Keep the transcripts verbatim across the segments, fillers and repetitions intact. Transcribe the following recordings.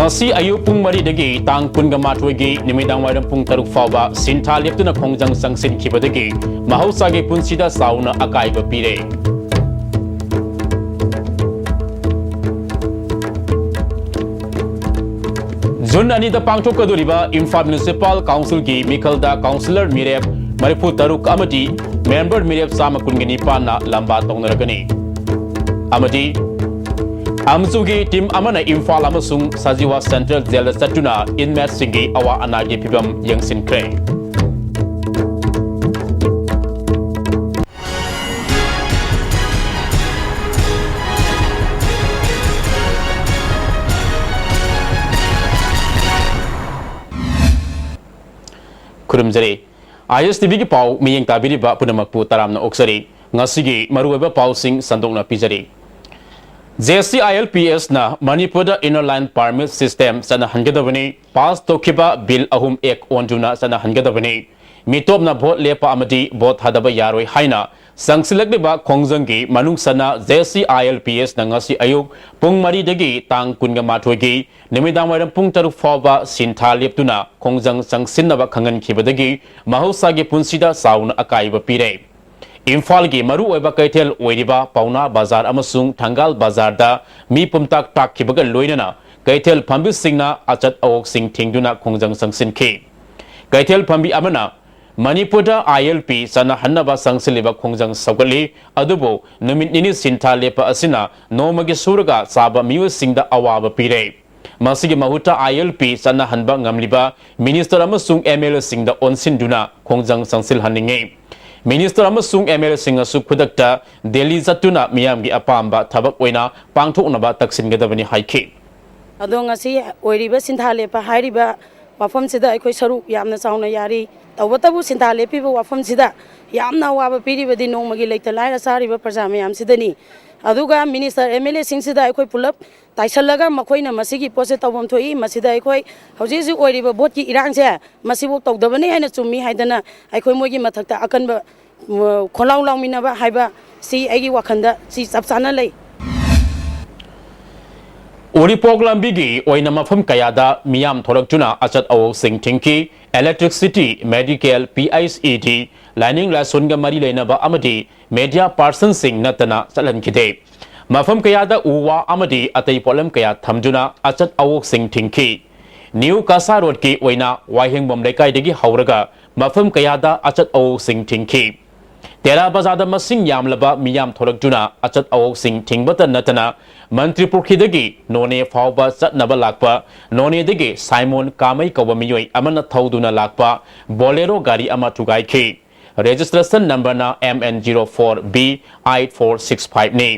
ꯉꯁꯤ ꯑꯌꯨꯛ ꯄꯨꯡ ꯃꯔꯤꯗꯒꯤ ꯇꯥꯡ ꯀꯨꯟꯒ ꯃꯥꯊꯣꯏꯒꯤ ꯅꯨꯃꯤꯗꯥꯡ ꯋꯥꯏꯔꯝ ꯄꯨꯡ ꯇꯔꯨꯛ ꯐꯥꯎꯕ ꯁꯤꯟꯊꯥ ꯂꯦꯞꯇꯨꯅ ꯈꯣꯡꯖꯪ ꯆꯪꯁꯤꯟꯈꯤꯕꯗꯒꯤ ꯃꯍꯧꯁꯥꯒꯤ ꯄꯨꯟꯁꯤꯗ ꯆꯥꯎꯅ ꯑꯀꯥꯏꯕ ꯄꯤꯔꯦ꯫ ꯖꯨꯟ ꯑꯅꯤꯗ ꯄꯥꯡꯊꯣꯛꯀꯗꯧꯔꯤꯕ ꯏꯝꯐꯥꯜ ꯃ꯭ꯌꯨꯅꯤꯁꯤꯄꯥꯜ ꯀꯥꯎꯟꯁꯤꯜꯒꯤ ꯃꯤꯈꯜꯗ ꯀꯥꯎꯟꯁꯤꯂꯔ ꯃꯤꯔꯦꯞ ꯃꯔꯤꯐꯨ ꯇꯔꯨꯛ ꯑꯃꯗꯤ ꯃꯦꯝꯕꯔ ꯃꯤꯔꯦꯞ ꯆꯥꯝꯃ ꯀꯨꯟꯒ ꯅꯤꯄꯥꯟꯅ ꯂꯝꯕꯥ ꯇꯧꯅꯔꯒꯅꯤ꯫ ꯑꯃꯗꯤ ꯑꯦꯝꯖꯨꯒꯤ ꯇꯤꯝ ꯑꯃꯅ ꯏꯝꯐꯥꯜ ꯑꯃꯁꯨꯡ ꯁꯖꯤꯋꯥ ꯁꯦꯟꯇ꯭ꯔꯦꯜ ꯖꯦꯜꯗ ꯆꯠꯇꯨꯅ ꯏꯟꯃꯦꯠꯁꯤꯡꯒꯤ ꯑꯋꯥ ꯑꯅꯥꯒꯤ ꯐꯤꯕꯝ ꯌꯦꯡꯁꯤꯟꯈ꯭ꯔꯦ꯫ ꯈꯨꯔꯨꯝꯖꯔꯤ꯫ ꯑꯥꯏ ꯑꯦꯁ ꯇꯤ ꯚꯤꯒꯤ ꯄꯥꯎ ꯃꯤꯠꯌꯦꯡ ꯇꯥꯕꯤꯔꯤꯕ ꯄꯨꯝꯅꯃꯛꯄꯨ ꯇꯔꯥꯝꯅ ꯑꯣꯛꯆꯔꯤ꯫ ꯉꯁꯤꯒꯤ ꯃꯔꯨꯑꯣꯏꯕ ꯄꯥꯎꯁꯤꯡ ꯁꯟꯗꯣꯛꯅ ꯄꯤꯖꯔꯤ꯫ ꯖꯦ ꯁꯤ ꯑꯥꯏ ꯑꯦꯜ ꯄꯤ ꯑꯦꯁꯅ ꯃꯅꯤꯄꯨꯔꯗ Inner Line Permit System ꯆꯠꯅꯍꯟꯒꯗꯕꯅꯤ꯫ ꯄꯥꯁ ꯇꯧꯈꯤꯕ ꯕꯤꯜ ꯑꯍꯨꯝ ꯑꯦꯛ ꯑꯣꯟꯗꯨꯅ ꯆꯠꯅꯍꯟꯒꯗꯕꯅꯤ꯫ ꯃꯤꯇꯣꯞꯅ ꯚꯣꯠ ꯂꯦꯞꯄ ꯑꯃꯗꯤ ꯚꯣꯠ ꯊꯥꯗꯕ ꯌꯥꯔꯣꯏ ꯍꯥꯏꯅ ꯆꯪꯁꯤꯜꯂꯛꯂꯤꯕ ꯈꯣꯡꯖꯪꯒꯤ ꯃꯅꯨꯡ ꯆꯟꯅ ꯖꯦ ꯁꯤ ꯑꯥꯏ ꯑꯦꯜ ꯄꯤ ꯑꯦꯁꯅ ꯉꯁꯤ ꯑꯌꯨꯛ ꯄꯨꯡ ꯃꯔꯤꯗꯒꯤ ꯇꯥꯡ ꯀꯨꯟꯒ ꯃꯥꯊꯣꯏꯒꯤ ꯅꯨꯃꯤꯗꯥꯡ ꯋꯥꯏꯔꯝ ꯄꯨꯡ ꯇꯔꯨꯛ ꯐꯥꯎꯕ ꯁꯤꯟꯊꯥ ꯂꯦꯞꯇꯨꯅ ꯈꯣꯡꯖꯪ ꯆꯪꯁꯤꯟꯅꯕ ꯈꯪꯍꯟꯈꯤꯕꯗꯒꯤ ꯃꯍꯧꯁꯥꯒꯤ ꯄꯨꯟꯁꯤꯗ ꯆꯥꯎꯅ ꯑꯀꯥꯏꯕ ꯄꯤꯔꯦ꯫ ꯏꯝꯐꯥꯜꯒꯤ ꯃꯔꯨꯑꯣꯏꯕ ꯀꯩꯊꯦꯜ ꯑꯣꯏꯔꯤꯕ ꯄꯥꯎꯅꯥ ꯕꯖꯥꯔ ꯑꯃꯁꯨꯡ ꯊꯪꯒꯥꯜ ꯕꯖꯥꯔꯗ ꯃꯤ ꯄꯨꯝꯇꯥꯛ ꯇꯥꯛꯈꯤꯕꯒ ꯂꯣꯏꯅꯅ ꯀꯩꯊꯦꯜ ꯐꯝꯕꯤꯁꯤꯡꯅ ꯑꯆꯠ ꯑꯋꯣꯛꯁꯤꯡ ꯊꯤꯡꯗꯨꯅ ꯈꯣꯡꯖꯪ ꯆꯪꯁꯤꯟꯈꯤ꯫ ꯀꯩꯊꯦꯜ ꯐꯝꯕꯤ ꯑꯃꯅ ꯃꯅꯤꯄꯨꯔꯗ ꯑꯥꯏ ꯑꯦꯜ ꯄꯤ ꯆꯠꯅꯍꯟꯅꯕ ꯆꯪꯁꯤꯜꯂꯤꯕ ꯈꯣꯡꯖꯪ ꯁꯧꯒꯠꯂꯤ, ꯑꯗꯨꯕꯨ ꯅꯨꯃꯤꯠ ꯅꯤꯅꯤ ꯁꯤꯟꯊꯥ ꯂꯦꯞꯄ ꯑꯁꯤꯅ ꯅꯣꯡꯃꯒꯤ ꯁꯨꯔꯒ ꯆꯥꯕ ꯃꯤꯑꯣꯏꯁꯤꯡꯗ ꯑꯋꯥꯕ ꯄꯤꯔꯦ꯫ ꯃꯁꯤꯒꯤ ꯃꯍꯨꯠꯇ ꯑꯥꯏ ꯑꯦꯜ ꯄꯤ ꯆꯠꯅꯍꯟꯕ ꯉꯝꯂꯤꯕ ꯃꯤꯅꯤꯁꯇꯔ ꯑꯃꯁꯨꯡ ꯑꯦꯝ ꯑꯦꯜ ꯑꯦꯁꯤꯡꯗ ꯑꯣꯟꯁꯤꯟꯗꯨꯅ ꯈꯣꯡꯖꯪ ꯆꯪꯁꯤꯜꯍꯟꯅꯤꯡꯉꯤ꯫ ꯃꯤꯅꯤꯁꯇꯔ ꯑꯃꯁꯨꯡ ꯑꯦꯝ ꯑꯦꯜ ꯑꯦꯁꯤꯡꯅꯁꯨ ꯈꯨꯗꯛꯇ ꯗꯦꯜꯂꯤ ꯆꯠꯇꯨꯅ ꯃꯤꯌꯥꯝꯒꯤ ꯑꯄꯥꯝꯕ ꯊꯕꯛ ꯑꯣꯏꯅ ꯄꯥꯡꯊꯣꯛꯅꯕ ꯇꯛꯁꯤꯟꯒꯗꯕꯅꯤ ꯍꯥꯏꯈꯤ꯫ ꯑꯗꯣ ꯉꯁꯤ ꯑꯣꯏꯔꯤꯕ ꯁꯤꯟꯊꯥ ꯂꯦꯞꯄ ꯍꯥꯏꯔꯤꯕ ꯋꯥꯐꯝꯁꯤꯗ ꯑꯩꯈꯣꯏ ꯁꯔꯨꯛ ꯌꯥꯝꯅ ꯆꯥꯎꯅ ꯌꯥꯔꯤ꯫ ꯇꯧꯕꯇꯕꯨ ꯁꯤꯟꯊꯥ ꯂꯦꯞꯄꯤꯕ ꯋꯥꯐꯝꯁꯤꯗ ꯌꯥꯝꯅ ꯑꯋꯥꯕ ꯄꯤꯔꯤꯕꯗꯤ ꯅꯣꯡꯃꯒꯤ ꯂꯩꯇ ꯂꯥꯏꯔ ꯆꯥꯔꯤꯕ ꯄ꯭ꯔꯖꯥ ꯃꯌꯥꯝꯁꯤꯗꯅꯤ꯫ ꯑꯗꯨꯒ ꯃꯤꯅꯤꯁꯇꯔ ꯑꯦꯝ ꯑꯦꯜ ꯑꯦꯁꯤꯡꯁꯤꯗ ꯑꯩꯈꯣꯏ ꯄꯨꯂꯞ ꯇꯥꯏꯁꯜꯂꯒ ꯃꯈꯣꯏꯅ ꯃꯁꯤꯒꯤ ꯄꯣꯠꯁꯦ ꯇꯧꯐꯝ ꯊꯣꯛꯏ꯫ ꯃꯁꯤꯗ ꯑꯩꯈꯣꯏ ꯍꯧꯖꯤꯛ ꯍꯧꯖꯤꯛ ꯑꯣꯏꯔꯤꯕ ꯚꯣꯠꯀꯤ ꯏꯔꯥꯡꯁꯦ ꯃꯁꯤꯐꯥꯎ ꯇꯧꯗꯕꯅꯤ ꯍꯥꯏꯅ ꯆꯨꯝꯃꯤ ꯍꯥꯏꯗꯅ ꯑꯩꯈꯣꯏ ꯃꯣꯏꯒꯤ ꯃꯊꯛꯇ ꯑꯀꯟꯕ, ꯎꯝ, ꯈꯣꯜꯂꯥꯎ ꯂꯥꯎꯃꯤꯟꯅꯕ ꯍꯥꯏꯕ ꯁꯤ ꯑꯩꯒꯤ ꯋꯥꯈꯜꯗ ꯁꯤ ꯆꯞ ꯆꯥꯅ ꯂꯩ꯫ ꯎꯔꯤꯄꯣꯛ ꯂꯝꯕꯤꯒꯤ ꯑꯣꯏꯅ ꯃꯐꯝ ꯀꯌꯥꯗ ꯃꯤꯌꯥꯝ ꯊꯣꯛꯂꯛꯇꯨꯅ ꯑꯆꯠ ꯑꯋꯣꯛꯁꯤꯡ ꯊꯤꯡꯈꯤ꯫ Electricity, medical, P H E D, ꯂꯥꯏꯅꯤꯡ ꯂꯥꯏꯁꯣꯟꯒ ꯃꯔꯤ ꯂꯩꯅꯕ ꯑꯃꯗꯤ media personꯁꯤꯡ ꯅꯠꯇꯅ ꯆꯠꯍꯟꯈꯤꯗꯦ꯫ ꯃꯐꯝ ꯀꯌꯥꯗ ꯎ ꯋꯥ ꯑꯃꯗꯤ ꯑꯇꯩ ꯄꯣꯠꯂꯝ ꯀꯌꯥ ꯊꯝꯗꯨꯅ ꯑꯆꯠ ꯑꯋꯣꯛꯁꯤꯡ ꯊꯤꯡꯈꯤ꯫ ꯅ꯭ꯌꯨ ꯀꯁꯥ ꯔꯣꯗꯀꯤ ꯑꯣꯏꯅ ꯋꯥꯍꯦꯡꯕꯝ ꯂꯩꯀꯥꯏꯗꯒꯤ ꯍꯧꯔꯒ ꯃꯐꯝ ꯀꯌꯥꯗ ꯑꯆꯠ ꯑꯋꯣꯛꯁꯤꯡ ꯊꯤꯡꯈꯤ꯫ ꯇꯦꯔꯥ ꯕꯖꯥꯔꯗ ꯃꯁꯤꯡ ꯌꯥꯝꯂꯕ ꯃꯤꯌꯥꯝ ꯊꯣꯛꯂꯛꯇꯨꯅ ꯑꯆꯠ ꯑꯋꯣꯛꯁꯤꯡ ꯊꯤꯡꯕꯇ ꯅꯠꯇꯅ ꯃꯟꯇ꯭ꯔꯤ ꯄꯨꯈ꯭ꯔꯤꯗꯒꯤ ꯅꯣꯅꯦ ꯐꯥꯎꯕ ꯆꯠꯅꯕ ꯂꯥꯛꯄ ꯅꯣꯅꯦꯗꯒꯤ ꯁꯥꯏꯃꯣꯟ ꯀꯥꯃꯩ ꯀꯧꯕ ꯃꯤꯑꯣꯏ ꯑꯃꯅ ꯊꯧꯗꯨꯅ ꯂꯥꯛꯄ ꯕꯣꯂꯦꯔꯣ ꯒꯥꯔꯤ ꯑꯃ ꯊꯨꯒꯥꯏꯈꯤ꯫ Registration numberꯅ M N zero four B eight four six fiveꯅꯤ꯫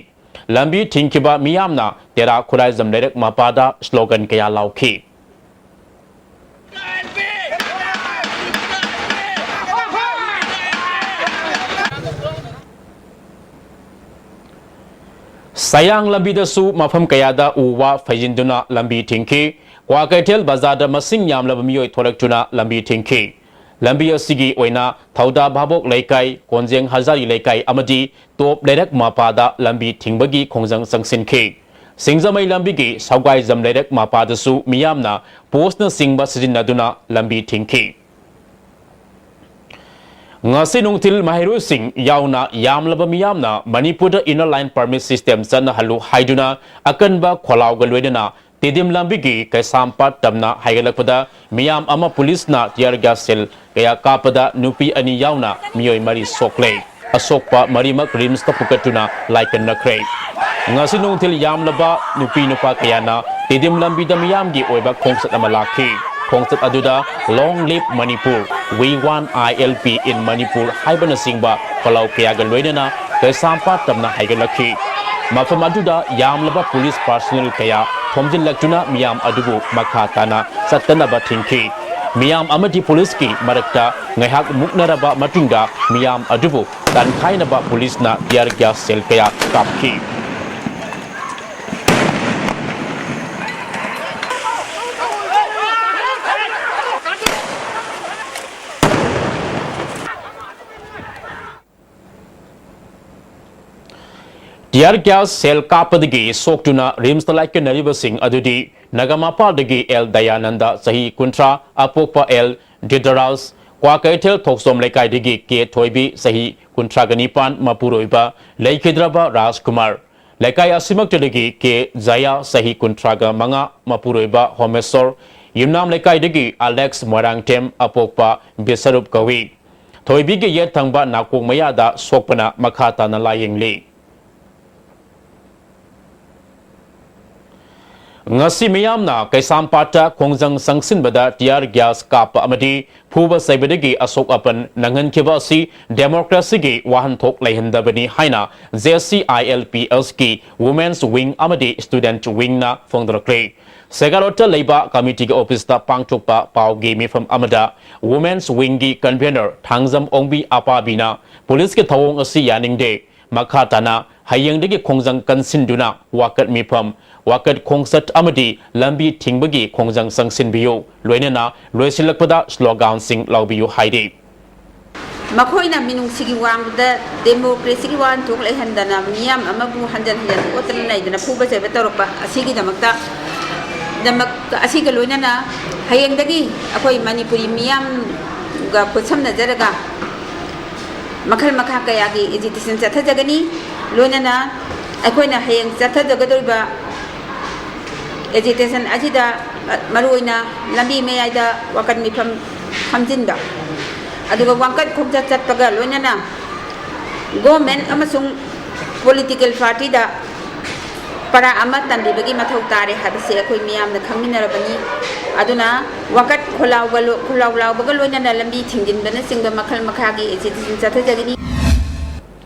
ꯂꯝꯕꯤ ꯊꯤꯡꯈꯤꯕ ꯃꯤꯌꯥꯝꯅ ꯇꯦꯔꯥ ꯈꯨꯔꯥꯏꯖꯝ ꯂꯩꯔꯛ ꯃꯄꯥꯗ slogan ꯀꯌꯥ ꯂꯥꯎꯈꯤ꯫ ꯁꯌꯥꯡ ꯂꯝꯕꯤꯗꯁꯨ ꯃꯐꯝ ꯀꯌꯥꯗ ꯎ ꯋꯥ ꯐꯩꯖꯤꯟꯗꯨꯅ ꯂꯝꯕꯤ ꯊꯤꯡꯈꯤ꯫ ꯀ꯭ꯋꯥꯀꯩꯊꯦꯜ ꯕꯖꯥꯔꯗ ꯃꯁꯤꯡ ꯌꯥꯝꯂꯕ ꯃꯤꯑꯣꯏ ꯊꯣꯛꯂꯛꯇꯨꯅ ꯂꯝꯕꯤ ꯊꯤꯡꯈꯤ꯫ ꯂꯝꯕꯤ ꯑꯁꯤꯒꯤ ꯑꯣꯏꯅ ꯊꯧꯗꯥ ꯚꯥꯕꯣꯛ ꯂꯩꯀꯥꯏ, ꯀꯣꯟꯖꯦꯡ ꯍꯖꯥꯔꯤ ꯂꯩꯀꯥꯏ ꯑꯃꯗꯤ ꯇꯣꯞ ꯂꯩꯔꯛ ꯃꯄꯥꯗ ꯂꯝꯕꯤ ꯊꯤꯡꯕꯒꯤ ꯈꯣꯡꯖꯪ ꯆꯪꯁꯤꯟꯈꯤ꯫ ꯁꯤꯡꯖꯃꯩ ꯂꯝꯕꯤꯒꯤ ꯁꯧꯒꯥꯏꯖꯝ ꯂꯩꯔꯛ ꯃꯄꯥꯗꯁꯨ ꯃꯤꯌꯥꯝꯅ ꯄꯣꯁꯅꯆꯤꯡꯕ ꯁꯤꯖꯤꯟꯅꯗꯨꯅ ꯂꯝꯕꯤ ꯊꯤꯡꯈꯤ꯫ ꯉꯁꯤ ꯅꯨꯡꯊꯤꯜ ꯃꯍꯩꯔꯣꯏꯁꯤꯡ ꯌꯥꯎꯅ ꯌꯥꯝꯂꯕ ꯃꯤꯌꯥꯝꯅ ꯃꯅꯤꯄꯨꯔꯗ Inner Line Permit System ꯆꯠꯅꯍꯜꯂꯨ ꯍꯥꯏꯗꯨꯅ ꯑꯀꯟꯕ ꯈꯣꯜꯂꯥꯎꯒ ꯂꯣꯏꯅꯅ ꯇꯤꯗꯤꯝ ꯂꯝꯕꯤꯒꯤ ꯀꯩꯁꯥꯝꯄꯥꯠ ꯇꯝꯅ ꯍꯥꯏꯒꯠꯂꯛꯄꯗ ꯃꯤꯌꯥꯝ ꯑꯃ ꯄꯨꯂꯤꯁꯅ tear gas shell ꯀꯌꯥ ꯀꯥꯞꯄꯗ ꯅꯨꯄꯤ ꯑꯅꯤ ꯌꯥꯎꯅ ꯃꯤꯑꯣꯏ ꯃꯔꯤ ꯁꯣꯛꯂꯦ꯫ ꯑꯁꯣꯛꯄ ꯃꯔꯤꯃꯛ RIMSꯇ ꯄꯨꯈꯠꯇꯨꯅ ꯂꯥꯏꯀꯠꯅꯈ꯭ꯔꯦ꯫ ꯉꯁꯤ ꯅꯨꯡꯊꯤꯜ ꯌꯥꯝꯂꯕ ꯅꯨꯄꯤ ꯅꯨꯄꯥ ꯀꯌꯥꯅ ꯇꯤꯗꯤꯝ ꯂꯝꯕꯤꯗ ꯃꯤꯌꯥꯝꯒꯤ ꯑꯣꯏꯕ ꯈꯣꯡꯆꯠ ꯑꯃ ꯂꯥꯛꯈꯤ꯫ ꯈꯣꯡꯆꯠ ꯑꯗꯨꯗ "Long live Manipur", "We want I L P in Manipur" ꯍꯥꯏꯕꯅꯆꯤꯡꯕ ꯄꯂꯥꯎ ꯀꯌꯥꯒ ꯂꯣꯏꯅꯅ ꯀꯩꯁꯥꯝꯄꯥꯠ ꯇꯝꯅ ꯍꯥꯏꯒꯠꯂꯛꯈꯤ꯫ ꯃꯐꯝ ꯑꯗꯨꯗ ꯌꯥꯝꯂꯕ ꯄꯨꯂꯤꯁ personnel ꯀꯌꯥ ꯊꯣꯝꯖꯤꯜꯂꯛꯇꯨꯅ ꯃꯤꯌꯥꯝ ꯑꯗꯨꯕꯨ ꯃꯈꯥ ꯇꯥꯅ ꯆꯠꯇꯅꯕ ꯊꯤꯡꯈꯤ꯫ ꯃꯤꯌꯥꯝ ꯑꯃꯗꯤ ꯄꯨꯂꯤꯁꯀꯤ ꯃꯔꯛꯇ ꯉꯥꯏꯍꯥꯛ ꯃꯨꯛꯅꯔꯕ ꯃꯇꯨꯡꯗ ꯃꯤꯌꯥꯝ ꯑꯗꯨꯕꯨ ꯇꯥꯟꯈꯥꯏꯅꯕ ꯄꯨꯂꯤꯁꯅ tear gas shell ꯀꯌꯥ ꯀꯥꯞꯈꯤ꯫ Tear gas shell ꯀꯥꯞꯄꯗꯒꯤ ꯁꯣꯛꯇꯨꯅ ꯔꯤꯝꯁꯇ ꯂꯥꯏꯀꯠꯅꯔꯤꯕꯁꯤꯡ ꯑꯗꯨꯗꯤ ꯅꯒꯥꯃꯄꯥꯜꯗꯒꯤ ꯑꯦꯜ ꯗꯌꯥꯅꯟꯗ, ꯆꯍꯤ ꯀꯨꯟꯊ꯭ꯔꯥ, ꯑꯄꯣꯛꯄ ꯑꯦꯜ ꯗꯤꯗꯔꯥꯖ, ꯀ꯭ꯋꯥꯀꯩꯊꯦꯜ ꯊꯣꯛꯆꯣꯝ ꯂꯩꯀꯥꯏꯗꯒꯤ ꯀꯦ ꯊꯣꯏꯕꯤ, ꯆꯍꯤ ꯀꯨꯟꯊ꯭ꯔꯥꯒ ꯅꯤꯄꯥꯟ, ꯃꯄꯨꯔꯣꯏꯕ ꯂꯩꯈꯤꯗ꯭ꯔꯕ ꯔꯥꯖꯀꯨꯃꯥꯔ, ꯂꯩꯀꯥꯏ ꯑꯁꯤꯃꯛꯇꯗꯒꯤ ꯀꯦ ꯖꯌꯥ, ꯆꯍꯤ ꯀꯨꯟꯊ꯭ꯔꯥꯒ ꯃꯉꯥ, ꯃꯄꯨꯔꯣꯏꯕ ꯍꯣꯃꯦꯁꯣꯔ, ꯌꯨꯝꯅꯥꯝ ꯂꯩꯀꯥꯏꯗꯒꯤ ꯑꯂꯦꯛꯁ ꯃꯣꯏꯔꯥꯡꯊꯦꯝ, ꯑꯄꯣꯛꯄ ꯕꯤꯁꯔꯨꯞ ꯀꯧꯏ꯫ ꯊꯣꯏꯕꯤꯒꯤ ꯌꯦꯠ ꯊꯪꯕ ꯅꯥꯀꯣꯡ ꯃꯌꯥꯗ ꯁꯣꯛꯄꯅ ꯃꯈꯥ ꯇꯥꯅ ꯂꯥꯌꯦꯡꯂꯤ꯫ ꯉꯁꯤ ꯃꯤꯌꯥꯝꯅ ꯀꯩꯁꯥꯝꯄꯥꯠꯇ ꯈꯣꯡꯖꯪ ꯆꯪꯁꯤꯟꯕꯗ tear gas ꯀꯥꯞꯄ ꯑꯃꯗꯤ ꯐꯨꯕ ꯆꯩꯕꯗꯒꯤ ꯑꯁꯣꯛ ꯑꯄꯟ ꯅꯪꯍꯟꯈꯤꯕ ꯑꯁꯤ democracyꯒꯤ ꯋꯥꯍꯟꯊꯣꯛ ꯂꯩꯍꯟꯗꯕꯅꯤ ꯍꯥꯏꯅ J C I L P Sꯀꯤ Women's Wing ꯑꯃꯗꯤ Student Wingꯅ ꯐꯣꯡꯗꯣꯔꯛꯂꯤ꯫ ꯁꯦꯒꯥꯔꯣꯠꯇ ꯂꯩꯕ committeeꯒꯤ officeꯇ ꯄꯥꯡꯊꯣꯛꯄ ꯄꯥꯎꯒꯤ ꯃꯤꯐꯝ ꯑꯃꯗ Women's Wingꯒꯤ convener ꯊꯥꯡꯖꯝ ꯑꯣꯡꯕꯤ ꯑꯄꯥꯕꯤꯅ ꯄꯨꯂꯤꯁꯀꯤ ꯊꯧꯑꯣꯡ ꯑꯁꯤ ꯌꯥꯅꯤꯡꯗꯦ, ꯃꯈꯥ ꯇꯥꯅ ꯍꯌꯦꯡꯗꯒꯤ ꯈꯣꯡꯖꯪ ꯀꯟꯁꯤꯟꯗꯨꯅ ꯋꯥꯀꯠ ꯃꯤꯐꯝ, ꯋꯥꯀꯠ ꯈꯣꯡꯆꯠ ꯑꯃꯗꯤ ꯂꯝꯕꯤ ꯊꯤꯡꯕꯒꯤ ꯈꯣꯡꯖꯪ ꯆꯪꯁꯤꯟꯕꯤꯌꯨ, ꯂꯣꯏꯅꯅ ꯂꯣꯏꯁꯤꯜꯂꯛꯄꯗ sloganꯁꯤꯡ ꯂꯥꯎꯕꯤꯌꯨ ꯍꯥꯏꯔꯤ꯫ ꯃꯈꯣꯏꯅ ꯃꯤꯅꯨꯡꯁꯤꯒꯤ ꯋꯥꯡꯃꯗ democracyꯒꯤ ꯋꯥꯍꯟꯊꯣꯛ ꯂꯩꯍꯟꯗꯅ ꯃꯤꯌꯥꯝ ꯑꯃꯕꯨ ꯍꯟꯖꯟ ꯍꯟꯖꯟ ꯑꯣꯠꯇꯅ ꯅꯩꯗꯅ ꯐꯨꯕ ꯆꯩꯕ ꯇꯧꯔꯛꯄ ꯑꯁꯤꯒꯤꯗꯃꯛꯇ, ꯗꯃꯛ-, ꯑꯁꯤꯒ ꯂꯣꯏꯅꯅ ꯍꯌꯦꯡꯗꯒꯤ ꯑꯩꯈꯣꯏ ꯃꯅꯤꯄꯨꯔꯤ ꯃꯤꯌꯥꯝꯒ ꯈꯨꯠꯁꯝꯅꯖꯔꯒ ꯃꯈꯜ ꯃꯈꯥ ꯀꯌꯥꯒꯤ agitation ꯆꯠꯊꯖꯒꯅꯤ꯫ ꯂꯣꯏꯅꯅ ꯑꯩꯈꯣꯏꯅ ꯍꯌꯦꯡ ꯆꯠꯊꯖꯒꯗꯧꯔꯤꯕ agitation ꯑꯁꯤꯗ, ꯑ, ꯃꯔꯨꯑꯣꯏꯅ ꯂꯝꯕꯤ ꯃꯌꯥꯏꯗ ꯋꯥꯀꯠ ꯃꯤꯐꯝ ꯐꯝꯖꯤꯟꯕ, ꯑꯗꯨꯒ ꯋꯥꯀꯠ ꯈꯣꯡꯆꯠ ꯆꯠꯄꯒ ꯂꯣꯏꯅꯅ government ꯑꯃꯁꯨꯡ political partyꯗ ꯄꯔꯥ ꯑꯃ ꯇꯝꯕꯤꯕꯒꯤ ꯃꯊꯧ ꯇꯥꯔꯦ ꯍꯥꯏꯕꯁꯤ ꯑꯩꯈꯣꯏ ꯃꯤꯌꯥꯝꯅ ꯈꯪꯃꯤꯟꯅꯔꯕꯅꯤ꯫ ꯑꯗꯨꯅ ꯋꯥꯀꯠ ꯈꯣꯜꯂꯥꯎꯒ ꯂꯣ-, ꯈꯣꯜꯂꯥꯎ ꯂꯥꯎꯕꯒ ꯂꯣꯏꯅꯅ ꯂꯝꯕꯤ ꯊꯤꯡꯖꯤꯟꯕꯅꯆꯤꯡꯕ ꯃꯈꯜ ꯃꯈꯥꯒꯤ agitation ꯆꯠꯊꯖꯒꯅꯤ꯫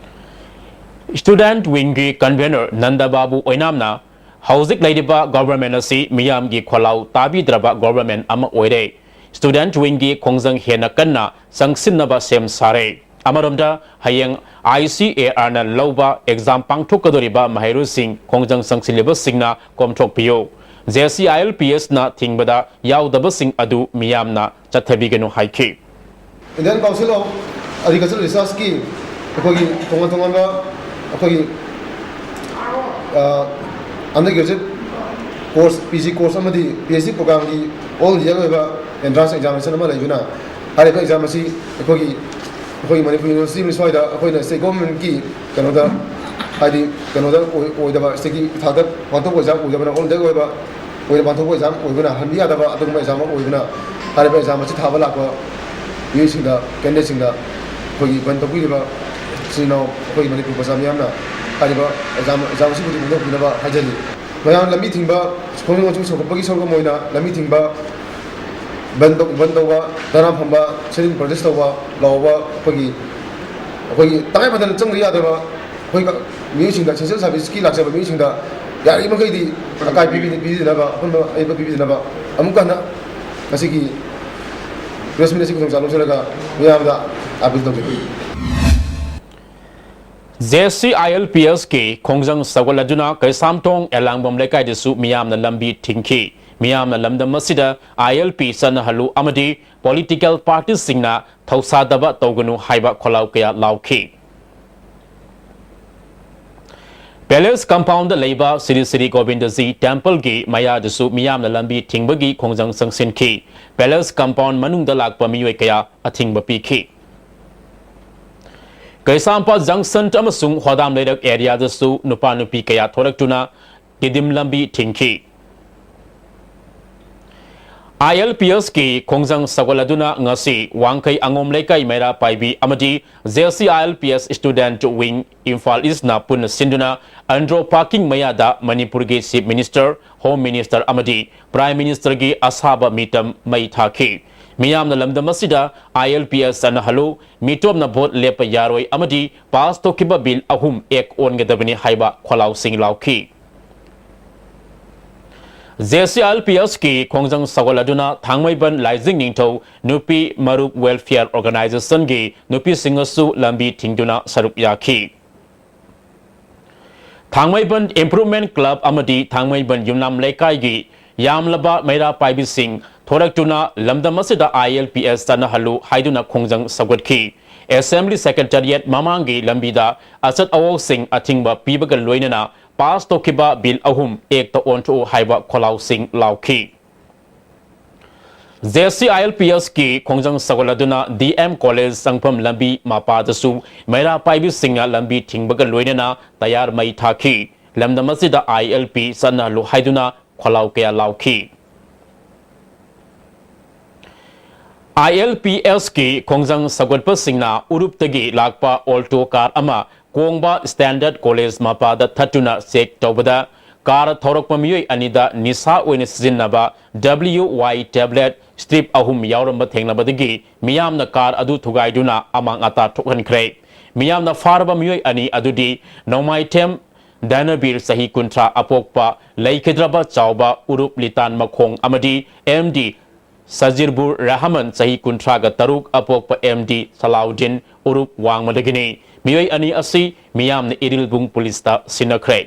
Student Wingꯒꯤ convener ꯅꯟꯗ ꯕꯥꯕꯨ ꯑꯣꯏꯅꯥꯝꯅ ꯍꯧꯖꯤꯛ ꯂꯩꯔꯤꯕ government ꯑꯁꯤ ꯃꯤꯌꯥꯝꯒꯤ ꯈꯣꯜꯂꯥꯎ ꯇꯥꯕꯤꯗ꯭ꯔꯕ government ꯑꯃ ꯑꯣꯏꯔꯦ꯫ Student Wingꯒꯤ ꯈꯣꯡꯖꯪ ꯍꯦꯟꯅ ꯀꯟꯅ ꯆꯪꯁꯤꯟꯅꯕ ꯁꯦꯝ ꯁꯥꯔꯦ꯫ ꯑꯃꯔꯣꯝꯗ, ꯍꯌꯦꯡ I C A Rꯅ ꯂꯧꯕ exam ꯄꯥꯡꯊꯣꯛꯀꯗꯧꯔꯤꯕ ꯃꯍꯩꯔꯣꯏꯁꯤꯡ ꯈꯣꯡꯖꯪ ꯆꯪꯁꯤꯜꯂꯤꯕꯁꯤꯡꯅ ꯀꯣꯝꯊꯣꯛꯄꯤꯌꯨ꯫ J C I L P Sꯅ ꯊꯤꯡꯕꯗ ꯌꯥꯎꯗꯕꯁꯤꯡ ꯑꯗꯨ ꯃꯤꯌꯥꯝꯅ ꯆꯠꯊꯕꯤꯒꯅꯨ ꯍꯥꯏꯈꯤ꯫ Indian Council of Agricultural Researchꯀꯤ ꯑꯩꯈꯣꯏꯒꯤ ꯇꯣꯉꯥꯟ ꯇꯣꯉꯥꯟꯕ ꯑꯩꯈꯣꯏꯒꯤ ꯑ, undergraduate course, P G course ꯑꯃꯗꯤ P H D programꯒꯤ all India ꯑꯣꯏꯕ entrance examination ꯑꯃ ꯂꯩꯗꯨꯅ, ꯍꯥꯏꯔꯤꯕ exam ꯑꯁꯤ ꯑꯩꯈꯣꯏꯒꯤ, ꯑꯩꯈꯣꯏꯒꯤ ꯃꯅꯤꯄꯨꯔ university ꯑꯃ ꯁ꯭ꯋꯥꯏꯗ ꯑꯩꯈꯣꯏꯅ state governmentꯀꯤ ꯀꯩꯅꯣꯗ, ꯍꯥꯏꯗꯤ ꯀꯩꯅꯣꯗ ꯑꯣꯏ-, ꯑꯣꯏꯗꯕ, stateꯀꯤ ꯊꯥꯛꯇ ꯄꯥꯡꯊꯣꯛꯄ exam ꯑꯣꯏꯗꯕꯅ, all India ꯑꯣꯏꯕ ꯑꯣꯏꯅ ꯄꯥꯡꯊꯣꯛꯄ exam ꯑꯣꯏꯕꯅ ꯍꯟꯕ ꯌꯥꯗꯕ ꯑꯗꯨꯒꯨꯝꯕ exam ꯑꯃ ꯑꯣꯏꯕꯅ, ꯍꯥꯏꯔꯤꯕ exam ꯑꯁꯤ ꯊꯥꯕ ꯂꯥꯛꯄ ꯃꯤꯑꯣꯏꯁꯤꯡꯗ, candidateꯁꯤꯡꯗ ꯑꯩꯈꯣꯏꯒꯤ ꯕꯟ ꯇꯧꯕꯤꯔꯤꯕ ꯏꯆꯤꯟ ꯏꯅꯥꯎ ꯑꯩꯈꯣꯏ ꯃꯅꯤꯄꯨꯔ ꯄ꯭ꯔꯖꯥ ꯃꯤꯌꯥꯝꯅ ꯍꯥꯏꯔꯤꯕ exam, exam ꯑꯁꯤꯕꯨꯗꯤ ꯄꯨꯊꯣꯛꯄꯤꯅꯕ ꯍꯥꯏꯖꯔꯤ꯫ ꯃꯌꯥꯝ ꯂꯝꯕꯤ ꯊꯤꯡꯕ, ꯈꯣꯡꯖꯪ ꯋꯥꯆꯨ ꯁꯧꯒꯠꯄꯒꯤ ꯁꯔꯨꯛ ꯑꯃ ꯑꯣꯏꯅ ꯂꯝꯕꯤ ꯊꯤꯡꯕ, ꯕꯟ ꯇꯧ-, ꯕꯟ ꯇꯧꯕ, ꯙꯔꯅꯥ ꯐꯝꯕ, sit-in protest ꯇꯧꯕ, ꯂꯥꯎꯕ, ꯑꯩꯈꯣꯏꯒꯤ, ꯑꯩꯈꯣꯏꯒꯤ ꯇꯉꯥꯏ ꯐꯗꯅ ꯆꯪꯗ ꯌꯥꯗꯕ ꯑꯩꯈꯣꯏ ꯀ-, ꯃꯤꯑꯣꯏꯁꯤꯡꯗ, social serviceꯀꯤ ꯂꯥꯛꯆꯕ ꯃꯤꯑꯣꯏꯁꯤꯡꯗ ꯌꯥꯔꯤꯕꯃꯈꯩꯗꯤ ꯑꯀꯥꯏ ꯄꯤꯕꯤ-, ꯄꯤꯕꯤꯗꯅꯕ, ꯑꯄꯨꯟꯕ ꯑꯌꯦꯠꯄ ꯄꯤꯕꯤꯗꯅꯕ ꯑꯃꯨꯛꯀ ꯍꯟꯅ ꯉꯁꯤꯒꯤ press meet ꯑꯁꯤ ꯈꯨꯗꯣꯡꯆꯥꯕ ꯂꯧꯁꯤꯜꯂꯒ ꯃꯤꯌꯥꯝꯗ appeal ꯇꯧꯖꯔꯤ꯫ J C I L P Sꯀꯤ ꯈꯣꯡꯖꯪ ꯁꯧꯒꯠꯂꯗꯨꯅ ꯀꯩꯁꯥꯝꯊꯣꯡ ꯑꯦꯂꯥꯡꯕꯝ ꯂꯩꯀꯥꯏꯗꯁꯨ ꯃꯤꯌꯥꯝꯅ ꯂꯝꯕꯤ ꯊꯤꯡꯈꯤ꯫ ꯃꯤꯌꯥꯝꯅ ꯂꯝꯗꯝ ꯑꯁꯤꯗ I L P ꯆꯠꯅꯍꯜꯂꯨ ꯑꯃꯗꯤ political partyꯁꯤꯡꯅ ꯊꯧꯁꯥꯗꯕ ꯇꯧꯒꯅꯨ ꯍꯥꯏꯕ ꯈꯣꯜꯂꯥꯎ ꯀꯌꯥ ꯂꯥꯎꯈꯤ꯫ Palace compoundꯗ ꯂꯩꯕ ꯁ꯭ꯔꯤ ꯁ꯭ꯔꯤ ꯒꯣꯕꯤꯟꯗꯖꯤ templeꯒꯤ ꯃꯌꯥꯗꯁꯨ ꯃꯤꯌꯥꯝꯅ ꯂꯝꯕꯤ ꯊꯤꯡꯕꯒꯤ ꯈꯣꯡꯖꯪ ꯆꯪꯁꯤꯟꯈꯤ꯫ Palace compound ꯃꯅꯨꯡꯗ ꯂꯥꯛꯄ ꯃꯤꯑꯣꯏ ꯀꯌꯥ ꯑꯊꯤꯡꯕ ꯄꯤꯈꯤ꯫ ꯀꯩꯁꯥꯝꯄꯥꯠ junction ꯑꯃꯁꯨꯡ ꯍꯣꯗꯥꯝ ꯂꯩꯔꯛ areaꯗꯁꯨ ꯅꯨꯄꯥ ꯅꯨꯄꯤ ꯀꯌꯥ ꯊꯣꯔꯛꯇꯨꯅ ꯇꯤꯗꯤꯝ ꯂꯝꯕꯤ ꯊꯤꯡꯈꯤ꯫ I L P Sꯀꯤ ꯈꯣꯡꯖꯪ ꯁꯧꯒꯠꯂꯗꯨꯅ ꯉꯁꯤ ꯋꯥꯡꯈꯩ ꯑꯉꯣꯝ ꯂꯩꯀꯥꯏ ꯃꯩꯔꯥ ꯄꯥꯏꯕꯤ ꯑꯃꯗꯤ J C I L P S student wing Imphal Eastꯅ ꯄꯨꯟꯅ ꯁꯤꯟꯗꯨꯅ ꯑꯟꯗ꯭ꯔꯣ parking ꯃꯌꯥꯗ ꯃꯅꯤꯄꯨꯔꯒꯤ Chief Minister, Home Minister ꯑꯃꯗꯤ Prime Ministerꯒꯤ ꯑꯁꯥꯕ ꯃꯤꯇꯝ ꯃꯩ ꯊꯥꯈꯤ꯫ ꯃꯤꯌꯥꯝꯅ ꯂꯝꯗꯝ ꯑꯁꯤꯗ I L P S ꯆꯠꯅꯍꯜꯂꯨ, ꯃꯤꯇꯣꯞꯅ vote ꯂꯦꯞꯄ ꯌꯥꯔꯣꯏ ꯑꯃꯗꯤ pass ꯇꯧꯈꯤꯕ bill ꯑꯍꯨꯝ act ꯑꯣꯟꯒꯗꯕꯅꯤ ꯍꯥꯏꯕ ꯈꯣꯜꯂꯥꯎꯁꯤꯡ ꯂꯥꯎꯈꯤ꯫ J C I L P Sꯀꯤ ꯈꯣꯡꯖꯪ ꯁꯧꯒꯠꯂꯗꯨꯅ ꯊꯥꯡꯃꯩꯕꯟ ꯂꯥꯏꯖꯤꯡ ꯅꯤꯡꯊꯧ ꯅꯨꯄꯤ ꯃꯔꯨꯞ welfare organizationꯒꯤ ꯅꯨꯄꯤꯁꯤꯡꯅꯁꯨ ꯂꯝꯕꯤ ꯊꯤꯡꯗꯨꯅ ꯁꯔꯨꯛ ꯌꯥꯈꯤ꯫ ꯊꯥꯡꯃꯩꯕꯟ Improvement Club ꯑꯃꯗꯤ ꯊꯥꯡꯃꯩꯕꯟ ꯌꯨꯝꯅꯥꯝ ꯂꯩꯀꯥꯏꯒꯤ ꯌꯥꯝꯂꯕ ꯃꯩꯔꯥ ꯄꯥꯏꯕꯤꯁꯤꯡ ꯊꯣꯔꯛꯇꯨꯅ ꯂꯝꯗꯝ ꯑꯁꯤꯗ I L P S ꯆꯠꯅꯍꯜꯂꯨ ꯍꯥꯏꯗꯨꯅ ꯈꯣꯡꯖꯪ ꯁꯧꯒꯠꯈꯤ꯫ Assembly Secretariat ꯃꯃꯥꯡꯒꯤ ꯂꯝꯕꯤꯗ ꯑꯆꯠ ꯑꯋꯣꯛꯁꯤꯡ ꯑꯊꯤꯡꯕ ꯄꯤꯕꯒ ꯂꯣꯏꯅꯅ ꯄꯥꯁ ꯇꯧꯈꯤꯕ ꯕꯤꯜ ꯑꯍꯨꯝ ꯑꯦꯛꯇ ꯑꯣꯟꯊꯣꯛꯎ ꯍꯥꯏꯕ ꯈꯣꯜꯂꯥꯎꯁꯤꯡ ꯂꯥꯎꯈꯤ꯫ J C I L P ꯑꯦꯁꯀꯤ ꯈꯣꯡꯖꯪ ꯁꯧꯒꯠꯂꯗꯨꯅ ꯗꯤ ꯑꯦꯝ ꯀꯣꯂꯦꯖ ꯆꯪꯐꯝ ꯂꯝꯕꯤ ꯃꯄꯥꯗꯁꯨ ꯃꯩꯔꯥ ꯄꯥꯏꯕꯤꯁꯤꯡꯅ ꯂꯝꯕꯤ ꯊꯤꯡꯕꯒ ꯂꯣꯏꯅꯅ ꯇꯌꯥꯔ ꯃꯩ ꯊꯥꯈꯤ꯫ ꯂꯝꯗꯝ ꯑꯁꯤꯗ ꯑꯥꯏ ꯑꯦꯜ ꯄꯤ ꯆꯠꯅꯍꯜꯂꯨ ꯍꯥꯏꯗꯨꯅ ꯈꯣꯜꯂꯥꯎ ꯀꯌꯥ ꯂꯥꯎꯈꯤ꯫ ꯑꯥꯏ ꯑꯦꯜ ꯄꯤ ꯑꯦꯁꯀꯤ ꯈꯣꯡꯖꯪ ꯁꯧꯒꯠꯄꯁꯤꯡꯅ ꯎꯔꯨꯞꯇꯒꯤ ꯂꯥꯛꯄ ꯑꯣꯜꯇꯣ ꯀꯥꯔ ꯑꯃ ꯀꯣꯡꯕ ꯁ꯭ꯇꯦꯟꯗꯔꯗ ꯀꯣꯂꯦꯖ ꯃꯄꯥꯗ ꯊꯠꯇꯨꯅ ꯆꯦꯛ ꯇꯧꯕꯗ, ꯀꯥꯔ ꯊꯧꯔꯛꯄ ꯃꯤꯑꯣꯏ ꯑꯅꯤꯗ ꯅꯤꯁꯥ ꯑꯣꯏꯅ ꯁꯤꯖꯤꯟꯅꯕ ꯗꯕ꯭ꯂꯤꯌꯨ ꯋꯥꯏ ꯇꯦꯕ꯭ꯂꯦꯠ ꯁ꯭ꯇ꯭ꯔꯤꯞ ꯑꯍꯨꯝ ꯌꯥꯎꯔꯝꯕ ꯊꯦꯡꯅꯕꯗꯒꯤ ꯃꯤꯌꯥꯝꯅ ꯀꯥꯔ ꯑꯗꯨ ꯊꯨꯒꯥꯏꯗꯨꯅ ꯑꯃꯥꯡ ꯑꯇꯥ ꯊꯣꯛꯍꯟꯈ꯭ꯔꯦ꯫ ꯃꯤꯌꯥꯝꯅ ꯐꯥꯔꯕ ꯃꯤꯑꯣꯏ ꯑꯅꯤ ꯑꯗꯨꯗꯤ ꯅꯣꯡꯃꯥꯏꯊꯦꯝ ꯗꯥꯏꯅꯕꯤꯔ, ꯆꯍꯤ ꯀꯨꯟꯊ꯭ꯔꯥ, ꯑꯄꯣꯛꯄ ꯂꯩꯈꯤꯗ꯭ꯔꯕ ꯆꯥꯎꯕ ꯎꯔꯨꯞ ꯂꯤꯇꯥꯟ ꯃꯈꯣꯡ, ꯑꯃꯗꯤ ꯑꯦꯝ ꯗꯤ ꯁꯖꯤꯔꯕꯨꯔ ꯔꯍꯃꯟ, ꯆꯍꯤ ꯀꯨꯟꯊ꯭ꯔꯥꯒ ꯇꯔꯨꯛ, ꯑꯄꯣꯛꯄ ꯑꯦꯝ ꯗꯤ ꯁꯂꯥꯎꯗꯤꯟ, ꯎꯔꯨꯞ ꯋꯥꯡꯃꯗꯒꯤꯅꯤ꯫ ꯃꯤꯑꯣꯏ ꯑꯅꯤ ꯑꯁꯤ ꯃꯤꯌꯥꯝꯅ Irilbung ꯄꯨꯂꯤꯁꯇ ꯁꯤꯟꯅꯈ꯭ꯔꯦ꯫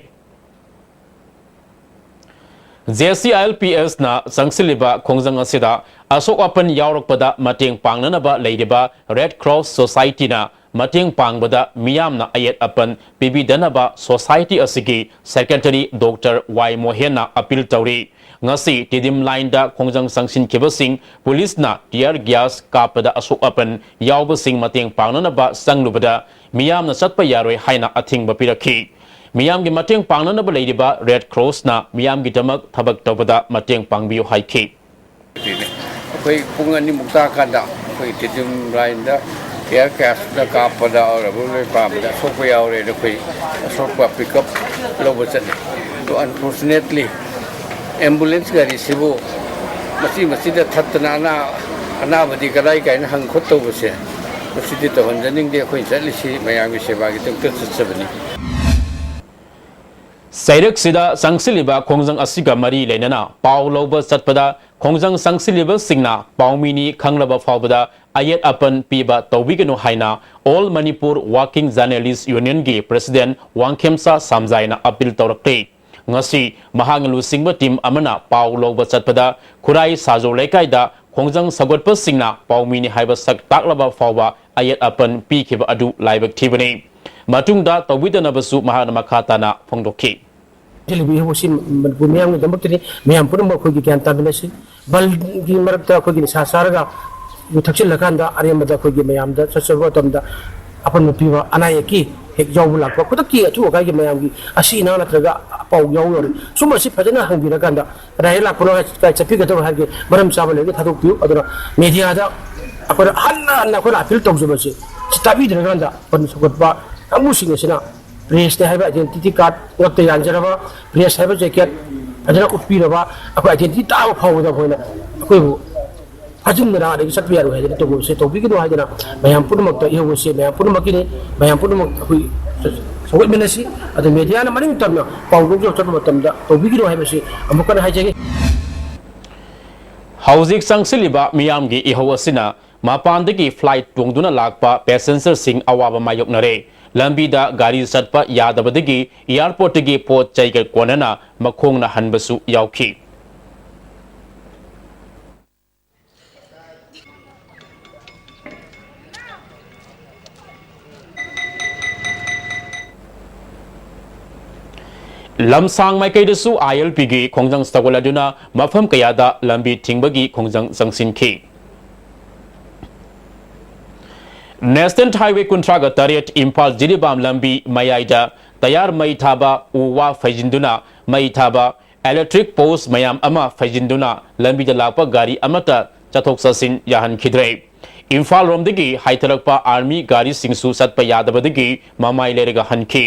J C I L ꯄꯤ ꯑꯦꯁꯅ ꯆꯪꯁꯤꯜꯂꯤꯕ ꯈꯣꯡꯖꯪ ꯑꯁꯤꯗ ꯑꯁꯣꯛ ꯑꯄꯟ ꯌꯥꯎꯔꯛꯄꯗ ꯃꯇꯦꯡ ꯄꯥꯡꯅꯅꯕ ꯂꯩꯔꯤꯕ ꯔꯦꯗ ꯀ꯭ꯔꯣꯁ ꯁꯣꯁꯥꯏꯇꯤꯅ ꯃꯇꯦꯡ ꯄꯥꯡꯕꯗ ꯃꯤꯌꯥꯝꯅ ꯑꯌꯦꯠ ꯑꯄꯟ ꯄꯤꯕꯤꯗꯅꯕ ꯁꯣꯁꯥꯏꯇꯤ ꯑꯁꯤꯒꯤ ꯁꯦꯀ꯭ꯔꯦꯇꯔꯤ ꯗꯣꯛꯇꯔ ꯋꯥꯏ ꯃꯣꯍꯦꯟꯅ ꯑꯄꯤꯜ ꯇꯧꯔꯤ꯫ ꯉꯁꯤ ꯇꯤꯗꯤꯝ ꯂꯥꯏꯟꯗ ꯈꯣꯡꯖꯪ ꯆꯪꯁꯤꯟꯈꯤꯕꯁꯤꯡ ꯄꯨꯂꯤꯁꯅ ꯇꯤꯌꯔ ꯒ꯭ꯌꯥꯁ ꯀꯥꯞꯄꯗ ꯑꯁꯣꯛ ꯑꯄꯟ ꯌꯥꯎꯕꯁꯤꯡ ꯃꯇꯦꯡ ꯄꯥꯡꯅꯅꯕ ꯆꯪꯂꯨꯕꯗ ꯃꯤꯌꯥꯝꯅ ꯆꯠꯄ ꯌꯥꯔꯣꯏ ꯍꯥꯏꯅ ꯑꯊꯤꯡꯕ ꯄꯤꯔꯛꯈꯤ꯫ ꯃꯤꯌꯥꯝꯒꯤ ꯃꯇꯦꯡ ꯄꯥꯡꯅꯅꯕ ꯂꯩꯔꯤꯕ ꯔꯦꯗ ꯀ꯭ꯔꯣꯁꯅ ꯃꯤꯌꯥꯝꯒꯤꯗꯃꯛ ꯊꯕꯛ ꯇꯧꯕꯗ ꯃꯇꯦꯡ ꯄꯥꯡꯕꯤꯌꯨ ꯍꯥꯏꯈꯤ꯫ ꯑꯩꯈꯣꯏ ꯄꯨꯡ ꯑꯅꯤꯃꯨꯛ ꯇꯥꯀꯥꯟꯗ ꯑꯩꯈꯣꯏ ꯇꯤꯗꯤꯝ ꯂꯥꯏꯟꯗ ꯇꯤꯌꯔ ꯒ꯭ꯌꯥꯁꯅ ꯀꯥꯞꯄꯗ ꯑꯣꯏꯔꯕ ꯂꯣꯏ ꯄꯥꯝꯕꯗ ꯑꯁꯣꯛꯄ ꯌꯥꯎꯔꯦꯅ ꯑꯩꯈꯣꯏ ꯑꯁꯣꯛꯄ ꯄꯤꯛꯑꯞ ꯂꯧꯕ ꯆꯠꯂꯤ꯫ ꯑꯗꯣ unfortunately ambulance ꯒꯥꯔꯤꯁꯤꯕꯨ ꯃꯆꯤ ꯃꯆꯤꯗ ꯊꯠꯇꯅ ꯑꯅꯥ-, ꯑꯅꯥꯕꯗꯤ ꯀꯗꯥꯏ ꯀꯥꯏꯅ ꯍꯪ ꯈꯣꯠ ꯇꯧꯕꯁꯦ, ꯃꯁꯤꯗꯤ ꯇꯧꯍꯟꯖꯅꯤꯡꯗꯦ꯫ ꯑꯩꯈꯣꯏꯅ ꯆꯠꯂꯤꯁꯤ ꯃꯌꯥꯝꯒꯤ ꯁꯦꯕꯥꯒꯤꯗꯃꯛꯇ ꯆꯠꯆꯕꯅꯤ꯫ ꯆꯩꯔꯛꯁꯤꯗ ꯆꯪꯁꯤꯜꯂꯤꯕ ꯈꯣꯡꯖꯪ ꯑꯁꯤꯒ ꯃꯔꯤ ꯂꯩꯅꯅ ꯄꯥꯎ ꯂꯧꯕ ꯆꯠꯄꯗ ꯈꯣꯡꯖꯪ ꯆꯪꯁꯤꯜꯂꯤꯕꯁꯤꯡꯅ ꯄꯥꯎꯃꯤꯅꯤ ꯈꯪꯂꯕ ꯐꯥꯎꯕꯗ ꯑꯌꯦꯠ ꯑꯄꯟ ꯄꯤꯕ ꯇꯧꯕꯤꯒꯅꯨ ꯍꯥꯏꯅ All Manipur Working Journalist Union ꯒꯤ president ꯋꯥꯡꯈꯦꯝꯆꯥ ꯁꯥꯝꯖꯥꯏꯅ ꯑꯄꯤꯜ ꯇꯧꯔꯛꯂꯤ꯫ ꯉꯁꯤ ꯃꯍꯥꯛꯅ ꯂꯨꯆꯤꯡꯕ ꯇꯤꯝ ꯑꯃꯅ ꯄꯥꯎ ꯂꯧꯕ ꯆꯠꯄꯗ ꯈꯨꯔꯥꯏ ꯁꯥꯖꯣ ꯂꯩꯀꯥꯏꯗ ꯈꯣꯡꯖꯪ ꯁꯧꯒꯠꯄꯁꯤꯡꯅ ꯄꯥꯎꯃꯤꯅꯤ ꯍꯥꯏꯕ ꯁꯛ ꯇꯥꯛꯂꯕ ꯐꯥꯎꯕ ꯑꯌꯦꯠ ꯑꯄꯟ ꯄꯤꯈꯤꯕ ꯑꯗꯨ ꯂꯥꯏꯕꯛ ꯊꯤꯕꯅꯤ꯫ ꯃꯇꯨꯡꯗ ꯇꯧꯕꯤꯗꯅꯕꯁꯨ ꯃꯍꯥꯛꯅ ꯃꯈꯥ ꯇꯥꯅ ꯐꯣꯡꯗꯣꯛꯈꯤ꯫ ꯊꯤꯜꯂꯤꯕ ꯏꯍꯧ ꯑꯁꯤ ꯃꯅꯤꯄꯨꯔ ꯃꯤꯌꯥꯝꯒꯤꯗꯃꯛꯇꯅꯤ꯫ ꯃꯌꯥꯝ ꯄꯨꯝꯅꯃꯛ ꯑꯩꯈꯣꯏꯒꯤ ꯒ꯭ꯌꯥꯟ ꯇꯥꯃꯤꯟꯅꯁꯤ꯫ ꯕꯜꯒꯤ ꯃꯔꯛꯇ ꯑꯩꯈꯣꯏꯒꯤ ꯅꯤꯁꯥ ꯆꯥꯔꯒ ꯌꯨ ꯊꯛꯆꯤꯜꯂꯀꯥꯟꯗ ꯑꯔꯦꯝꯕꯗ ꯑꯩꯈꯣꯏꯒꯤ ꯃꯌꯥꯝꯗ ꯆꯠꯆꯕ ꯃꯇꯝꯗ ꯑꯄꯟꯕ ꯄꯤꯕ, ꯑꯅꯥ ꯑꯌꯦꯛꯀꯤ ꯍꯦꯛ ꯌꯥꯎꯕ ꯂꯥꯛꯄ, ꯈꯨꯗꯛꯀꯤ ꯑꯊꯨ ꯑꯀꯥꯏꯒꯤ ꯃꯌꯥꯝꯒꯤ ꯑꯁꯤ ꯑꯅꯥ ꯅꯠꯇ꯭ꯔꯒ ꯑꯄꯥꯎ ꯌꯥꯎꯔꯤ꯫ ꯁꯨꯝꯕꯁꯤ ꯐꯖꯅ ꯍꯪꯕꯤꯔꯀꯥꯟꯗ ꯀꯗꯥꯏꯗ ꯂꯥꯛꯄꯅꯣ, ꯀꯥꯏ ꯆꯠꯄꯤꯒꯗꯕ ꯍꯥꯏꯕꯒꯤ ꯃꯔꯝ ꯆꯥꯕ ꯂꯩꯔꯒ ꯊꯥꯗꯣꯛꯄꯤꯌꯨ꯫ ꯑꯗꯨꯅ ꯃꯦꯗꯤꯌꯥꯗ ꯑꯩꯈꯣꯏꯅ ꯍꯟꯅ ꯍꯟꯅ ꯑꯩꯈꯣꯏꯅ ꯑꯄꯤꯜ ꯇꯧꯖꯕꯁꯤ ꯁꯤ ꯇꯥꯕꯤꯗ꯭ꯔꯀꯥꯟꯗ ꯑꯄꯟ ꯁꯧꯒꯠꯄ ꯀꯥꯡꯕꯨꯁꯤꯡ ꯑꯁꯤꯅ ꯄ꯭ꯔꯦꯁꯅꯦ ꯍꯥꯏꯕ ꯑꯥꯏꯗꯦꯟꯇꯤꯇꯤ ꯀꯥꯔꯗ ꯉꯛꯇ ꯌꯥꯟꯖꯔꯕ, ꯄ꯭ꯔꯦꯁ ꯍꯥꯏꯕ ꯖꯦꯀꯦꯠ ꯐꯖꯅ ꯎꯠꯄꯤꯔꯕ, ꯑꯩꯈꯣꯏ ꯑꯥꯏꯗꯦꯟꯇꯤꯇꯤ ꯇꯥꯕ ꯐꯥꯎꯕꯗ ꯑꯩꯈꯣꯏꯅ ꯑꯩꯈꯣꯏꯕꯨ ꯐꯥꯖꯤꯟꯗꯅ ꯑꯗꯒꯤ ꯆꯠꯄ ꯌꯥꯔꯣꯏ ꯍꯥꯏꯗꯅ ꯇꯧꯕꯁꯦ ꯇꯧꯕꯤꯒꯅꯨ ꯍꯥꯏꯗꯅ ꯃꯌꯥꯝ ꯄꯨꯝꯅꯃꯛꯇ ꯏꯍꯧ ꯑꯁꯤ ꯃꯌꯥꯝ ꯄꯨꯝꯅꯃꯛꯀꯤꯅꯤ꯫ ꯃꯌꯥꯝ ꯄꯨꯝꯅꯃꯛ ꯑꯩꯈꯣꯏ ꯁꯧꯒꯠꯃꯤꯟꯅꯁꯤ꯫ ꯑꯗꯨ ꯃꯦꯗꯤꯌꯥꯅ ꯃꯅꯤꯡ ꯇꯝꯅ ꯄꯥꯎ ꯂꯧꯖꯕ ꯆꯠꯄ ꯃꯇꯝꯗ ꯇꯧꯕꯤꯒꯅꯨ ꯍꯥꯏꯕꯁꯤ ꯑꯃꯨꯛ ꯍꯟꯅ ꯍꯥꯏꯖꯒꯦ꯫ ꯍꯧꯖꯤꯛ ꯆꯪꯁꯤꯜꯂꯤꯕ ꯃꯤꯌꯥꯝꯒꯤ ꯏꯍꯧ ꯑꯁꯤꯅ ꯃꯄꯥꯟꯗꯒꯤ ꯐ꯭ꯂꯥꯏꯠ ꯇꯣꯡꯗꯨꯅ ꯂꯥꯛꯄ ꯄꯦꯁꯦꯟꯖꯔꯁꯤꯡ ꯑꯋꯥꯕ ꯃꯥꯌꯣꯛꯅꯔꯦ꯫ ꯂꯝꯕꯤꯗ ꯒꯥꯔꯤ ꯆꯠꯄ ꯌꯥꯗꯕꯗꯒꯤ ꯑꯦꯌꯥꯔꯄꯣꯔꯠꯇꯒꯤ ꯄꯣꯠ ꯆꯩꯒ ꯀꯣꯟꯅꯅ ꯃꯈꯣꯡꯅ ꯍꯟꯕꯁꯨ ꯌꯥꯎꯈꯤ꯫ ꯂꯝꯁꯥꯡ ꯃꯥꯏꯀꯩꯗꯁꯨ ꯑꯥꯏ ꯑꯦꯜ ꯄꯤꯒꯤ ꯈꯣꯡꯖꯪ ꯁꯧꯒꯠꯂꯗꯨꯅ ꯃꯐꯝ ꯀꯌꯥꯗ ꯂꯝꯕꯤ ꯊꯤꯡꯕꯒꯤ ꯈꯣꯡꯖꯪ ꯆꯪꯁꯤꯟꯈꯤ꯫ ꯅꯦꯁꯅꯦꯜ ꯍꯥꯏꯋꯦ ꯀꯨꯟꯊ꯭ꯔꯥꯒ ꯇꯔꯦꯠ ꯏꯝꯐꯥꯜ ꯖꯤꯔꯤꯕꯥꯝ ꯂꯝꯕꯤ ꯃꯌꯥꯏꯗ ꯇꯌꯥꯔ ꯃꯩ ꯊꯥꯕ, ꯎ ꯋꯥ ꯐꯩꯖꯤꯟꯗꯨꯅ ꯃꯩ ꯊꯥꯕ, ꯏꯂꯦꯛꯇ꯭ꯔꯤꯛ ꯄꯣꯁ ꯃꯌꯥꯝ ꯑꯃ ꯐꯩꯖꯤꯟꯗꯨꯅ ꯂꯝꯕꯤꯗ ꯂꯥꯛꯄ ꯒꯥꯔꯤ ꯑꯃꯠꯇ ꯆꯠꯊꯣꯛ ꯆꯠꯁꯤꯟ ꯌꯥꯍꯟꯈꯤꯗ꯭ꯔꯦ꯫ ꯏꯝꯐꯥꯜ ꯔꯣꯝꯗꯒꯤ ꯍꯥꯏꯊꯔꯛꯄ ꯑꯥꯔꯃꯤ ꯒꯥꯔꯤꯁꯤꯡꯁꯨ ꯆꯠꯄ ꯌꯥꯗꯕꯗꯒꯤ ꯃꯃꯥꯏ ꯂꯩꯔꯒ ꯍꯟꯈꯤ꯫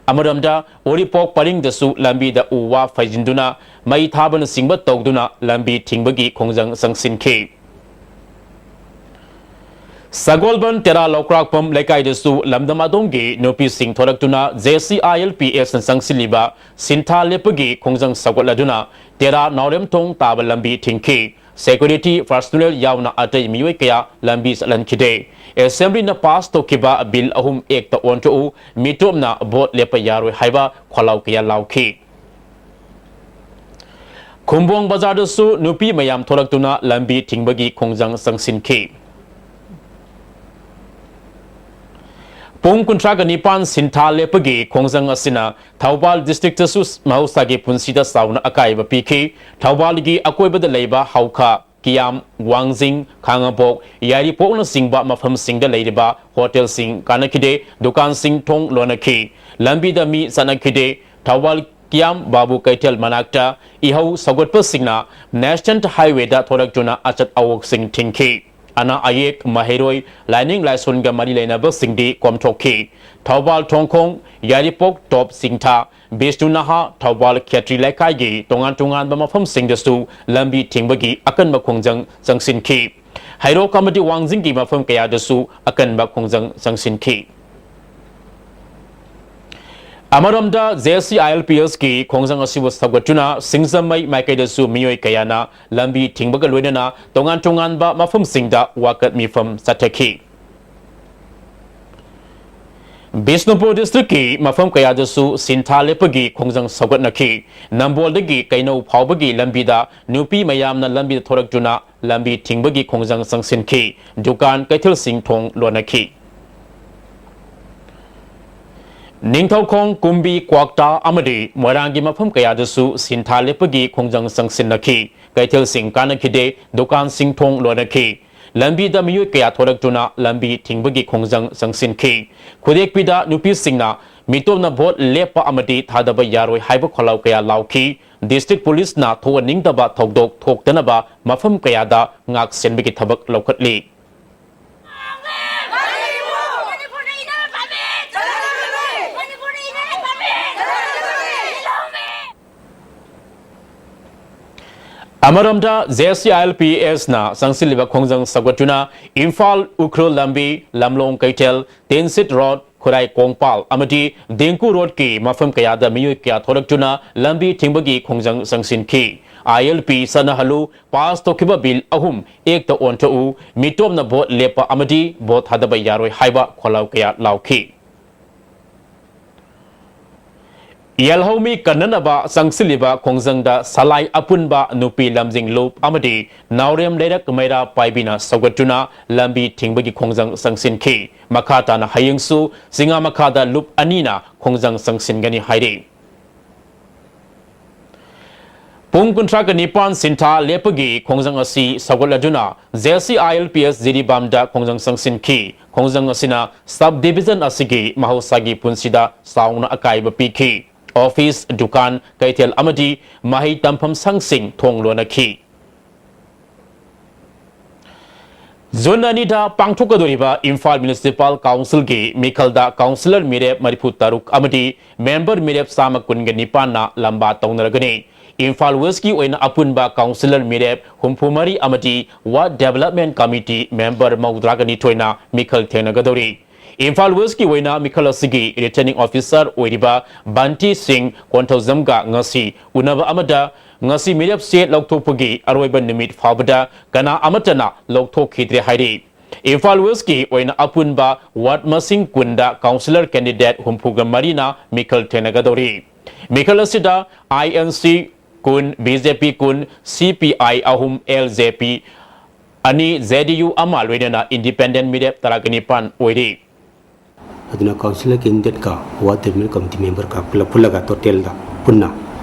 ꯑꯃꯔꯣꯝꯗ ꯎꯔꯤꯄꯣꯛ ꯄꯔꯤꯡꯗꯁꯨ ꯂꯝꯕꯤꯗ ꯎ ꯋꯥ ꯐꯩꯖꯤꯟꯗꯨꯅ ꯃꯩ ꯊꯥꯕꯅꯆꯤꯡꯕ ꯇꯧꯗꯨꯅ ꯂꯝꯕꯤ ꯊꯤꯡꯕꯒꯤ ꯈꯣꯡꯖꯪ ꯆꯪꯁꯤꯟꯈꯤ꯫ ꯁꯒꯣꯜꯕꯟ ꯇꯦꯔꯥ ꯂꯧꯀ꯭ꯔꯥꯛꯄꯝ ꯂꯩꯀꯥꯏꯗꯁꯨ ꯂꯝꯗꯝ ꯑꯗꯣꯝꯒꯤ ꯅꯨꯄꯤꯁꯤꯡ ꯊꯣꯔꯛꯇꯨꯅ ꯖꯦ ꯁꯤ ꯑꯥꯏ ꯑꯦꯜ ꯄꯤ ꯑꯦꯁꯅ ꯆꯪꯁꯤꯜꯂꯤꯕ ꯁꯤꯟꯊꯥ ꯂꯦꯞꯄꯒꯤ ꯈꯣꯡꯖꯪ ꯁꯧꯒꯠꯂꯗꯨꯅ ꯇꯦꯔꯥ ꯅꯥꯎꯔꯦꯝꯊꯣꯡ ꯇꯥꯕ ꯂꯝꯕꯤ ꯊꯤꯡꯈꯤ꯫ ꯁꯦꯀ꯭ꯌꯨꯔꯤꯇꯤ ꯄꯔꯁꯣꯅꯦꯜ ꯌꯥꯎꯅ ꯑꯇꯩ ꯃꯤꯑꯣꯏ ꯀꯌꯥ ꯂꯝꯕꯤ ꯆꯠꯍꯟꯈꯤꯗꯦ꯫ ꯑꯦꯁꯦꯝꯕ꯭ꯂꯤꯅ ꯄꯥꯁ ꯇꯧꯈꯤꯕ ꯕꯤꯜ ꯑꯍꯨꯝ ꯑꯦꯛꯇ ꯑꯣꯟꯊꯣꯛꯎ, ꯃꯤꯇꯣꯞꯅ ꯚꯣꯠ ꯂꯦꯞꯄ ꯌꯥꯔꯣꯏ ꯍꯥꯏꯕ ꯈꯣꯜꯂꯥꯎ ꯀꯌꯥ ꯂꯥꯎꯈꯤ꯫ ꯈꯨꯝꯕꯣꯡ ꯕꯖꯥꯔꯗꯁꯨ ꯅꯨꯄꯤ ꯃꯌꯥꯝ ꯊꯣꯛꯂꯛꯇꯨꯅ ꯂꯝꯕꯤ ꯊꯤꯡꯕꯒꯤ ꯈꯣꯡꯖꯪ ꯆꯪꯁꯤꯟꯈꯤ꯫ ꯄꯨꯡ ꯀꯨꯟꯊ꯭ꯔꯥꯒ ꯅꯤꯄꯥꯟ ꯁꯤꯟꯊꯥ ꯂꯦꯞꯄꯒꯤ ꯈꯣꯡꯖꯪ ꯑꯁꯤꯅ ꯊꯧꯕꯥꯜ districtꯇꯁꯨ ꯃꯍꯧꯁꯥꯒꯤ ꯄꯨꯟꯁꯤꯗ ꯆꯥꯎꯅ ꯑꯀꯥꯏꯕ ꯄꯤꯈꯤ꯫ ꯊꯧꯕꯥꯜꯒꯤ ꯑꯀꯣꯏꯕꯗ ꯂꯩꯕ ꯍꯧꯈꯥ, ꯀꯤꯌꯥꯝ, ꯋꯥꯡꯖꯤꯡ, ꯈꯥꯉꯕꯣꯛ, ꯌꯥꯏꯔꯤꯄꯣꯛꯅꯆꯤꯡꯕ ꯃꯐꯝꯁꯤꯡꯗ ꯂꯩꯔꯤꯕ ꯍꯣꯇꯦꯜꯁꯤꯡ ꯀꯥꯅꯈꯤꯗꯦ, ꯗꯨꯀꯥꯟꯁꯤꯡ ꯊꯣꯡ ꯂꯣꯟꯅꯈꯤ, ꯂꯝꯕꯤꯗ ꯃꯤ ꯆꯠꯅꯈꯤꯗꯦ꯫ ꯊꯧꯕꯥꯜ ꯀꯤꯌꯥꯝ ꯕꯥꯕꯨ ꯀꯩꯊꯦꯜ ꯃꯅꯥꯛꯇ ꯏꯍꯧ ꯁꯧꯒꯠꯄꯁꯤꯡꯅ National Highwayꯗ ꯊꯣꯔꯛꯇꯨꯅ ꯑꯆꯠ ꯑꯋꯣꯛꯁꯤꯡ ꯊꯤꯡꯈꯤ꯫ ꯑꯅꯥ ꯑꯌꯦꯛ, ꯃꯍꯩꯔꯣꯏ, ꯂꯥꯏꯅꯤꯡ ꯂꯥꯏꯁꯣꯟꯒ ꯃꯔꯤ ꯂꯩꯅꯕꯁꯤꯡꯗꯤ ꯀꯣꯝꯊꯣꯛꯈꯤ꯫ ꯊꯧꯕꯥꯜ ꯊꯣꯡꯈꯣꯡ, ꯌꯥꯏꯔꯤꯄꯣꯛ ꯇꯣꯞ ꯆꯤꯡꯊꯥ, ꯕꯤꯁꯅꯨ ꯅꯍꯥ, ꯊꯧꯕꯥꯜ ꯈꯦꯇ꯭ꯔꯤ ꯂꯩꯀꯥꯏꯒꯤ ꯇꯣꯉꯥꯟ ꯇꯣꯉꯥꯟꯕ ꯃꯐꯝꯁꯤꯡꯗꯁꯨ ꯂꯝꯕꯤ ꯊꯤꯡꯕꯒꯤ ꯑꯀꯟꯕ ꯈꯣꯡꯖꯪ ꯆꯪꯁꯤꯟꯈꯤ꯫ ꯍꯩꯔꯣꯛ ꯑꯃꯗꯤ ꯋꯥꯡꯖꯤꯡꯒꯤ ꯃꯐꯝ ꯀꯌꯥꯗꯁꯨ ꯑꯀꯟꯕ ꯈꯣꯡꯖꯪ ꯆꯪꯁꯤꯟꯈꯤ꯫ ꯑꯃꯔꯣꯝꯗ, JCILPSꯀꯤ ꯈꯣꯡꯖꯪ ꯑꯁꯤꯕꯨ ꯁꯧꯒꯠꯇꯨꯅ ꯁꯤꯡꯖꯃꯩ ꯃꯥꯏꯀꯩꯗꯁꯨ ꯃꯤꯑꯣꯏ ꯀꯌꯥꯅ ꯂꯝꯕꯤ ꯊꯤꯡꯕꯒ ꯂꯣꯏꯅꯅ ꯇꯣꯉꯥꯟ ꯇꯣꯉꯥꯟꯕ ꯃꯐꯝꯁꯤꯡꯗ ꯋꯥꯀꯠ ꯃꯤꯐꯝ ꯆꯠꯊꯈꯤ꯫ ꯕꯤꯁꯅꯨꯄꯨꯔ districtꯀꯤ ꯃꯐꯝ ꯀꯌꯥꯗꯁꯨ ꯁꯤꯟꯊꯥ ꯂꯦꯞꯄꯒꯤ ꯈꯣꯡꯖꯪ ꯁꯧꯒꯠꯅꯈꯤ꯫ ꯅꯝꯕꯣꯜꯗꯒꯤ ꯀꯩꯅꯧ ꯐꯥꯎꯕꯒꯤ ꯂꯝꯕꯤꯗ ꯅꯨꯄꯤ ꯃꯌꯥꯝꯅ ꯂꯝꯕꯤꯗ ꯊꯣꯔꯛꯇꯨꯅ ꯂꯝꯕꯤ ꯊꯤꯡꯕꯒꯤ ꯈꯣꯡꯖꯪ ꯆꯪꯁꯤꯟꯈꯤ꯫ ꯗꯨꯀꯥꯟ ꯀꯩꯊꯦꯜꯁꯤꯡ ꯊꯣꯡ ꯂꯣꯟꯅꯈꯤ꯫ ꯅꯤꯡꯊꯧꯈꯣꯡ, ꯀꯨꯝꯕꯤ, ꯀ꯭ꯋꯥꯛꯇꯥ ꯑꯃꯗꯤ ꯃꯣꯏꯔꯥꯡꯒꯤ ꯃꯐꯝ ꯀꯌꯥꯗꯁꯨ ꯁꯤꯟꯊꯥ ꯂꯦꯞꯄꯒꯤ ꯈꯣꯡꯖꯪ ꯆꯪꯁꯤꯟꯅꯈꯤ꯫ ꯀꯩꯊꯦꯜꯁꯤꯡ ꯀꯥꯅꯈꯤꯗꯦ, ꯗꯨꯀꯥꯟꯁꯤꯡ ꯊꯣꯡ ꯂꯣꯟꯅꯈꯤ꯫ ꯂꯝꯕꯤꯗ ꯃꯤꯑꯣꯏ ꯀꯌꯥ ꯊꯣꯔꯛꯇꯨꯅ ꯂꯝꯕꯤ ꯊꯤꯡꯕꯒꯤ ꯈꯣꯡꯖꯪ ꯆꯪꯁꯤꯟꯈꯤ꯫ ꯈꯨꯗꯦꯛꯄꯤꯗ ꯅꯨꯄꯤꯁꯤꯡꯅ ꯃꯤꯇꯣꯞꯅ ꯚꯣꯠ ꯂꯦꯞꯄ ꯑꯃꯗꯤ ꯊꯥꯗꯕ ꯌꯥꯔꯣꯏ ꯍꯥꯏꯕ ꯈꯣꯜꯂꯥꯎ ꯀꯌꯥ ꯂꯥꯎꯈꯤ꯫ District Policeꯅ ꯊꯣꯛꯍꯟꯅꯤꯡꯗꯕ ꯊꯧꯗꯣꯛ ꯊꯣꯛꯇꯅꯕ ꯃꯐꯝ ꯀꯌꯥꯗ ꯉꯥꯛ ꯁꯦꯟꯕꯒꯤ ꯊꯕꯛ ꯂꯧꯈꯠꯂꯤ꯫ ꯑꯃꯔꯣꯝꯗ, JCILPSꯅ ꯆꯪꯁꯤꯜꯂꯤꯕ ꯈꯣꯡꯖꯪ ꯁꯧꯒꯠꯇꯨꯅ ꯏꯝꯐꯥꯜ ꯎꯈ꯭ꯔꯨꯜ ꯂꯝꯕꯤ, ꯂꯝꯂꯣꯡ ꯀꯩꯊꯦꯜ, ꯇꯦꯟꯁꯤꯠ ꯔꯣꯗ, ꯈꯨꯔꯥꯏ ꯀꯣꯡꯄꯥꯜ ꯑꯃꯗꯤ ꯗꯤꯡꯀꯨ ꯔꯣꯗꯀꯤ ꯃꯐꯝ ꯀꯌꯥꯗ ꯃꯤꯑꯣꯏ ꯀꯌꯥ ꯊꯣꯔꯛꯇꯨꯅ ꯂꯝꯕꯤ ꯊꯤꯡꯕꯒꯤ ꯈꯣꯡꯖꯪ ꯆꯪꯁꯤꯟꯈꯤ꯫ ILP ꯆꯠꯅꯍꯜꯂꯨ, ꯄꯥꯁ ꯇꯧꯈꯤꯕ ꯕꯤꯜ ꯑꯍꯨꯝ ꯑꯦꯛꯇ ꯑꯣꯟꯊꯣꯛꯎ, ꯃꯤꯇꯣꯞꯅ ꯚꯣꯠ ꯂꯦꯞꯄ ꯑꯃꯗꯤ ꯚꯣꯠ ꯊꯥꯗꯕ ꯌꯥꯔꯣꯏ ꯍꯥꯏꯕ ꯈꯣꯜꯂꯥꯎ ꯀꯌꯥ ꯂꯥꯎꯈꯤ꯫ ꯌꯦꯜꯍꯧꯃꯤ ꯀꯟꯅꯅꯕ ꯆꯪꯁꯤꯜꯂꯤꯕ ꯈꯣꯡꯖꯪꯗ ꯁꯂꯥꯏ ꯑꯄꯨꯟꯕ ꯅꯨꯄꯤ ꯂꯝꯖꯤꯡ ꯂꯨꯞ ꯑꯃꯗꯤ ꯅꯥꯎꯔꯦꯝ ꯂꯩꯔꯛ ꯃꯩꯔꯥ ꯄꯥꯏꯕꯤꯅ ꯁꯧꯒꯠꯇꯨꯅ ꯂꯝꯕꯤ ꯊꯤꯡꯕꯒꯤ ꯈꯣꯡꯖꯪ ꯆꯪꯁꯤꯟꯈꯤ꯫ ꯃꯈꯥ ꯇꯥꯅ ꯍꯌꯦꯡꯁꯨ ꯆꯤꯉꯥ ꯃꯈꯥꯗ ꯂꯨꯞ ꯑꯅꯤꯅ ꯈꯣꯡꯖꯪ ꯆꯪꯁꯤꯟꯒꯅꯤ ꯍꯥꯏꯔꯤ꯫ ꯄꯨꯡ ꯀꯨꯟꯊ꯭ꯔꯥꯒ ꯅꯤꯄꯥꯟ ꯁꯤꯟꯊꯥ ꯂꯦꯞꯄꯒꯤ ꯈꯣꯡꯖꯪ ꯑꯁꯤ ꯁꯧꯒꯠꯂꯗꯨꯅ J C I L P S ꯖꯤꯔꯤꯕꯥꯝꯗ ꯈꯣꯡꯖꯪ ꯆꯪꯁꯤꯟꯈꯤ꯫ ꯈꯣꯡꯖꯪ ꯑꯁꯤꯅ sub division ꯑꯁꯤꯒꯤ ꯃꯍꯧꯁꯥꯒꯤ ꯄꯨꯟꯁꯤꯗ ꯆꯥꯎꯅ ꯑꯀꯥꯏꯕ ꯄꯤꯈꯤ꯫ ꯑꯣꯐꯤꯁ, ꯗꯨꯀꯥꯟ, ꯀꯩꯊꯦꯜ ꯑꯃꯗꯤ ꯃꯍꯩ ꯇꯝꯐꯝ ꯁꯪꯁꯤꯡ ꯊꯣꯡ ꯂꯣꯟꯅꯈꯤ꯫ ꯖꯨꯟ ꯑꯅꯤꯗ ꯄꯥꯡꯊꯣꯛꯀꯗꯧꯔꯤꯕ ꯏꯝꯐꯥꯜ ꯃ꯭ꯌꯨꯅꯤꯁꯤꯄꯥꯜ ꯀꯥꯎꯟꯁꯤꯜꯒꯤ ꯃꯤꯈꯜꯗ ꯀꯥꯎꯟꯁꯤꯂꯔ ꯃꯤꯔꯦꯞ ꯃꯔꯤꯐꯨ ꯇꯔꯨꯛ ꯑꯃꯗꯤ ꯃꯦꯝꯕꯔ ꯃꯤꯔꯦꯞ ꯆꯥꯝꯃ ꯀꯨꯟꯒ ꯅꯤꯄꯥꯟꯅ ꯂꯝꯕꯥ ꯇꯧꯅꯔꯒꯅꯤ꯫ ꯏꯝꯐꯥꯜ ꯋꯦꯁꯀꯤ ꯑꯣꯏꯅ ꯑꯄꯨꯟꯕ ꯀꯥꯎꯟꯁꯤꯂꯔ ꯃꯤꯔꯦꯞ ꯍꯨꯝꯐꯨ ꯃꯔꯤ ꯑꯃꯗꯤ ꯋꯥꯔꯗ ꯗꯦꯕꯂꯞꯃꯦꯟ ꯀꯃꯤꯇꯤ ꯃꯦꯝꯕꯔ ꯃꯧꯗ꯭ꯔꯥꯒ ꯅꯤꯊꯣꯏꯅ ꯃꯤꯈꯜ ꯊꯦꯡꯅꯒꯗꯧꯔꯤ꯫ ꯏꯝꯐꯥꯜ ꯋꯦꯁꯀꯤ ꯑꯣꯏꯅ ꯃꯤꯈꯜ ꯑꯁꯤꯒꯤ ꯔꯤꯇꯔꯅꯤꯡ ꯑꯣꯐꯤꯁꯥꯔ ꯑꯣꯏꯔꯤꯕ ꯕꯟꯇꯤ ꯁꯤꯡ ꯀꯣꯟꯊꯧꯖꯝꯒ ꯉꯁꯤ ꯎꯅꯕ ꯑꯃꯗ ꯉꯁꯤ ꯃꯤꯔꯦꯞ ꯆꯦ ꯂꯧꯊꯣꯛꯄꯒꯤ ꯑꯔꯣꯏꯕ ꯅꯨꯃꯤꯠ ꯐꯥꯎꯕꯗ ꯀꯅꯥ ꯑꯃꯠꯇꯅ ꯂꯧꯊꯣꯛꯈꯤꯗ꯭ꯔꯦ ꯍꯥꯏꯔꯤ꯫ ꯏꯝꯐꯥꯜ ꯋꯦꯁꯀꯤ ꯑꯣꯏꯅ ꯑꯄꯨꯟꯕ ꯋꯥꯔꯗ ꯃꯁꯤꯡ ꯀꯨꯟꯗ ꯀꯥꯎꯟꯁꯤꯂꯔ ꯀꯦꯟꯗꯤꯗꯦꯠ ꯍꯨꯝꯐꯨꯒ ꯃꯔꯤꯅ ꯃꯤꯈꯜ ꯊꯦꯡꯅꯒꯗꯧꯔꯤ꯫ ꯃꯤꯈꯜ ꯑꯁꯤꯗ ꯑꯥꯏ ꯑꯦꯟ ꯁꯤ ꯀꯨꯟ, ꯕꯤ ꯖꯦ ꯄꯤ ꯀꯨꯟ, ꯁꯤ ꯄꯤ ꯑꯥꯏ ꯑꯍꯨꯝ, ꯑꯦꯜ ꯖꯦ ꯄꯤ ꯑꯅꯤ, ꯖꯦ ꯗꯤ ꯌꯨ ꯑꯃ ꯂꯣꯏꯅꯅ ꯏꯟꯗꯤꯄꯦꯟꯗꯦꯟ ꯃꯤꯔꯦꯞ ꯇꯔꯥꯒ ꯅꯤꯄꯥꯟ ꯑꯣꯏꯔꯤ꯫ ꯑꯗꯨꯅ ꯀꯥꯎꯟꯁꯤꯂꯔ ꯀꯦꯟꯗꯤꯗꯦꯠꯀ ꯋꯥꯔꯗ ꯗꯦꯕꯂꯞꯃꯦꯟ ꯀꯃꯤꯇꯤ ꯃꯦꯝꯕꯔꯒ ꯄꯨꯂꯞ ꯄꯨꯜꯂꯒ ꯇꯣꯇꯦꯜꯗ ꯄꯨꯟꯅ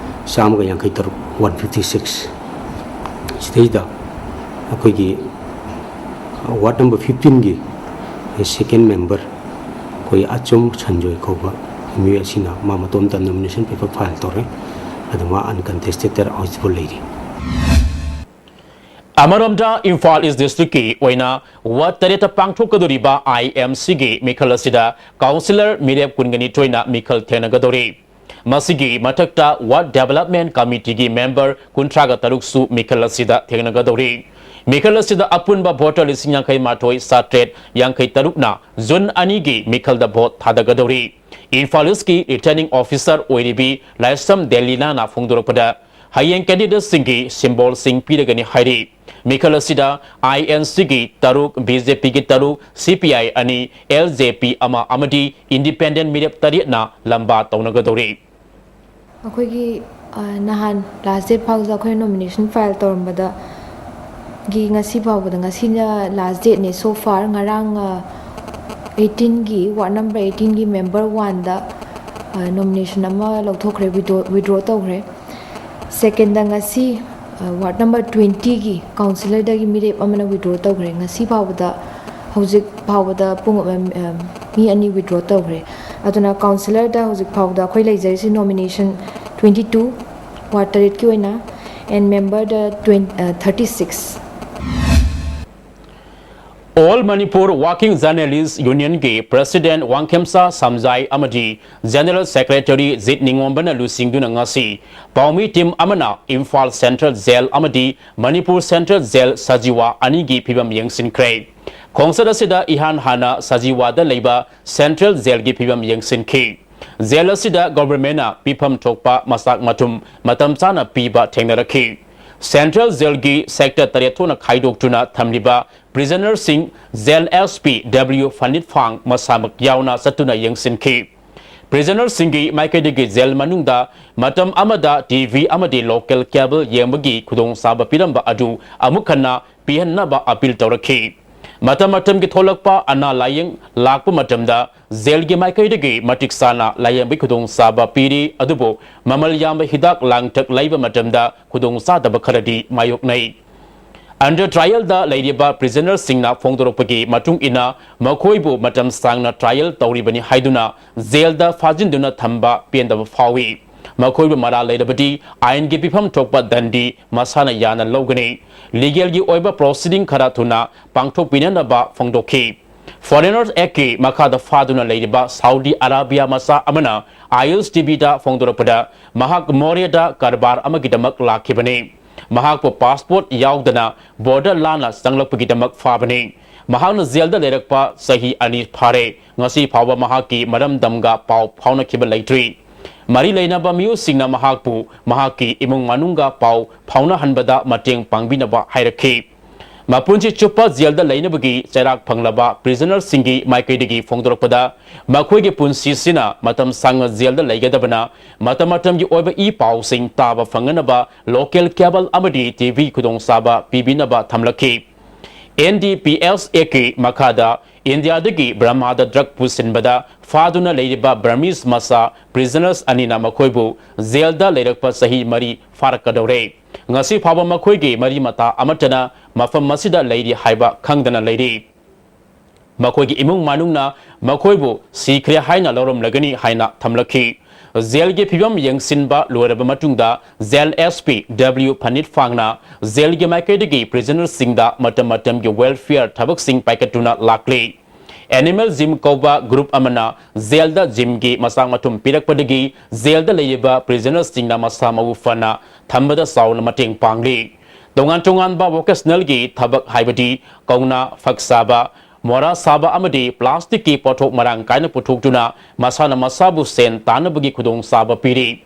ꯆꯥꯝꯃꯒ ꯌꯥꯡꯈꯩ ꯇꯔꯨꯛ, one fifty six꯫ ꯁꯤꯗꯩꯗ ꯑꯩꯈꯣꯏꯒꯤ ꯋꯥꯔꯗ ꯅꯝꯕꯔ ꯐꯤꯐꯇꯤꯟꯒꯤ ꯁꯦꯀꯦꯟ ꯃꯦꯝꯕꯔ ꯑꯩꯈꯣꯏ ꯑꯆꯨꯝ ꯁꯟꯖꯣꯏ ꯀꯧꯕ ꯃꯤꯑꯣꯏ ꯑꯁꯤꯅ ꯃꯥ ꯃꯇꯣꯝꯇ ꯅꯣꯃꯤꯅꯦꯁꯟ ꯄꯦꯄꯔ ꯐꯥꯏꯜ ꯇꯧꯔꯦ꯫ ꯑꯗꯨ ꯃꯥ ꯑꯟꯀꯟꯇꯦꯁꯇꯦꯗ ꯍꯧꯖꯤꯛꯐꯥꯎ ꯂꯩꯔꯤ꯫ ꯑꯃꯔꯣꯝꯗ ꯏꯝꯐꯥꯜ ꯏꯁ ꯗꯤꯁꯇ꯭ꯔꯤꯛꯀꯤ ꯑꯣꯏꯅ ꯋꯥꯔꯗ ꯇꯔꯦꯠꯇ ꯄꯥꯡꯊꯣꯛꯀꯗꯧꯔꯤꯕ ꯑꯥꯏ ꯑꯦꯝ ꯁꯤꯒꯤ ꯃꯤꯈꯜ ꯑꯁꯤꯗ ꯀꯥꯎꯟꯁꯤꯂꯔ ꯃꯤꯔꯦꯞ ꯀꯨꯟꯒ ꯅꯤꯊꯣꯏꯅ ꯃꯤꯈꯜ ꯊꯦꯡꯅꯒꯗꯧꯔꯤ꯫ ꯃꯁꯤꯒꯤ ꯃꯊꯛꯇ ꯋꯥꯔꯗ ꯗꯦꯕꯂꯞꯃꯦꯟ ꯀꯃꯤꯇꯤꯒꯤ ꯃꯦꯝꯕꯔ ꯀꯨꯟꯊ꯭ꯔꯥꯒ ꯇꯔꯨꯛꯁꯨ ꯃꯤꯈꯜ ꯑꯁꯤꯗ ꯊꯦꯡꯅꯒꯗꯧꯔꯤ꯫ ꯃꯤꯈꯜ ꯑꯁꯤꯗ ꯑꯄꯨꯟꯕ ꯚꯣꯇꯔ ꯂꯤꯁꯤꯡ ꯌꯥꯡꯈꯩ ꯃꯥꯊꯣꯏ ꯆꯥꯇ꯭ꯔꯦꯠ ꯌꯥꯡꯈꯩ ꯇꯔꯨꯛꯅ ꯖꯨꯟ ꯑꯅꯤꯒꯤ ꯃꯤꯈꯜꯗ ꯚꯣꯠ ꯊꯥꯗꯒꯗꯧꯔꯤ꯫ ꯏꯝꯐꯥꯜ ꯏꯁꯀꯤ ꯔꯤꯇꯔꯅꯤꯡ ꯑꯣꯐꯤꯁꯥꯔ ꯑꯣꯏꯔꯤꯕꯤ ꯂꯥꯏꯁ꯭ꯔꯝ ꯗꯦꯂꯤꯅꯥꯅ ꯐꯣꯡꯗꯣꯔꯛꯄꯗ, ꯍꯌꯦꯡ ꯀꯦꯟꯗꯤꯗꯦꯠꯁꯤꯡꯒꯤ ꯁꯤꯝꯕꯣꯜꯁꯤꯡ ꯄꯤꯔꯒꯅꯤ ꯍꯥꯏꯔꯤ꯫ ꯃꯤꯈꯜ ꯑꯁꯤꯗ ꯑꯥꯏ ꯑꯦꯟ ꯁꯤꯒꯤ ꯇꯔꯨꯛ, ꯕꯤ ꯖꯦ ꯄꯤꯒꯤ ꯇꯔꯨꯛ, ꯁꯤ ꯄꯤ ꯑꯥꯏ ꯑꯅꯤ, ꯑꯦꯜ ꯖꯦ ꯄꯤ ꯑꯃ ꯑꯃꯗꯤ ꯏꯟꯗꯤꯄꯦꯟꯗꯦꯟ ꯃꯤꯔꯦꯞ ꯇꯔꯦꯠꯅ ꯂꯝꯕꯥ ꯇꯧꯅꯒꯗꯧꯔꯤ꯫ ꯑꯩꯈꯣꯏꯒꯤ ꯅꯍꯥꯟ ꯂꯥꯁ ꯗꯦꯠ ꯐꯥꯎꯗ ꯑꯩꯈꯣꯏꯅ ꯅꯣꯃꯤꯅꯦꯁꯟ ꯐꯥꯏꯜ ꯇꯧꯔꯝꯕꯗ ꯒꯤ ꯉꯁꯤ ꯐꯥꯎꯕꯗ, ꯉꯁꯤꯅ ꯂꯥꯁ ꯗꯦꯠꯅꯦ꯫ ꯁꯣ ꯐꯥꯔ ꯉꯔꯥꯡ ꯑꯩꯠꯇꯤꯟꯒꯤ, ꯋꯥꯔꯗ ꯅꯝꯕꯔ ꯑꯩꯠꯇꯤꯟꯒꯤ ꯃꯦꯝꯕꯔ ꯋꯥꯟꯗ ꯅꯣꯃꯤꯅꯦꯁꯟ ꯑꯃ ꯂꯧꯊꯣꯛꯈ꯭ꯔꯦ, ꯋꯤꯗ꯭ꯔꯣ ꯇꯧꯈ꯭ꯔꯦ꯫ ꯁꯦꯀꯦꯟꯗ ꯉꯁꯤ ꯋꯥꯔꯗ ꯅꯝꯕꯔ ꯇ꯭ꯋꯦꯟꯇꯤꯒꯤ ꯀꯥꯎꯟꯁꯤꯂꯔꯗꯒꯤ ꯃꯤꯔꯦꯞ ꯑꯃꯅ ꯋꯤꯗ꯭ꯔꯣ ꯇꯧꯈ꯭ꯔꯦ꯫ ꯉꯁꯤ ꯐꯥꯎꯕꯗ, ꯍꯧꯖꯤꯛ ꯐꯥꯎꯕꯗ ꯄꯨꯡ ꯃꯤ ꯑꯅꯤ ꯋꯤꯗ꯭ꯔꯣ ꯇꯧꯈ꯭ꯔꯦ꯫ ꯑꯗꯨꯅ ꯀꯥꯎꯟꯁꯤꯂꯔꯗ ꯍꯧꯖꯤꯛ ꯐꯥꯎꯕꯗ ꯑꯩꯈꯣꯏ ꯂꯩꯖꯔꯤꯁꯤ ꯅꯣꯃꯤꯅꯦꯁꯟ ꯇ꯭ꯋꯦꯟꯇꯤ ꯇꯨ, ꯋꯥꯔꯗ ꯇꯔꯦꯠꯀꯤ ꯑꯣꯏꯅ, ꯑꯦꯟ ꯃꯦꯝꯕꯔꯗ ꯇ꯭ꯋꯦꯟ thirty six. All Manipur Working Journalist Unionꯒꯤ President ꯋꯥꯡꯈꯦꯝꯆꯥ ꯁꯝꯖꯥꯏ ꯑꯃꯗꯤ General Secretary ꯖꯤꯠ ꯅꯤꯡꯉꯣꯝꯕꯅ ꯂꯨꯆꯤꯡꯗꯨꯅ ꯉꯁꯤ ꯄꯥꯎꯃꯤ ꯇꯤꯝ ꯑꯃꯅ ꯏꯝꯐꯥꯜ ꯁꯦꯟꯇ꯭ꯔꯦꯜ ꯖꯦꯜ ꯑꯃꯗꯤ ꯃꯅꯤꯄꯨꯔ ꯁꯦꯟꯇ꯭ꯔꯦꯜ ꯖꯦꯜ ꯁꯖꯤꯋꯥ ꯑꯅꯤꯒꯤ ꯐꯤꯕꯝ ꯌꯦꯡꯁꯤꯟꯈ꯭ꯔꯦ꯫ ꯈꯣꯡꯆꯠ ꯑꯁꯤꯗ ꯏꯍꯥꯟ ꯍꯥꯟꯅ ꯁꯖꯤꯋꯥꯗ ꯂꯩꯕ ꯁꯦꯟꯇ꯭ꯔꯦꯜ ꯖꯦꯜꯒꯤ ꯐꯤꯕꯝ ꯌꯦꯡꯁꯤꯟꯈꯤ꯫ ꯖꯦꯜ ꯑꯁꯤꯗ ꯒꯣꯚꯔꯟꯃꯦꯟꯠꯅ ꯄꯤꯐꯝ ꯊꯣꯛꯄ ꯃꯆꯥꯛ ꯃꯊꯨꯝ ꯃꯇꯝ ꯆꯥꯅ ꯄꯤꯕ ꯊꯦꯡꯅꯔꯛꯈꯤ꯫ ꯁꯦꯟꯇ꯭ꯔꯦꯜ ꯖꯦꯜꯒꯤ ꯁꯦꯛꯇꯔ ꯇꯔꯦꯠ ꯊꯣꯛꯅ ꯈꯥꯏꯗꯣꯛꯇꯨꯅ ꯊꯝꯂꯤꯕ ꯄ꯭ꯔꯤꯖꯅꯔꯁꯤꯡ ꯖꯦꯜ ꯑꯦꯁ ꯄꯤ ꯗꯕ꯭ꯂꯤꯎ ꯐꯅꯤꯠ ꯐꯥꯡ ꯃꯁꯥꯃꯛ ꯌꯥꯎꯅ ꯆꯠꯇꯨꯅ ꯌꯦꯡꯁꯤꯟꯈꯤ꯫ ꯄ꯭ꯔꯤꯖꯅꯔꯁꯤꯡꯒꯤ ꯃꯥꯏꯀꯩꯗꯒꯤ ꯖꯦꯜ ꯃꯅꯨꯡꯗ ꯃꯇꯝ ꯑꯃꯗ ꯇꯤ ꯚꯤ ꯑꯃꯗꯤ ꯂꯣꯀꯦꯜ ꯀꯦꯕꯜ ꯌꯦꯡꯕꯒꯤ ꯈꯨꯗꯣꯡꯆꯥꯕ ꯄꯤꯔꯝꯕ ꯑꯗꯨ ꯑꯃꯨꯛ ꯍꯟꯅ ꯄꯤꯍꯟꯅꯕ ꯑꯄꯤꯜ ꯇꯧꯔꯛꯈꯤ꯫ ꯃꯇꯝ ꯃꯇꯝꯒꯤ ꯊꯣꯛꯂꯛꯄ ꯑꯅꯥ ꯂꯥꯏꯌꯦꯡ ꯂꯥꯛꯄ ꯃꯇꯝꯗ ꯖꯦꯜꯒꯤ ꯃꯥꯏꯀꯩꯗꯒꯤ ꯃꯇꯤꯛ ꯆꯥꯅ ꯂꯥꯏꯌꯦꯡꯕꯒꯤ ꯈꯨꯗꯣꯡꯆꯥꯕ ꯄꯤꯔꯤ, ꯑꯗꯨꯕꯨ ꯃꯃꯜ ꯌꯥꯝꯕ ꯍꯤꯗꯥꯛ ꯂꯥꯡꯊꯛ ꯂꯩꯕ ꯃꯇꯝꯗ ꯈꯨꯗꯣꯡꯆꯥꯗꯕ ꯈꯔꯗꯤ ꯃꯥꯌꯣꯛꯅꯩ꯫ ꯑꯟꯗꯔ ꯇ꯭ꯔꯥꯏꯌꯦꯜꯗ ꯂꯩꯔꯤꯕ ꯄ꯭ꯔꯤꯖꯅꯔꯁꯤꯡꯅ ꯐꯣꯡꯗꯣꯔꯛꯄꯒꯤ ꯃꯇꯨꯡ ꯏꯟꯅ, ꯃꯈꯣꯏꯕꯨ ꯃꯇꯝ ꯁꯥꯡꯅ ꯇ꯭ꯔꯥꯏꯌꯦꯜ ꯇꯧꯔꯤꯕꯅꯤ ꯍꯥꯏꯗꯨꯅ ꯖꯦꯜꯗ ꯐꯥꯖꯤꯟꯗꯨꯅ ꯊꯝꯕ ꯄꯦꯟꯗꯕ ꯐꯥꯎꯏ꯫ ꯃꯈꯣꯏꯕꯨ ꯃꯔꯥꯜ ꯂꯩꯔꯕꯗꯤ ꯑꯥꯏꯟꯒꯤ ꯄꯤꯐꯝ ꯊꯣꯛꯄ ꯗꯟꯗꯤ ꯃꯁꯥꯅ ꯌꯥꯅ ꯂꯧꯒꯅꯤ꯫ ꯂꯤꯒꯦꯜꯒꯤ ꯑꯣꯏꯕ ꯄ꯭ꯔꯣꯁꯤꯗꯤꯡ ꯈꯔ ꯊꯨꯅ ꯄꯥꯡꯊꯣꯛꯄꯤꯅꯅꯕ ꯐꯣꯡꯗꯣꯛꯈꯤ꯫ ꯐꯣꯔꯦꯅꯔꯁ ꯑꯦꯛꯀꯤ ꯃꯈꯥꯗ ꯐꯥꯗꯨꯅ ꯂꯩꯔꯤꯕ ꯁꯥꯎꯗꯤ ꯑꯔꯥꯕꯤꯌꯥ ꯃꯆꯥ ꯑꯃꯅ ꯑꯥꯏ ꯑꯦꯜꯁ ꯇꯤ ꯚꯤꯗ ꯐꯣꯡꯗꯣꯔꯛꯄꯗ, ꯃꯍꯥꯛ ꯃꯣꯔꯦꯗ ꯀꯔꯕꯥꯔ ꯑꯃꯒꯤꯗꯃꯛ ꯂꯥꯛꯈꯤꯕꯅꯤ꯫ ꯃꯍꯥꯛꯄꯨ ꯄꯥꯁꯄꯣꯔꯠ ꯌꯥꯎꯗꯅ ꯕꯣꯔꯗꯔ ꯂꯥꯟꯅ ꯆꯪꯂꯛꯄꯒꯤꯗꯃꯛ ꯐꯥꯕꯅꯤ꯫ ꯃꯍꯥꯛꯅ ꯖꯦꯜꯗ ꯂꯩꯔꯛꯄ ꯆꯍꯤ ꯑꯅꯤ ꯐꯥꯔꯦ꯫ ꯉꯁꯤ ꯐꯥꯎꯕ ꯃꯍꯥꯛꯀꯤ ꯃꯔꯝꯗꯝꯒ ꯄꯥꯎ ꯐꯥꯎꯅꯈꯤꯕ ꯂꯩꯇ꯭ꯔꯤ꯫ ꯃꯔꯤ ꯂꯩꯅꯕ ꯃꯤꯑꯣꯏꯁꯤꯡꯅ ꯃꯍꯥꯛꯄꯨ ꯃꯍꯥꯛꯀꯤ ꯏꯃꯨꯡ ꯃꯅꯨꯡꯒ ꯄꯥꯎ ꯐꯥꯎꯅꯍꯟꯕꯗ ꯃꯇꯦꯡ ꯄꯥꯡꯕꯤꯅꯕ ꯍꯥꯏꯔꯛꯈꯤ꯫ ꯃꯄꯨꯟꯁꯤ ꯆꯨꯞꯄ ꯖꯦꯜꯗ ꯂꯩꯅꯕꯒꯤ ꯆꯩꯔꯥꯛ ꯐꯪꯂꯕ ꯄ꯭ꯔꯤꯖꯅꯔꯁꯤꯡꯒꯤ ꯃꯥꯏꯀꯩꯗꯒꯤ ꯐꯣꯡꯗꯣꯔꯛꯄꯗ, ꯃꯈꯣꯏꯒꯤ ꯄꯨꯟꯁꯤꯁꯤꯅ ꯃꯇꯝ ꯁꯥꯡꯅ ꯖꯦꯜꯗ ꯂꯩꯒꯗꯕꯅ ꯃꯇꯝ ꯃꯇꯝꯒꯤ ꯑꯣꯏꯕ ꯏ ꯄꯥꯎꯁꯤꯡ ꯇꯥꯕ ꯐꯪꯅꯅꯕ ꯂꯣꯀꯦꯜ ꯀꯦꯕꯜ ꯑꯃꯗꯤ ꯇꯤ ꯚꯤ ꯈꯨꯗꯣꯡꯆꯥꯕ ꯄꯤꯕꯤꯅꯕ ꯊꯝꯂꯛꯈꯤ꯫ ꯑꯦꯟ ꯗꯤ ꯄꯤ ꯑꯦꯁ ꯑꯦꯛꯀꯤ ꯃꯈꯥꯗ ꯏꯟꯗꯤꯌꯥꯗꯒꯤ ꯕꯔꯃꯥꯗ ꯗ꯭ꯔꯒ ꯄꯨꯁꯤꯟꯕꯗ ꯐꯥꯗꯨꯅ ꯂꯩꯔꯤꯕ ꯕꯔꯃꯤꯁ ꯃꯆꯥ ꯄ꯭ꯔꯤꯖꯅꯔꯁ ꯑꯅꯤꯅ ꯃꯈꯣꯏꯕꯨ ꯖꯦꯜꯗ ꯂꯩꯔꯛꯄ ꯆꯍꯤ ꯃꯔꯤ ꯐꯥꯔꯛꯀꯗꯧꯔꯦ꯫ ꯉꯁꯤ ꯐꯥꯎꯕ ꯃꯈꯣꯏꯒꯤ ꯃꯔꯤ ꯃꯇꯥ ꯑꯃꯠꯇꯅ ꯃꯐꯝ ꯑꯁꯤꯗ ꯂꯩꯔꯤ ꯍꯥꯏꯕ ꯈꯪꯗꯅ ꯂꯩꯔꯤ꯫ ꯃꯈꯣꯏꯒꯤ ꯏꯃꯨꯡ ꯃꯅꯨꯡꯅ ꯃꯈꯣꯏꯕꯨ ꯁꯤꯈ꯭ꯔꯦ ꯍꯥꯏꯅ ꯂꯧꯔꯝꯂꯒꯅꯤ ꯍꯥꯏꯅ ꯊꯝꯂꯛꯈꯤ꯫ ꯖꯦꯜꯒꯤ ꯐꯤꯕꯝ ꯌꯦꯡꯁꯤꯟꯕ ꯂꯣꯏꯔꯕ ꯃꯇꯨꯡꯗ ꯖꯦꯜ ꯑꯦꯁ ꯄꯤ ꯗꯕ꯭ꯂꯤꯎ ꯐꯅꯤꯠ ꯐꯥꯡꯅ ꯖꯦꯜꯒꯤ ꯃꯥꯏꯀꯩꯗꯒꯤ ꯄ꯭ꯔꯤꯖꯅꯔꯁꯤꯡꯗ ꯃꯇꯝ ꯃꯇꯝꯒꯤ ꯋꯦꯜꯐꯤꯌꯔ ꯊꯕꯛꯁꯤꯡ ꯄꯥꯏꯈꯠꯇꯨꯅ ꯂꯥꯛꯂꯤ꯫ ꯑꯦꯅꯤꯃꯦꯜ ꯖꯤꯝ ꯀꯧꯕ ꯒ꯭ꯔꯨꯞ ꯑꯃꯅ ꯖꯦꯜꯗ ꯖꯤꯝꯒꯤ ꯃꯆꯥꯛ ꯃꯊꯨꯝ ꯄꯤꯔꯛꯄꯗꯒꯤ ꯖꯦꯜꯗ ꯂꯩꯔꯤꯕ ꯄ꯭ꯔꯤꯖꯅꯔꯁꯤꯡꯅ ꯃꯁꯥ ꯃꯎ ꯐꯅ ꯊꯝꯕꯗ ꯆꯥꯎꯅ ꯃꯇꯦꯡ ꯄꯥꯡꯂꯤ꯫ ꯇꯣꯉꯥꯟ ꯇꯣꯉꯥꯟꯕ ꯚꯣꯀꯦꯁꯅꯦꯜꯒꯤ ꯊꯕꯛ ꯍꯥꯏꯕꯗꯤ ꯀꯧꯅꯥ, ꯐꯛ ꯁꯥꯕ, ꯃꯣꯔꯥ ꯁꯥꯕ ꯑꯃꯗꯤ ꯄ꯭ꯂꯥꯁꯇꯤꯛꯀꯤ ꯄꯣꯠꯊꯣꯛ ꯃꯔꯥꯡ ꯀꯥꯏꯅ ꯄꯨꯊꯣꯛꯇꯨꯅ ꯃꯁꯥꯅ ꯃꯁꯥꯕꯨ ꯁꯦꯟ ꯇꯥꯅꯕꯒꯤ ꯈꯨꯗꯣꯡꯆꯥꯕ ꯄꯤꯔꯤ꯫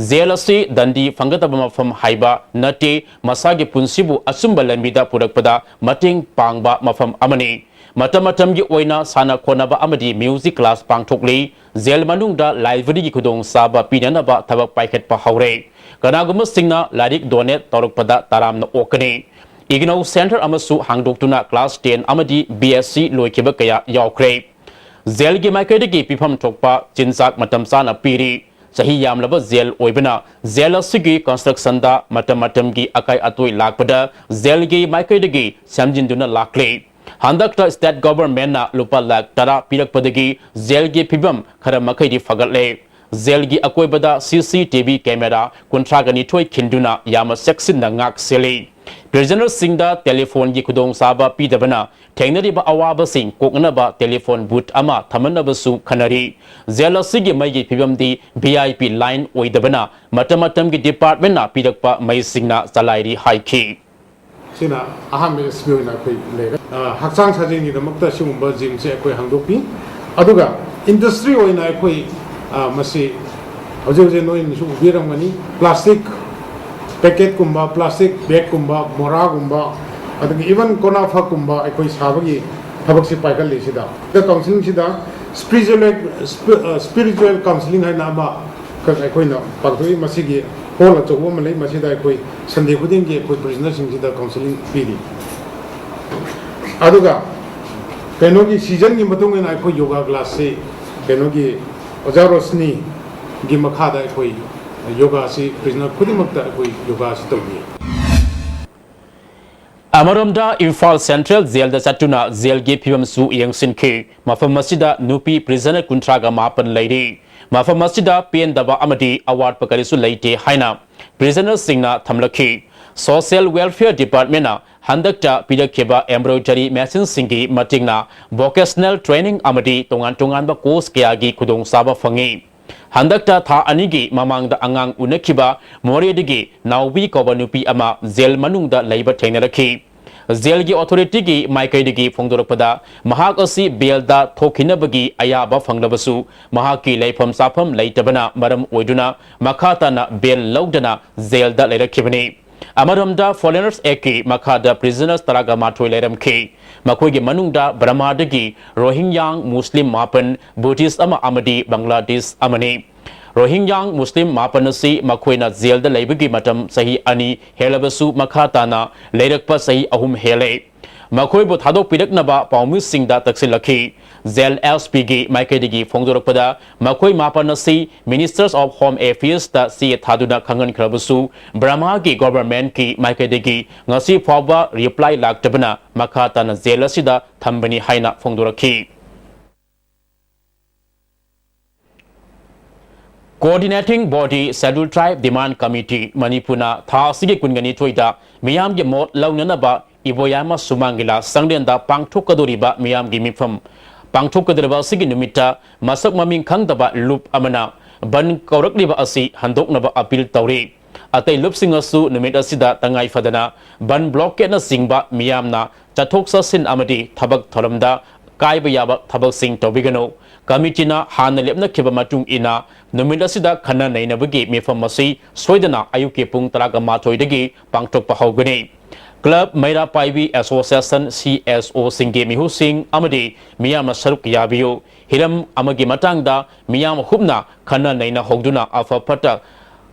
ꯖꯦꯜ ꯑꯁꯤ ꯗꯟꯗꯤ ꯐꯪꯒꯗꯕ ꯃꯐꯝ ꯍꯥꯏꯕ ꯅꯠꯇꯦ, ꯃꯁꯥꯒꯤ ꯄꯨꯟꯁꯤꯕꯨ ꯑꯆꯨꯝꯕ ꯂꯝꯕꯤꯗ ꯄꯨꯔꯛꯄꯗ ꯃꯇꯦꯡ ꯄꯥꯡꯕ ꯃꯐꯝ ꯑꯃꯅꯤ꯫ ꯃꯇꯝ ꯃꯇꯝꯒꯤ ꯑꯣꯏꯅ ꯁꯥꯟꯅ ꯈꯣꯠꯅꯕ ꯑꯃꯗꯤ ꯃ꯭ꯌꯨꯖꯤꯛ ꯀ꯭ꯂꯥꯁ ꯄꯥꯡꯊꯣꯛꯂꯤ꯫ ꯖꯦꯜ ꯃꯅꯨꯡꯗ ꯂꯥꯏꯕ꯭ꯔꯦꯔꯤꯒꯤ ꯈꯨꯗꯣꯡꯆꯥꯕ ꯄꯤꯅꯅꯕ ꯊꯕꯛ ꯄꯥꯏꯈꯠꯄ ꯍꯧꯔꯦ꯫ ꯀꯅꯥꯒꯨꯝꯕꯁꯤꯡꯅ ꯂꯥꯏꯔꯤꯛ ꯗꯣꯅꯦꯠ ꯇꯧꯔꯛꯄꯗ ꯇꯔꯥꯝꯅ ꯑꯣꯛꯀꯅꯤ꯫ ꯏꯒꯅꯧ ꯁꯦꯟꯇꯔ ꯑꯃꯁꯨ ꯍꯥꯡꯗꯣꯛꯇꯨꯅ ꯀ꯭ꯂꯥꯁ ꯇꯦꯟ ꯑꯃꯗꯤ ꯕꯤ ꯑꯦꯁ ꯁꯤ ꯂꯣꯏꯈꯤꯕ ꯀꯌꯥ ꯌꯥꯎꯈ꯭ꯔꯦ꯫ ꯖꯦꯜꯒꯤ ꯃꯥꯏꯀꯩꯗꯒꯤ ꯄꯤꯐꯝ ꯊꯣꯛꯄ ꯆꯤꯟꯖꯥꯛ ꯃꯇꯝ ꯆꯥꯅ ꯄꯤꯔꯤ꯫ ꯆꯍꯤ ꯌꯥꯝꯂꯕ ꯖꯦꯜ ꯑꯣꯏꯕꯅ ꯖꯦꯜ ꯑꯁꯤꯒꯤ ꯀꯟꯁꯇ꯭ꯔꯛꯁꯟꯗ ꯃꯇꯝ ꯃꯇꯝꯒꯤ ꯑꯀꯥꯏ ꯑꯇꯣꯏ ꯂꯥꯛꯄꯗ ꯖꯦꯜꯒꯤ ꯃꯥꯏꯀꯩꯗꯒꯤ ꯁꯦꯝꯖꯤꯟꯗꯨꯅ ꯂꯥꯛꯂꯤ꯫ ꯍꯟꯗꯛꯇ ꯁ꯭ꯇꯦꯠ ꯒꯚꯔꯟꯃꯦꯟꯠꯅ ꯂꯨꯄꯥ ꯂꯥꯈ ꯇꯔꯥ ꯄꯤꯔꯛꯄꯗꯒꯤ ꯖꯦꯜꯒꯤ ꯐꯤꯕꯝ ꯈꯔ ꯃꯈꯩꯗꯤ ꯐꯒꯠꯂꯦ꯫ ꯖꯦꯜꯒꯤ ꯑꯀꯣꯏꯕꯗ ꯁꯤ ꯁꯤ ꯇꯤ ꯚꯤ ꯀꯦꯃꯦꯔꯥ ꯀꯨꯟꯊ꯭ꯔꯥꯒ ꯅꯤꯊꯣꯏ ꯈꯤꯟꯗꯨꯅ ꯌꯥꯝꯅ ꯆꯦꯛꯁꯤꯟꯅ ꯉꯥꯛ ꯁꯦꯜꯂꯤ꯫ ꯄ꯭ꯔꯤꯖꯅꯔꯁꯤꯡꯗ ꯇꯦꯂꯤꯐꯣꯟꯒꯤ ꯈꯨꯗꯣꯡꯆꯥꯕ ꯄꯤꯗꯕꯅ ꯊꯦꯡꯅꯔꯤꯕ ꯑꯋꯥꯕꯁꯤꯡ ꯀꯣꯛꯅꯅꯕ ꯇꯦꯂꯤꯐꯣꯟ ꯕꯨꯊ ꯑꯃ ꯊꯝꯍꯟꯅꯕꯁꯨ ꯈꯟꯅꯔꯤ꯫ ꯖꯦꯜ ꯑꯁꯤꯒꯤ ꯃꯩꯒꯤ ꯐꯤꯕꯝꯗꯤ ꯚꯤ ꯑꯥꯏ ꯄꯤ ꯂꯥꯏꯟ ꯑꯣꯏꯗꯕꯅ ꯃꯇꯝ ꯃꯇꯝꯒꯤ ꯗꯤꯄꯥꯔꯠꯃꯦꯟꯠꯅ ꯄꯤꯔꯛꯄ ꯃꯩꯁꯤꯡꯅ ꯆꯂꯥꯏꯔꯤ ꯍꯥꯏꯈꯤ꯫ ꯁꯤꯅ ꯑꯍꯥꯟꯕ ꯑꯦꯁ ꯄꯤ ꯑꯣꯏꯅ ꯑꯩꯈꯣꯏ ꯂꯩꯔꯦ꯫ ꯑ, ꯍꯛꯆꯥꯡ ꯁꯥꯖꯦꯜꯒꯤꯗꯃꯛꯇ ꯁꯤꯒꯨꯝꯕ ꯖꯤꯝꯁꯦ ꯑꯩꯈꯣꯏ ꯍꯥꯡꯗꯣꯛꯄꯤ꯫ ꯑꯗꯨꯒ ꯏꯟꯗꯁꯇ꯭ꯔꯤ ꯑꯣꯏꯅ ꯑꯩꯈꯣꯏ, ꯑ, ꯃꯁꯤ ꯍꯧꯖꯤꯛ ꯍꯧꯖꯤꯛ ꯅꯣꯏꯅꯁꯨ ꯎꯕꯤꯔꯝꯒꯅꯤ, ꯄ꯭ꯂꯥꯁꯇꯤꯛ ꯄꯦꯀꯦꯠꯀꯨꯝꯕ, ꯄ꯭ꯂꯥꯁꯇꯤꯛ ꯕꯦꯒꯀꯨꯝꯕ, ꯃꯣꯔꯥꯒꯨꯝꯕ, ꯑꯗꯨꯒ even ꯀꯣꯅꯥꯐꯛꯀꯨꯝꯕ ꯑꯩꯈꯣꯏ ꯁꯥꯕꯒꯤ ꯊꯕꯛꯁꯤ ꯄꯥꯏꯈꯠꯂꯤꯁꯤꯗ, ꯀꯥꯎꯟꯁꯤꯂꯤꯡꯁꯤꯗ ꯁ꯭ꯄꯤꯔꯤꯆꯨꯋꯦꯜ, ꯁ꯭ꯄꯤꯔꯤꯆꯨꯋꯦꯜ ꯀꯥꯎꯟꯁꯤꯂꯤꯡ ꯍꯥꯏꯅ ꯑꯃꯈꯛ ꯑꯩꯈꯣꯏꯅ ꯄꯥꯡꯊꯣꯛꯏ꯫ ꯃꯁꯤꯒꯤ ꯍꯣꯜ ꯑꯆꯧꯕ ꯑꯃ ꯂꯩ, ꯃꯁꯤꯗ ꯑꯩꯈꯣꯏ ꯁꯟꯗꯦ ꯈꯨꯗꯤꯡꯒꯤ ꯑꯩꯈꯣꯏ ꯄ꯭ꯔꯤꯖꯅꯔꯁꯤꯡꯁꯤꯗ ꯀꯥꯎꯟꯁꯤꯂꯤꯡ ꯄꯤꯔꯤ꯫ ꯑꯗꯨꯒ ꯀꯩꯅꯣꯒꯤ ꯁꯤꯖꯟꯒꯤ ꯃꯇꯨꯡ ꯏꯟꯅ ꯑꯩꯈꯣꯏ ꯌꯣꯒꯥ ꯀ꯭ꯂꯥꯁꯁꯤ ꯀꯩꯅꯣꯒꯤ ꯑꯣꯖꯥ ꯔꯣꯁꯅꯤꯒꯤ ꯃꯈꯥꯗ ꯑꯩꯈꯣꯏ ꯌꯣꯒꯥꯁꯤ ꯄ꯭ꯔꯤꯖꯅꯔ ꯈꯨꯗꯤꯡꯃꯛꯇ ꯑꯩꯈꯣꯏ ꯌꯣꯒꯥꯁꯤ ꯇꯧꯕꯤ꯫ ꯑꯃꯔꯣꯝꯗ ꯏꯝꯐꯥꯜ ꯁꯦꯟꯇ꯭ꯔꯦꯜ ꯖꯦꯜꯗ ꯆꯠꯇꯨꯅ ꯖꯦꯜꯒꯤ ꯐꯤꯕꯝꯁꯨ ꯌꯦꯡꯁꯤꯟꯈꯤ꯫ ꯃꯐꯝ ꯑꯁꯤꯗ ꯅꯨꯄꯤ ꯄ꯭ꯔꯤꯖꯅꯔ ꯀꯨꯟꯊ꯭ꯔꯥꯒ ꯃꯥꯄꯟ ꯂꯩꯔꯤ꯫ ꯃꯐꯝ ꯑꯁꯤꯗ ꯄꯦꯟꯗꯕ ꯑꯃꯗꯤ ꯑꯋꯥꯠꯄ ꯀꯔꯤꯁꯨ ꯂꯩꯇꯦ ꯍꯥꯏꯅ ꯄ꯭ꯔꯤꯖꯅꯔꯁꯤꯡꯅ ꯊꯝꯂꯛꯈꯤ꯫ ꯁꯣꯁꯤꯌꯦꯜ ꯋꯦꯜꯐꯤꯌꯔ ꯗꯤꯄꯥꯔꯠꯃꯦꯟꯅ ꯍꯟꯗꯛꯇ ꯄꯤꯔꯛꯈꯤꯕ ꯑꯦꯝꯕ꯭ꯔꯣꯏꯗꯔꯤ ꯃꯦꯆꯤꯟꯁꯤꯡꯒꯤ ꯃꯇꯦꯡꯅ ꯚꯣꯀꯦꯁꯅꯦꯜ ꯇ꯭ꯔꯦꯅꯤꯡ ꯑꯃꯗꯤ ꯇꯣꯉꯥꯟ ꯇꯣꯉꯥꯟꯕ ꯀꯣꯔꯁ ꯀꯌꯥꯒꯤ ꯈꯨꯗꯣꯡꯆꯥꯕ ꯐꯪꯉꯤ꯫ ꯍꯟꯗꯛꯇ ꯊꯥ ꯑꯅꯤꯒꯤ ꯃꯃꯥꯡꯗ ꯑꯉꯥꯡ ꯎꯅꯈꯤꯕ ꯃꯣꯔꯦꯗꯒꯤ ꯅꯥꯎꯕꯤ ꯀꯧꯕ ꯅꯨꯄꯤ ꯑꯃ ꯖꯦꯜ ꯃꯅꯨꯡꯗ ꯂꯩꯕ ꯊꯦꯡꯅꯔꯛꯈꯤ꯫ ꯖꯦꯜꯒꯤ ꯑꯣꯊꯣꯔꯤꯇꯤꯒꯤ ꯃꯥꯏꯀꯩꯗꯒꯤ ꯐꯣꯡꯗꯣꯔꯛꯄꯗ, ꯃꯍꯥꯛ ꯑꯁꯤ ꯕꯦꯜꯗ ꯊꯣꯛꯈꯤꯅꯕꯒꯤ ꯑꯌꯥꯕ ꯐꯪꯂꯕꯁꯨ, ꯃꯍꯥꯛꯀꯤ ꯂꯩꯐꯝ ꯆꯥꯐꯝ ꯂꯩꯇꯕꯅ ꯃꯔꯝ ꯑꯣꯏꯗꯨꯅ ꯃꯈꯥ ꯇꯥꯅ ꯕꯦꯜ ꯂꯧꯗꯅ ꯖꯦꯜꯗ ꯂꯩꯔꯛꯈꯤꯕꯅꯤ꯫ ꯑꯃꯔꯣꯝꯗ, ꯐꯣꯔꯦꯅꯔꯁ ꯑꯦꯛꯀꯤ ꯃꯈꯥꯗ ꯄ꯭ꯔꯤꯖꯅꯔꯁ ꯇꯔꯥꯒ ꯃꯥꯊꯣꯏ ꯂꯩꯔꯝꯈꯤ꯫ ꯃꯈꯣꯏꯒꯤ ꯃꯅꯨꯡꯗ ꯕꯔꯃꯥꯗꯒꯤ ꯔꯣꯍꯤꯡꯌꯥꯡ ꯃꯨꯁꯂꯤꯝ ꯃꯥꯄꯟ, ꯕꯨꯙꯤꯁ ꯑꯃ ꯑꯃꯗꯤ ꯕꯪꯒ꯭ꯂꯥꯗꯦꯁ ꯑꯃꯅꯤ꯫ ꯔꯣꯍꯤꯡꯌꯥꯡ ꯃꯨꯁꯂꯤꯝ ꯃꯥꯄꯟ ꯑꯁꯤ ꯃꯈꯣꯏꯅ ꯖꯦꯜꯗ ꯂꯩꯕꯒꯤ ꯃꯇꯝ ꯆꯍꯤ ꯑꯅꯤ ꯍꯦꯜꯂꯕꯁꯨ, ꯃꯈꯥ ꯇꯥꯅ ꯂꯩꯔꯛꯄ ꯆꯍꯤ ꯑꯍꯨꯝ ꯍꯦꯜꯂꯦ꯫ ꯃꯈꯣꯏꯕꯨ ꯊꯥꯗꯣꯛꯄꯤꯔꯛꯅꯕ ꯄꯥꯎꯃꯤꯁꯤꯡꯗ ꯇꯛꯁꯤꯜꯂꯛꯈꯤ꯫ ꯖꯦꯜ ꯑꯦꯁ ꯄꯤꯒꯤ ꯃꯥꯏꯀꯩꯗꯒꯤ ꯐꯣꯡꯗꯣꯔꯛꯄꯗ, ꯃꯈꯣꯏ ꯃꯥꯄꯟ ꯑꯁꯤ Ministers of Home Affairsꯇ ꯆꯦ ꯊꯥꯗꯨꯅ ꯈꯪꯍꯟꯈ꯭ꯔꯕꯁꯨ, ꯕꯔꯃꯥꯒꯤ ꯒꯣꯚꯔꯟꯃꯦꯟꯠꯀꯤ ꯃꯥꯏꯀꯩꯗꯒꯤ ꯉꯁꯤ ꯐꯥꯎꯕ ꯔꯤꯄ꯭ꯂꯥꯏ ꯂꯥꯛꯇꯕꯅ ꯃꯈꯥ ꯇꯥꯅ ꯖꯦꯜ ꯑꯁꯤꯗ ꯊꯝꯕꯅꯤ ꯍꯥꯏꯅ ꯐꯣꯡꯗꯣꯔꯛꯈꯤ꯫ Coordinating Body Scheduled Tribe Demand Committee ꯃꯅꯤꯄꯨꯔꯅ ꯊꯥ ꯑꯁꯤꯒꯤ ꯀꯨꯟꯒ ꯅꯤꯊꯣꯏꯗ ꯃꯤꯌꯥꯝꯒꯤ ꯃꯣꯠ ꯂꯧꯅꯅꯕ ꯏꯕꯣꯌꯥꯏꯃ ꯁꯨꯃꯥꯡ ꯂꯤꯂꯥ ꯆꯥꯡꯂꯦꯟꯗ ꯄꯥꯡꯊꯣꯛꯀꯗꯧꯔꯤꯕ ꯃꯤꯌꯥꯝꯒꯤ ꯃꯤꯐꯝ ꯄꯥꯡꯊꯣꯛꯀꯗꯧꯔꯤꯕ ꯑꯁꯤꯒꯤ ꯅꯨꯃꯤꯠꯇ ꯃꯁꯛ ꯃꯃꯤꯡ ꯈꯪꯗꯕ ꯂꯨꯞ ꯑꯃꯅ ꯕꯟ ꯀꯧꯔꯛꯂꯤꯕ ꯑꯁꯤ ꯍꯟꯗꯣꯛꯅꯕ ꯑꯄꯤꯜ ꯇꯧꯔꯤ꯫ ꯑꯇꯩ ꯂꯨꯞꯁꯤꯡꯅꯁꯨ ꯅꯨꯃꯤꯠ ꯑꯁꯤꯗ ꯇꯉꯥꯏ ꯐꯗꯅ ꯕꯟ ꯕ꯭ꯂꯣꯀꯦꯠꯅꯆꯤꯡꯕ ꯃꯤꯌꯥꯝꯅ ꯆꯠꯊꯣꯛ ꯆꯠꯁꯤꯟ ꯑꯃꯗꯤ ꯊꯕꯛ ꯊꯧꯔꯝꯗ ꯀꯥꯏꯕ ꯌꯥꯕ ꯊꯕꯛꯁꯤꯡ ꯇꯧꯕꯤꯒꯅꯨ꯫ ꯀꯃꯤꯇꯤꯅ ꯍꯥꯟꯅ ꯂꯦꯞꯅꯈꯤꯕ ꯃꯇꯨꯡ ꯏꯟꯅ ꯅꯨꯃꯤꯠ ꯑꯁꯤꯗ ꯈꯟꯅ ꯅꯩꯅꯕꯒꯤ ꯃꯤꯐꯝ ꯑꯁꯤ ꯁꯣꯏꯗꯅ ꯑꯌꯨꯛꯀꯤ ꯄꯨꯡ ꯇꯔꯥꯒ ꯃꯥꯊꯣꯏꯗꯒꯤ ꯄꯥꯡꯊꯣꯛꯄ ꯍꯧꯒꯅꯤ꯫ ꯀ꯭ꯂꯕ, ꯃꯩꯔꯥ ꯄꯥꯏꯕꯤ ꯑꯦꯁꯣꯁꯤꯌꯦꯁꯟ, ꯁꯤ ꯑꯦꯁ ꯑꯣꯁꯤꯡꯒꯤ ꯃꯤꯍꯨꯠꯁꯤꯡ ꯑꯃꯗꯤ ꯃꯤꯌꯥꯝꯅ ꯁꯔꯨꯛ ꯌꯥꯕꯤꯌꯨ꯫ ꯍꯤꯔꯝ ꯑꯃꯒꯤ ꯃꯇꯥꯡꯗ ꯃꯤꯌꯥꯝ ꯍꯨꯞꯅ ꯈꯟꯅ ꯅꯩꯅꯍꯧꯗꯨꯅ ꯑꯐ ꯐꯠꯇ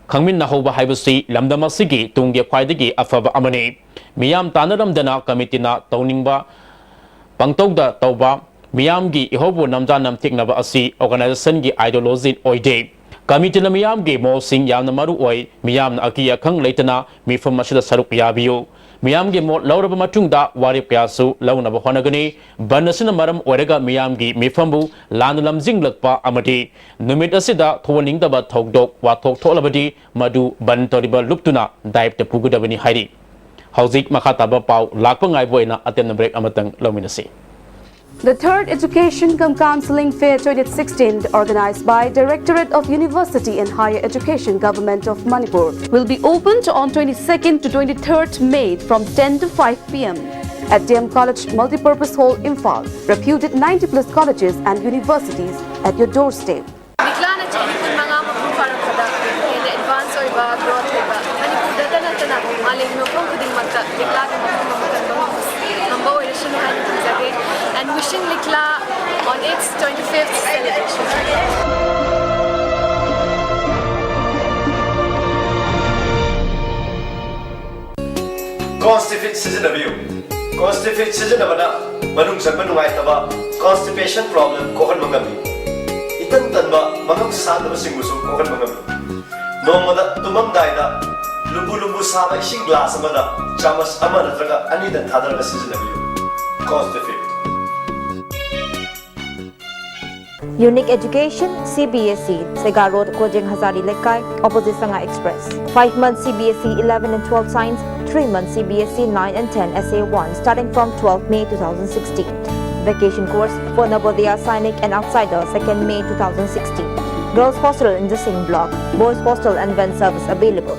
ꯈꯪꯃꯤꯟꯅꯍꯧꯕ ꯍꯥꯏꯕꯁꯤ ꯂꯝꯗꯝ ꯑꯁꯤꯒꯤ ꯇꯨꯡꯒꯤ ꯈ꯭ꯋꯥꯏꯗꯒꯤ ꯑꯐꯕ ꯑꯃꯅꯤ꯫ ꯃꯤꯌꯥꯝ ꯇꯥꯟꯅꯔꯝꯗꯅ ꯀꯃꯤꯇꯤꯅ ꯇꯧꯅꯤꯡꯕ ꯄꯪꯇꯧꯗ ꯇꯧꯕ, ꯃꯤꯌꯥꯝꯒꯤ ꯏꯍꯧꯕꯨ ꯅꯝꯖꯥ ꯅꯝꯊꯦꯛꯅꯕ ꯑꯁꯤ ꯑꯣꯔꯒꯅꯥꯏꯖꯦꯁꯟꯒꯤ ꯑꯥꯏꯗꯤꯌꯣꯂꯣꯖꯤ ꯑꯣꯏꯗꯦ꯫ ꯀꯃꯤꯇꯤꯅ ꯃꯤꯌꯥꯝꯒꯤ ꯃꯣꯠꯁꯤꯡ ꯌꯥꯝꯅ ꯃꯔꯨ ꯑꯣꯏ꯫ ꯃꯤꯌꯥꯝꯅ ꯑꯀꯤ ꯑꯈꯪ ꯂꯩꯇꯅ ꯃꯤꯐꯝ ꯑꯁꯤꯗ ꯁꯔꯨꯛ ꯌꯥꯕꯤꯌꯨ꯫ ꯃꯤꯌꯥꯝꯒꯤ ꯃꯣꯠ ꯂꯧꯔꯕ ꯃꯇꯨꯡꯗ ꯋꯥꯔꯦꯞ ꯀꯌꯥꯁꯨ ꯂꯧꯅꯕ ꯍꯣꯠꯅꯒꯅꯤ꯫ ꯕꯟ ꯑꯁꯤꯅ ꯃꯔꯝ ꯑꯣꯏꯔꯒ ꯃꯤꯌꯥꯝꯒꯤ ꯃꯤꯐꯝꯕꯨ ꯂꯥꯟꯅ ꯂꯝꯖꯤꯡꯂꯛꯄ ꯑꯃꯗꯤ ꯅꯨꯃꯤꯠ ꯑꯁꯤꯗ ꯊꯣꯛꯍꯟꯅꯤꯡꯗꯕ ꯊꯧꯗꯣꯛ ꯋꯥꯊꯣꯛ ꯊꯣꯛꯂꯕꯗꯤ ꯃꯗꯨ ꯕꯟ ꯇꯧꯔꯤꯕ ꯂꯨꯞꯇꯨꯅ ꯗꯥꯏꯞꯇ ꯄꯨꯒꯗꯕꯅꯤ ꯍꯥꯏꯔꯤ꯫ ꯍꯧꯖꯤꯛ ꯃꯈꯥ ꯇꯥꯕ ꯄꯥꯎ ꯂꯥꯛꯄ ꯉꯥꯏꯕ ꯑꯣꯏꯅ ꯑꯇꯦꯟꯕ ꯕ꯭ꯔꯦꯛ ꯑꯃꯇꯪ ꯂꯧꯃꯤꯟꯅꯁꯤ꯫ The third Education cum Counselling Fair twenty sixteen, organized by Directorate of University and Higher Education, Government of Manipur, will be opened on twenty-second to twenty-third May from ten to five p m at D M College Multipurpose Hall, Imphal. Reputed ninety plus colleges and universities at your doorstep. ꯂꯤꯛꯂꯥꯅ ꯆꯍꯤ ꯀꯨꯟꯃꯉꯥ ꯃꯄꯨꯡ ꯐꯥꯔꯛꯄꯗ ꯍꯦꯟꯅ advance ꯑꯣꯏꯕ, growth ꯂꯩꯕ, ꯃꯅꯤꯄꯨꯔꯗꯇ ꯅꯠꯇꯅ ꯃꯥꯂꯦꯝꯒꯤ ꯃꯐꯝ ꯈꯨꯗꯤꯡꯃꯛꯇ ꯂꯤꯛꯂꯥꯒꯤ ꯃꯐꯝ ꯑꯃ ꯀꯟꯕ ꯉꯝꯕ ꯑꯣꯏꯔꯁꯅꯨ ꯍꯥꯏꯅ ꯈꯟꯖꯒꯦ꯫ And wishing Likla on its twenty-fifth celebration. Constipate ꯁꯤꯖꯤꯟꯅꯕꯤꯌꯨ꯫ Constipate ꯁꯤꯖꯤꯟꯅꯕꯅ ꯃꯅꯨꯡ ꯆꯪꯕ ꯅꯨꯡꯉꯥꯏꯇꯕ, constipation problem, ꯀꯣꯛꯍꯟꯕ ꯉꯝꯃꯤ꯫ ꯏꯇꯟ ꯇꯟꯕ, ꯃꯉꯝ ꯁꯥꯟꯗꯕꯁꯤꯡꯕꯨꯁꯨ ꯀꯣꯛꯍꯟꯕ ꯉꯝꯃꯤ꯫ ꯅꯣꯡꯃꯗ ꯇꯨꯝꯃꯝꯗꯥꯏꯗ ꯂꯨꯝꯕꯨ ꯂꯨꯝꯕꯨ ꯁꯥꯕ ꯏꯁꯤꯡ ꯒ꯭ꯂꯥꯁ ꯑꯃꯗ ꯆꯥꯃꯁ ꯑꯃ ꯅꯠꯇ꯭ꯔꯒ ꯑꯅꯤꯗꯪ ꯊꯥꯗꯔꯒ ꯁꯤꯖꯤꯟꯅꯕꯤꯌꯨ꯫ Constipate. Unique Education, C B S E, Sega Road, Kojeng Hazari Lekai, opposite Sanga Express. Five months C B S E eleven and twelve science, three months C B S E nine and ten S A one, starting from twelfth May two thousand sixteen. Vacation course for Navodaya Sainik and Outsider, second May two thousand sixteen. Girls hostel in the same block. Boys hostel and van service available.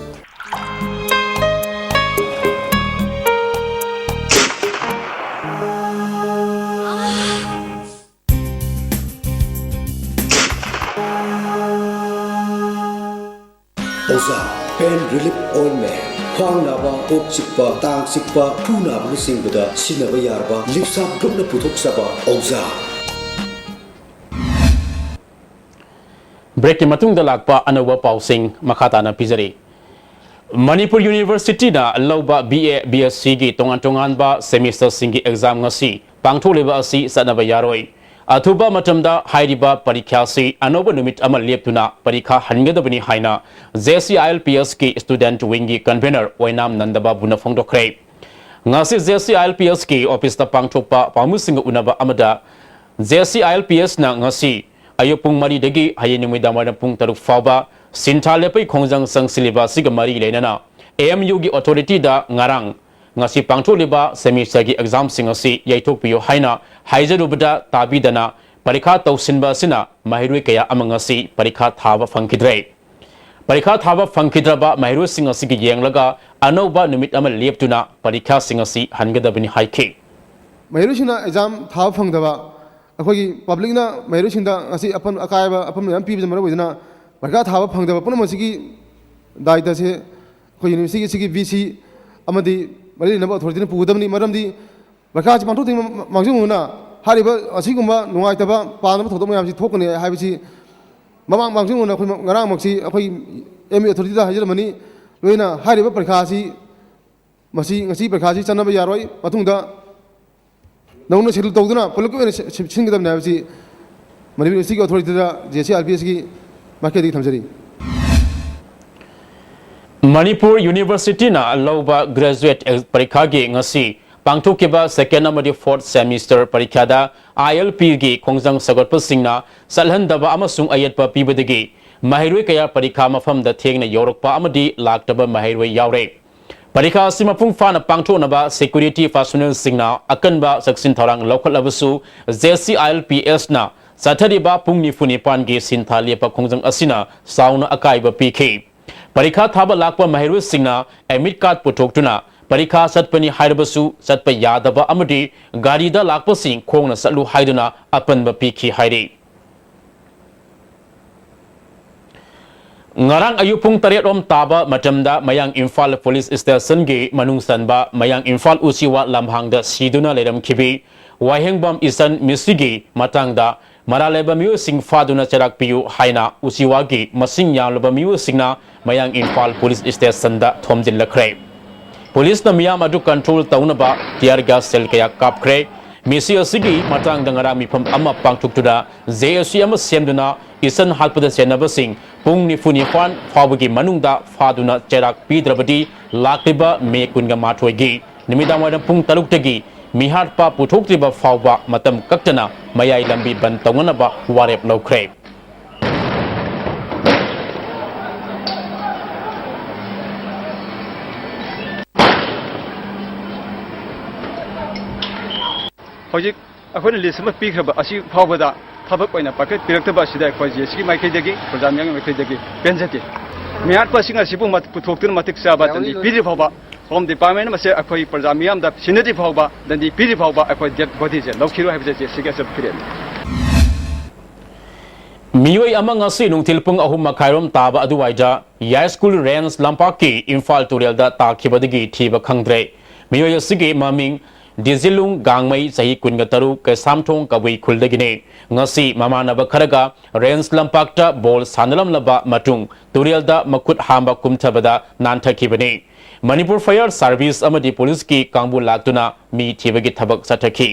Oza Pain Relief Ointment. ꯈ꯭ꯋꯥꯡ ꯅꯥꯕ, ꯀꯣꯛ ꯆꯤꯛꯄ, ꯇꯥꯡ ꯆꯤꯛꯄ, ꯈꯨ ꯅꯥꯕꯅꯆꯤꯡꯕꯗ ꯁꯤꯖꯤꯟꯅꯕ ꯌꯥꯔꯕ ꯂꯤꯞꯁꯥꯞ ꯒ꯭ꯔꯨꯞꯅ ꯄꯨꯊꯣꯛꯆꯕ ꯑꯣꯖꯥ꯫ ꯕ꯭ꯔꯦꯛꯀꯤ ꯃꯇꯨꯡꯗ ꯂꯥꯛꯄ ꯑꯅꯧꯕ ꯄꯥꯎꯁꯤꯡ ꯃꯈꯥ ꯇꯥꯅ ꯄꯤꯖꯔꯤ꯫ ꯃꯅꯤꯄꯨꯔ ꯌꯨꯅꯤꯚꯔꯁꯤꯇꯤꯅ ꯂꯧꯕ ꯕꯤ ꯑꯦ, ꯕꯤ ꯑꯦꯁ ꯁꯤꯒꯤ ꯇꯣꯉꯥꯟ ꯇꯣꯉꯥꯟꯕ ꯁꯦꯃꯤꯁꯇꯔꯁꯤꯡꯒꯤ ꯑꯦꯛꯖꯥꯝ ꯉꯁꯤ ꯄꯥꯡꯊꯣꯛꯂꯤꯕ ꯑꯁꯤ ꯆꯠꯅꯕ ꯌꯥꯔꯣꯏ꯫ ꯑꯊꯨꯕ ꯃꯇꯝꯗ ꯍꯥꯏꯔꯤꯕ ꯄꯔꯤꯈ꯭ꯌꯥꯁꯤ ꯑꯅꯧꯕ ꯅꯨꯃꯤꯠ ꯑꯃ ꯂꯦꯞꯇꯨꯅ ꯄꯔꯤꯈꯥ ꯍꯟꯒꯗꯕꯅꯤ ꯍꯥꯏꯅ J C I L P ꯑꯦꯁꯀꯤ ꯁ꯭ꯇꯨꯗꯦꯟꯠ ꯋꯤꯡꯒꯤ ꯀꯟꯚꯦꯅꯔ ꯑꯣꯏꯅꯥꯝ ꯅꯟꯗꯕꯥꯕꯨꯅ ꯐꯣꯡꯗꯣꯛꯈ꯭ꯔꯦ꯫ ꯉꯁꯤ J C I L P ꯑꯦꯁꯀꯤ ꯑꯣꯐꯤꯁꯇ ꯄꯥꯡꯊꯣꯛꯄ ꯄꯥꯎꯃꯤꯁꯤꯡꯒ ꯎꯅꯕ ꯑꯃꯗ ꯖꯦ ꯁꯤ ꯑꯥꯏ ꯑꯦꯜ ꯄꯤ ꯑꯦꯁꯅ ꯉꯁꯤ ꯑꯌꯨꯛ ꯄꯨꯡ ꯃꯔꯤꯗꯒꯤ ꯍꯌꯦꯡ ꯅꯨꯃꯤꯗꯥꯡ ꯋꯥꯏꯔꯝ ꯄꯨꯡ ꯇꯔꯨꯛ ꯐꯥꯎꯕ ꯁꯤꯟꯊꯥ ꯂꯦꯞꯄꯒꯤ ꯈꯣꯡꯖꯪ ꯆꯪꯁꯤꯜꯂꯤꯕ ꯑꯁꯤꯒ ꯃꯔꯤ ꯂꯩꯅꯅ ꯑꯦ ꯑꯦꯝ ꯌꯨꯒꯤ ꯑꯣꯊꯣꯔꯤꯇꯤꯗ ꯉꯔꯥꯡ ꯉꯁꯤ ꯄꯥꯡꯊꯣꯛꯂꯤꯕ ꯁꯦꯃꯤꯁꯇꯔꯒꯤ ꯑꯦꯛꯖꯥꯝꯁꯤꯡ ꯑꯁꯤ ꯌꯩꯊꯣꯛꯄꯤꯌꯨ ꯍꯥꯏꯅ ꯍꯥꯏꯖꯔꯨꯕꯗ ꯇꯥꯕꯤꯗꯅ ꯄꯔꯤꯈꯥ ꯇꯧꯁꯤꯟꯕ ꯑꯁꯤꯅ ꯃꯍꯩꯔꯣꯏ ꯀꯌꯥ ꯑꯃ ꯉꯁꯤ ꯄꯔꯤꯈꯥ ꯊꯥꯕ ꯐꯪꯈꯤꯗ꯭ꯔꯦ꯫ ꯄꯔꯤꯈꯥ ꯊꯥꯕ ꯐꯪꯈꯤꯗ꯭ꯔꯕ ꯃꯍꯩꯔꯣꯏꯁꯤꯡ ꯑꯁꯤꯒꯤ ꯌꯦꯡꯂꯒ ꯑꯅꯧꯕ ꯅꯨꯃꯤꯠ ꯑꯃ ꯂꯦꯞꯇꯨꯅ ꯄꯔꯤꯈꯥꯁꯤꯡ ꯑꯁꯤ ꯍꯟꯒꯗꯕꯅꯤ ꯍꯥꯏꯈꯤ꯫ ꯃꯍꯩꯔꯣꯏꯁꯤꯡꯅ ꯑꯦꯛꯖꯥꯝ ꯊꯥꯕ ꯐꯪꯗꯕ, ꯑꯩꯈꯣꯏꯒꯤ ꯄꯕ꯭ꯂꯤꯛꯅ ꯃꯍꯩꯔꯣꯏꯁꯤꯡꯗ ꯉꯁꯤ ꯑꯄꯟ ꯑꯀꯥꯏꯕ ꯑꯄꯟ ꯃꯌꯥꯝ ꯄꯤꯕꯅ ꯃꯔꯝ ꯑꯣꯏꯗꯨꯅ ꯄꯔꯤꯈꯥ ꯊꯥꯕ ꯐꯪꯗꯕ ꯄꯨꯝꯅꯃꯛꯁꯤꯒꯤ ꯗꯥꯏꯇꯁꯦ ꯑꯩꯈꯣꯏ ꯌꯨꯅꯤꯚꯔꯁꯤꯇꯤꯒꯤ ꯁꯤꯒꯤ ꯚꯤ ꯁꯤ ꯑꯃꯗꯤ ꯃꯔꯤ ꯂꯩꯅꯕ ꯑꯣꯊꯣꯔꯤꯇꯤꯅ ꯄꯨꯒꯗꯕꯅꯤ꯫ ꯃꯔꯝꯗꯤ ꯄꯔꯤꯈꯥꯁꯤ ꯄꯥꯡꯊꯣꯛꯇ꯭ꯔꯤꯉꯩ ꯃ-, ꯃꯥꯡꯖꯧꯅꯅ ꯍꯥꯏꯔꯤꯕ ꯑꯁꯤꯒꯨꯝꯕ ꯅꯨꯡꯉꯥꯏꯇꯕ ꯄꯥꯝꯗꯕ ꯊꯧꯗꯣꯛ ꯃꯌꯥꯝꯁꯤ ꯊꯣꯛꯀꯅꯤ ꯍꯥꯏꯕꯁꯤ ꯃꯃꯥꯡ ꯃꯥꯡꯖꯧꯅꯅ ꯑꯩꯈꯣꯏ ꯉꯔꯥꯡꯃꯛꯁꯤ ꯑꯩꯈꯣꯏ ꯑꯦꯝ ꯌꯨ ꯑꯣꯊꯣꯔꯤꯇꯤꯗ ꯍꯥꯏꯖꯔꯝꯕꯅꯤ꯫ ꯂꯣꯏꯅ ꯍꯥꯏꯔꯤꯕ ꯄꯔꯤꯈꯥꯁꯤ ꯃꯁꯤ ꯉꯁꯤ ꯄꯔꯤꯈꯥꯁꯤ ꯆꯠꯅꯕ ꯌꯥꯔꯣꯏ꯫ ꯃꯇꯨꯡꯗ ꯅꯧꯅ ꯁꯦꯗꯨꯜ ꯇꯧꯗꯨꯅ ꯄꯨꯂꯞꯀꯤ ꯑꯣꯏꯅ ꯁꯤ-, ꯁꯤ-, ꯁꯤꯟꯒꯗꯕꯅꯤ ꯍꯥꯏꯕꯁꯤ ꯃꯅꯤꯄꯨꯔ ꯌꯨꯅꯤꯚꯔꯁꯤꯇꯤꯒꯤ ꯑꯣꯊꯣꯔꯤꯇꯤꯗ ꯖꯦ ꯁꯤ ꯑꯥꯔ ꯄꯤ ꯑꯦꯁꯀꯤ ꯃꯥꯏꯀꯩꯗꯒꯤ ꯊꯝꯖꯔꯤ꯫ ꯃꯅꯤꯄꯨꯔ ꯌꯨꯅꯤꯚꯔꯁꯤꯇꯤꯅ ꯂꯧꯕ ꯒ꯭ꯔꯦꯖꯨꯑꯦꯠ ꯑꯦꯛ-, ꯄꯔꯤꯈꯥꯒꯤ ꯉꯁꯤ ꯄꯥꯡꯊꯣꯛꯈꯤꯕ ꯁꯦꯀꯦꯟ ꯑꯃꯗꯤ ꯐꯣꯔꯠ ꯁꯦꯃꯤꯁꯇꯔ ꯄꯔꯤꯈꯥꯗ ꯑꯥꯏ ꯑꯦꯜ ꯄꯤꯒꯤ ꯈꯣꯡꯖꯪ ꯁꯧꯒꯠꯄꯁꯤꯡꯅ ꯆꯠꯍꯟꯗꯕ ꯑꯃꯁꯨꯡ ꯑꯌꯦꯠꯄ ꯄꯤꯕꯗꯒꯤ ꯃꯍꯩꯔꯣꯏ ꯀꯌꯥ ꯄꯔꯤꯈꯥ ꯃꯐꯝꯗ ꯊꯦꯡꯅ ꯌꯧꯔꯛꯄ ꯑꯃꯗꯤ ꯂꯥꯛꯇꯕ ꯃꯍꯩꯔꯣꯏ ꯌꯥꯎꯔꯦ꯫ ꯄꯔꯤꯈꯥ ꯑꯁꯤ ꯃꯄꯨꯡ ꯐꯥꯅ ꯄꯥꯡꯊꯣꯛꯅꯕ ꯁꯦꯀ꯭ꯌꯨꯔꯤꯇꯤ ꯄꯥꯔꯁꯣꯅꯦꯜꯁꯤꯡꯅ ꯑꯀꯟꯕ ꯆꯦꯛꯁꯤꯟ ꯊꯧꯔꯥꯡ ꯂꯧꯈꯠꯂꯕꯁꯨ, ꯖꯦ ꯁꯤ ꯑꯥꯏ ꯑꯦꯜ ꯄꯤ ꯑꯦꯁꯅ ꯆꯠꯊꯔꯤꯕ ꯄꯨꯡ ꯅꯤꯐꯨ ꯅꯤꯄꯥꯟꯒꯤ ꯁꯤꯟꯊꯥ ꯂꯦꯞꯄ ꯈꯣꯡꯖꯪ ꯑꯁꯤꯅ ꯆꯥꯎꯅ ꯑꯀꯥꯏꯕ ꯄꯤꯈꯤ꯫ ꯄꯔꯤꯈꯥ ꯊꯥꯕ ꯂꯥꯛꯄ ꯃꯍꯩꯔꯣꯏꯁꯤꯡꯅ ꯑꯦꯗꯃꯤꯠ ꯀꯥꯔꯗ ꯄꯨꯊꯣꯛꯇꯨꯅ ꯄꯔꯤꯈꯥ ꯆꯠꯄꯅꯤ ꯍꯥꯏꯔꯕꯁꯨ ꯆꯠꯄ ꯌꯥꯗꯕ ꯑꯃꯗꯤ ꯒꯥꯔꯤꯗ ꯂꯥꯛꯄꯁꯤꯡ ꯈꯣꯡꯅ ꯆꯠꯂꯨ ꯍꯥꯏꯗꯨꯅ ꯑꯄꯟꯕ ꯄꯤꯈꯤ ꯍꯥꯏꯔꯤ꯫ ꯉꯔꯥꯡ ꯑꯌꯨꯛ ꯄꯨꯡ ꯇꯔꯦꯠ ꯔꯣꯝ ꯇꯥꯕ ꯃꯇꯝꯗ ꯃꯌꯥꯡ ꯏꯝꯐꯥꯜ ꯄꯨꯂꯤꯁ ꯁ꯭ꯇꯦꯁꯟꯒꯤ ꯃꯅꯨꯡ ꯆꯟꯕ ꯃꯌꯥꯡ ꯏꯝꯐꯥꯜ ꯎꯆꯤꯋꯥ ꯂꯝꯍꯥꯡꯗ ꯁꯤꯗꯨꯅ ꯂꯩꯔꯝꯈꯤꯕꯤ ꯋꯥꯍꯦꯡꯕꯝ ꯏꯆꯟ ꯃꯤꯁꯤꯒꯤ ꯃꯇꯥꯡꯗ ꯃꯔꯥꯜ ꯂꯩꯕ ꯃꯤꯑꯣꯏꯁꯤꯡ ꯐꯥꯗꯨꯅ ꯆꯩꯔꯥꯛ ꯄꯤꯌꯨ ꯍꯥꯏꯅ ꯎꯆꯤꯋꯥꯒꯤ ꯃꯁꯤꯡ ꯌꯥꯝꯂꯕ ꯃꯤꯑꯣꯏꯁꯤꯡꯅ ꯃꯌꯥꯡ ꯏꯝꯐꯥꯜ ꯄꯨꯂꯤꯁ ꯁ꯭ꯇꯦꯁꯟꯗ ꯊꯣꯝꯖꯤꯜꯂꯛꯈ꯭ꯔꯦ꯫ ꯄꯨꯂꯤꯁꯅ ꯃꯤꯌꯥꯝ ꯑꯗꯨ ꯀꯟꯇ꯭ꯔꯣꯜ ꯇꯧꯅꯕ ꯇꯤꯌꯥꯔ ꯒ꯭ꯌꯥꯁ ꯁꯦꯜ ꯀꯌꯥ ꯀꯥꯞꯈ꯭ꯔꯦ꯫ ꯃꯤꯁꯤ ꯑꯁꯤꯒꯤ ꯃꯇꯥꯡꯗ ꯉꯔꯥꯡ ꯃꯤꯐꯝ ꯑꯃ ꯄꯥꯡꯊꯣꯛꯇꯨꯅ ꯖꯦ ꯑꯦꯁ ꯁꯤ ꯑꯃ ꯁꯦꯝꯗꯨꯅ ꯏꯆꯟ ꯍꯥꯠꯄꯗ ꯆꯦꯟꯅꯕꯁꯤꯡ ꯄꯨꯡ ꯅꯤꯐꯨ ꯅꯤꯄꯥꯟ ꯐꯥꯎꯕꯒꯤ ꯃꯅꯨꯡꯗ ꯐꯥꯗꯨꯅ ꯆꯩꯔꯥꯛ ꯄꯤꯗ꯭ꯔꯕꯗꯤ ꯂꯥꯛꯂꯤꯕ ꯃꯦ ꯀꯨꯟꯒ ꯃꯥꯊꯣꯏꯒꯤ ꯅꯨꯃꯤꯗꯥꯡꯋꯥꯏꯔꯝ ꯄꯨꯡ ꯇꯔꯨꯛꯇꯒꯤ ꯃꯤꯍꯥꯠꯄ ꯄꯨꯊꯣꯛꯇ꯭ꯔꯤꯕ ꯐꯥꯎꯕ ꯃꯇꯝ ꯀꯛꯇꯅ ꯃꯌꯥꯏ ꯂꯝꯕꯤ ꯕꯟ ꯇꯧꯅꯅꯕ ꯋꯥꯔꯦꯞ ꯂꯧꯈ꯭ꯔꯦ꯫ ꯍꯧꯖꯤꯛ ꯑꯩꯈꯣꯏꯅ ꯂꯤꯁ ꯑꯃ ꯄꯤꯈ꯭ꯔꯕ ꯑꯁꯤ ꯐꯥꯎꯕꯗ ꯊꯕꯛ ꯑꯣꯏꯅ ꯄꯥꯏꯈꯠꯄꯤꯔꯛꯇꯕ ꯑꯁꯤꯗ ꯑꯩꯈꯣꯏ ꯖꯦ ꯑꯦꯁ ꯁꯤꯒꯤ ꯃꯥꯏꯀꯩꯗꯒꯤ, ꯄ꯭ꯔꯖꯥ ꯃꯤꯌꯥꯝꯒꯤ ꯃꯥꯏꯀꯩꯗꯒꯤ ꯄꯦꯟꯖꯗꯦ꯫ ꯃꯤꯍꯥꯠꯄꯁꯤꯡ ꯑꯁꯤꯕꯨ ꯃꯠ-, ꯄꯨꯊꯣꯛꯇꯨꯅ ꯃꯇꯤꯛ ꯆꯥꯕ ꯗꯟꯗꯤ ꯄꯤꯗ꯭ꯔꯤ ꯐꯥꯎꯕ, ꯍꯣꯝ ꯗꯤꯄꯥꯔꯠꯃꯦꯟ ꯑꯃꯁꯦ ꯑꯩꯈꯣꯏ ꯄ꯭ꯔꯖꯥ ꯃꯤꯌꯥꯝꯗ ꯁꯤꯟꯅꯗ꯭ꯔꯤ ꯐꯥꯎꯕ, ꯗꯟꯗꯤ ꯄꯤꯗ꯭ꯔꯤ ꯐꯥꯎꯕ ꯑꯩꯈꯣꯏ ꯗꯦꯗ ꯕꯣꯗꯤꯁꯦ ꯂꯧꯈꯤꯔꯣꯏ ꯍꯥꯏꯕꯁꯦ ꯖꯦ ꯑꯦꯁ ꯁꯤꯒꯤ ꯑꯆꯧꯕ ꯐꯤꯔꯦꯞꯅꯤ꯫ ꯃꯤꯑꯣꯏ ꯑꯃ ꯉꯁꯤ ꯅꯨꯡꯊꯤꯜ ꯄꯨꯡ ꯑꯍꯨꯝ ꯃꯈꯥꯏꯔꯣꯝ ꯇꯥꯕ ꯑꯗꯨꯋꯥꯏꯗ ꯌꯥꯏꯁ꯭ꯀꯨꯜ ꯔꯦꯟꯖ ꯂꯝꯄꯥꯛꯀꯤ ꯏꯝꯐꯥꯜ ꯇꯨꯔꯦꯜꯗ ꯇꯥꯈꯤꯕꯗꯒꯤ ꯊꯤꯕ ꯈꯪꯗ꯭ꯔꯦ꯫ ꯃꯤꯑꯣꯏ ꯑꯁꯤꯒꯤ ꯃꯃꯤꯡ ꯗꯤꯖꯤꯂꯨꯡ ꯒꯥꯡꯃꯩ, ꯆꯍꯤ ꯀꯨꯟꯒ ꯇꯔꯨꯛ, ꯀꯩꯁꯥꯝꯊꯣꯡ ꯀꯕꯨꯏ ꯈꯨꯜꯗꯒꯤꯅꯤ꯫ ꯉꯁꯤ ꯃꯃꯥꯟꯅꯕ ꯈꯔꯒ ꯔꯦꯟꯖ ꯂꯝꯄꯥꯛꯇ ꯕꯣꯜ ꯁꯥꯟꯅꯔꯝꯂꯕ ꯃꯇꯨꯡ ꯇꯨꯔꯦꯜꯗ ꯃꯈꯨꯠ ꯍꯥꯝꯕ ꯀꯨꯝꯊꯕꯗ ꯅꯥꯟꯊꯈꯤꯕꯅꯤ꯫ ꯃꯅꯤꯄꯨꯔ ꯐꯥꯌꯔ ꯁꯥꯔꯚꯤꯁ ꯑꯃꯗꯤ ꯄꯨꯂꯤꯁꯀꯤ ꯀꯥꯡꯕꯨ ꯂꯥꯛꯇꯨꯅ ꯃꯤ ꯊꯤꯕꯒꯤ ꯊꯕꯛ ꯆꯠꯊꯈꯤ꯫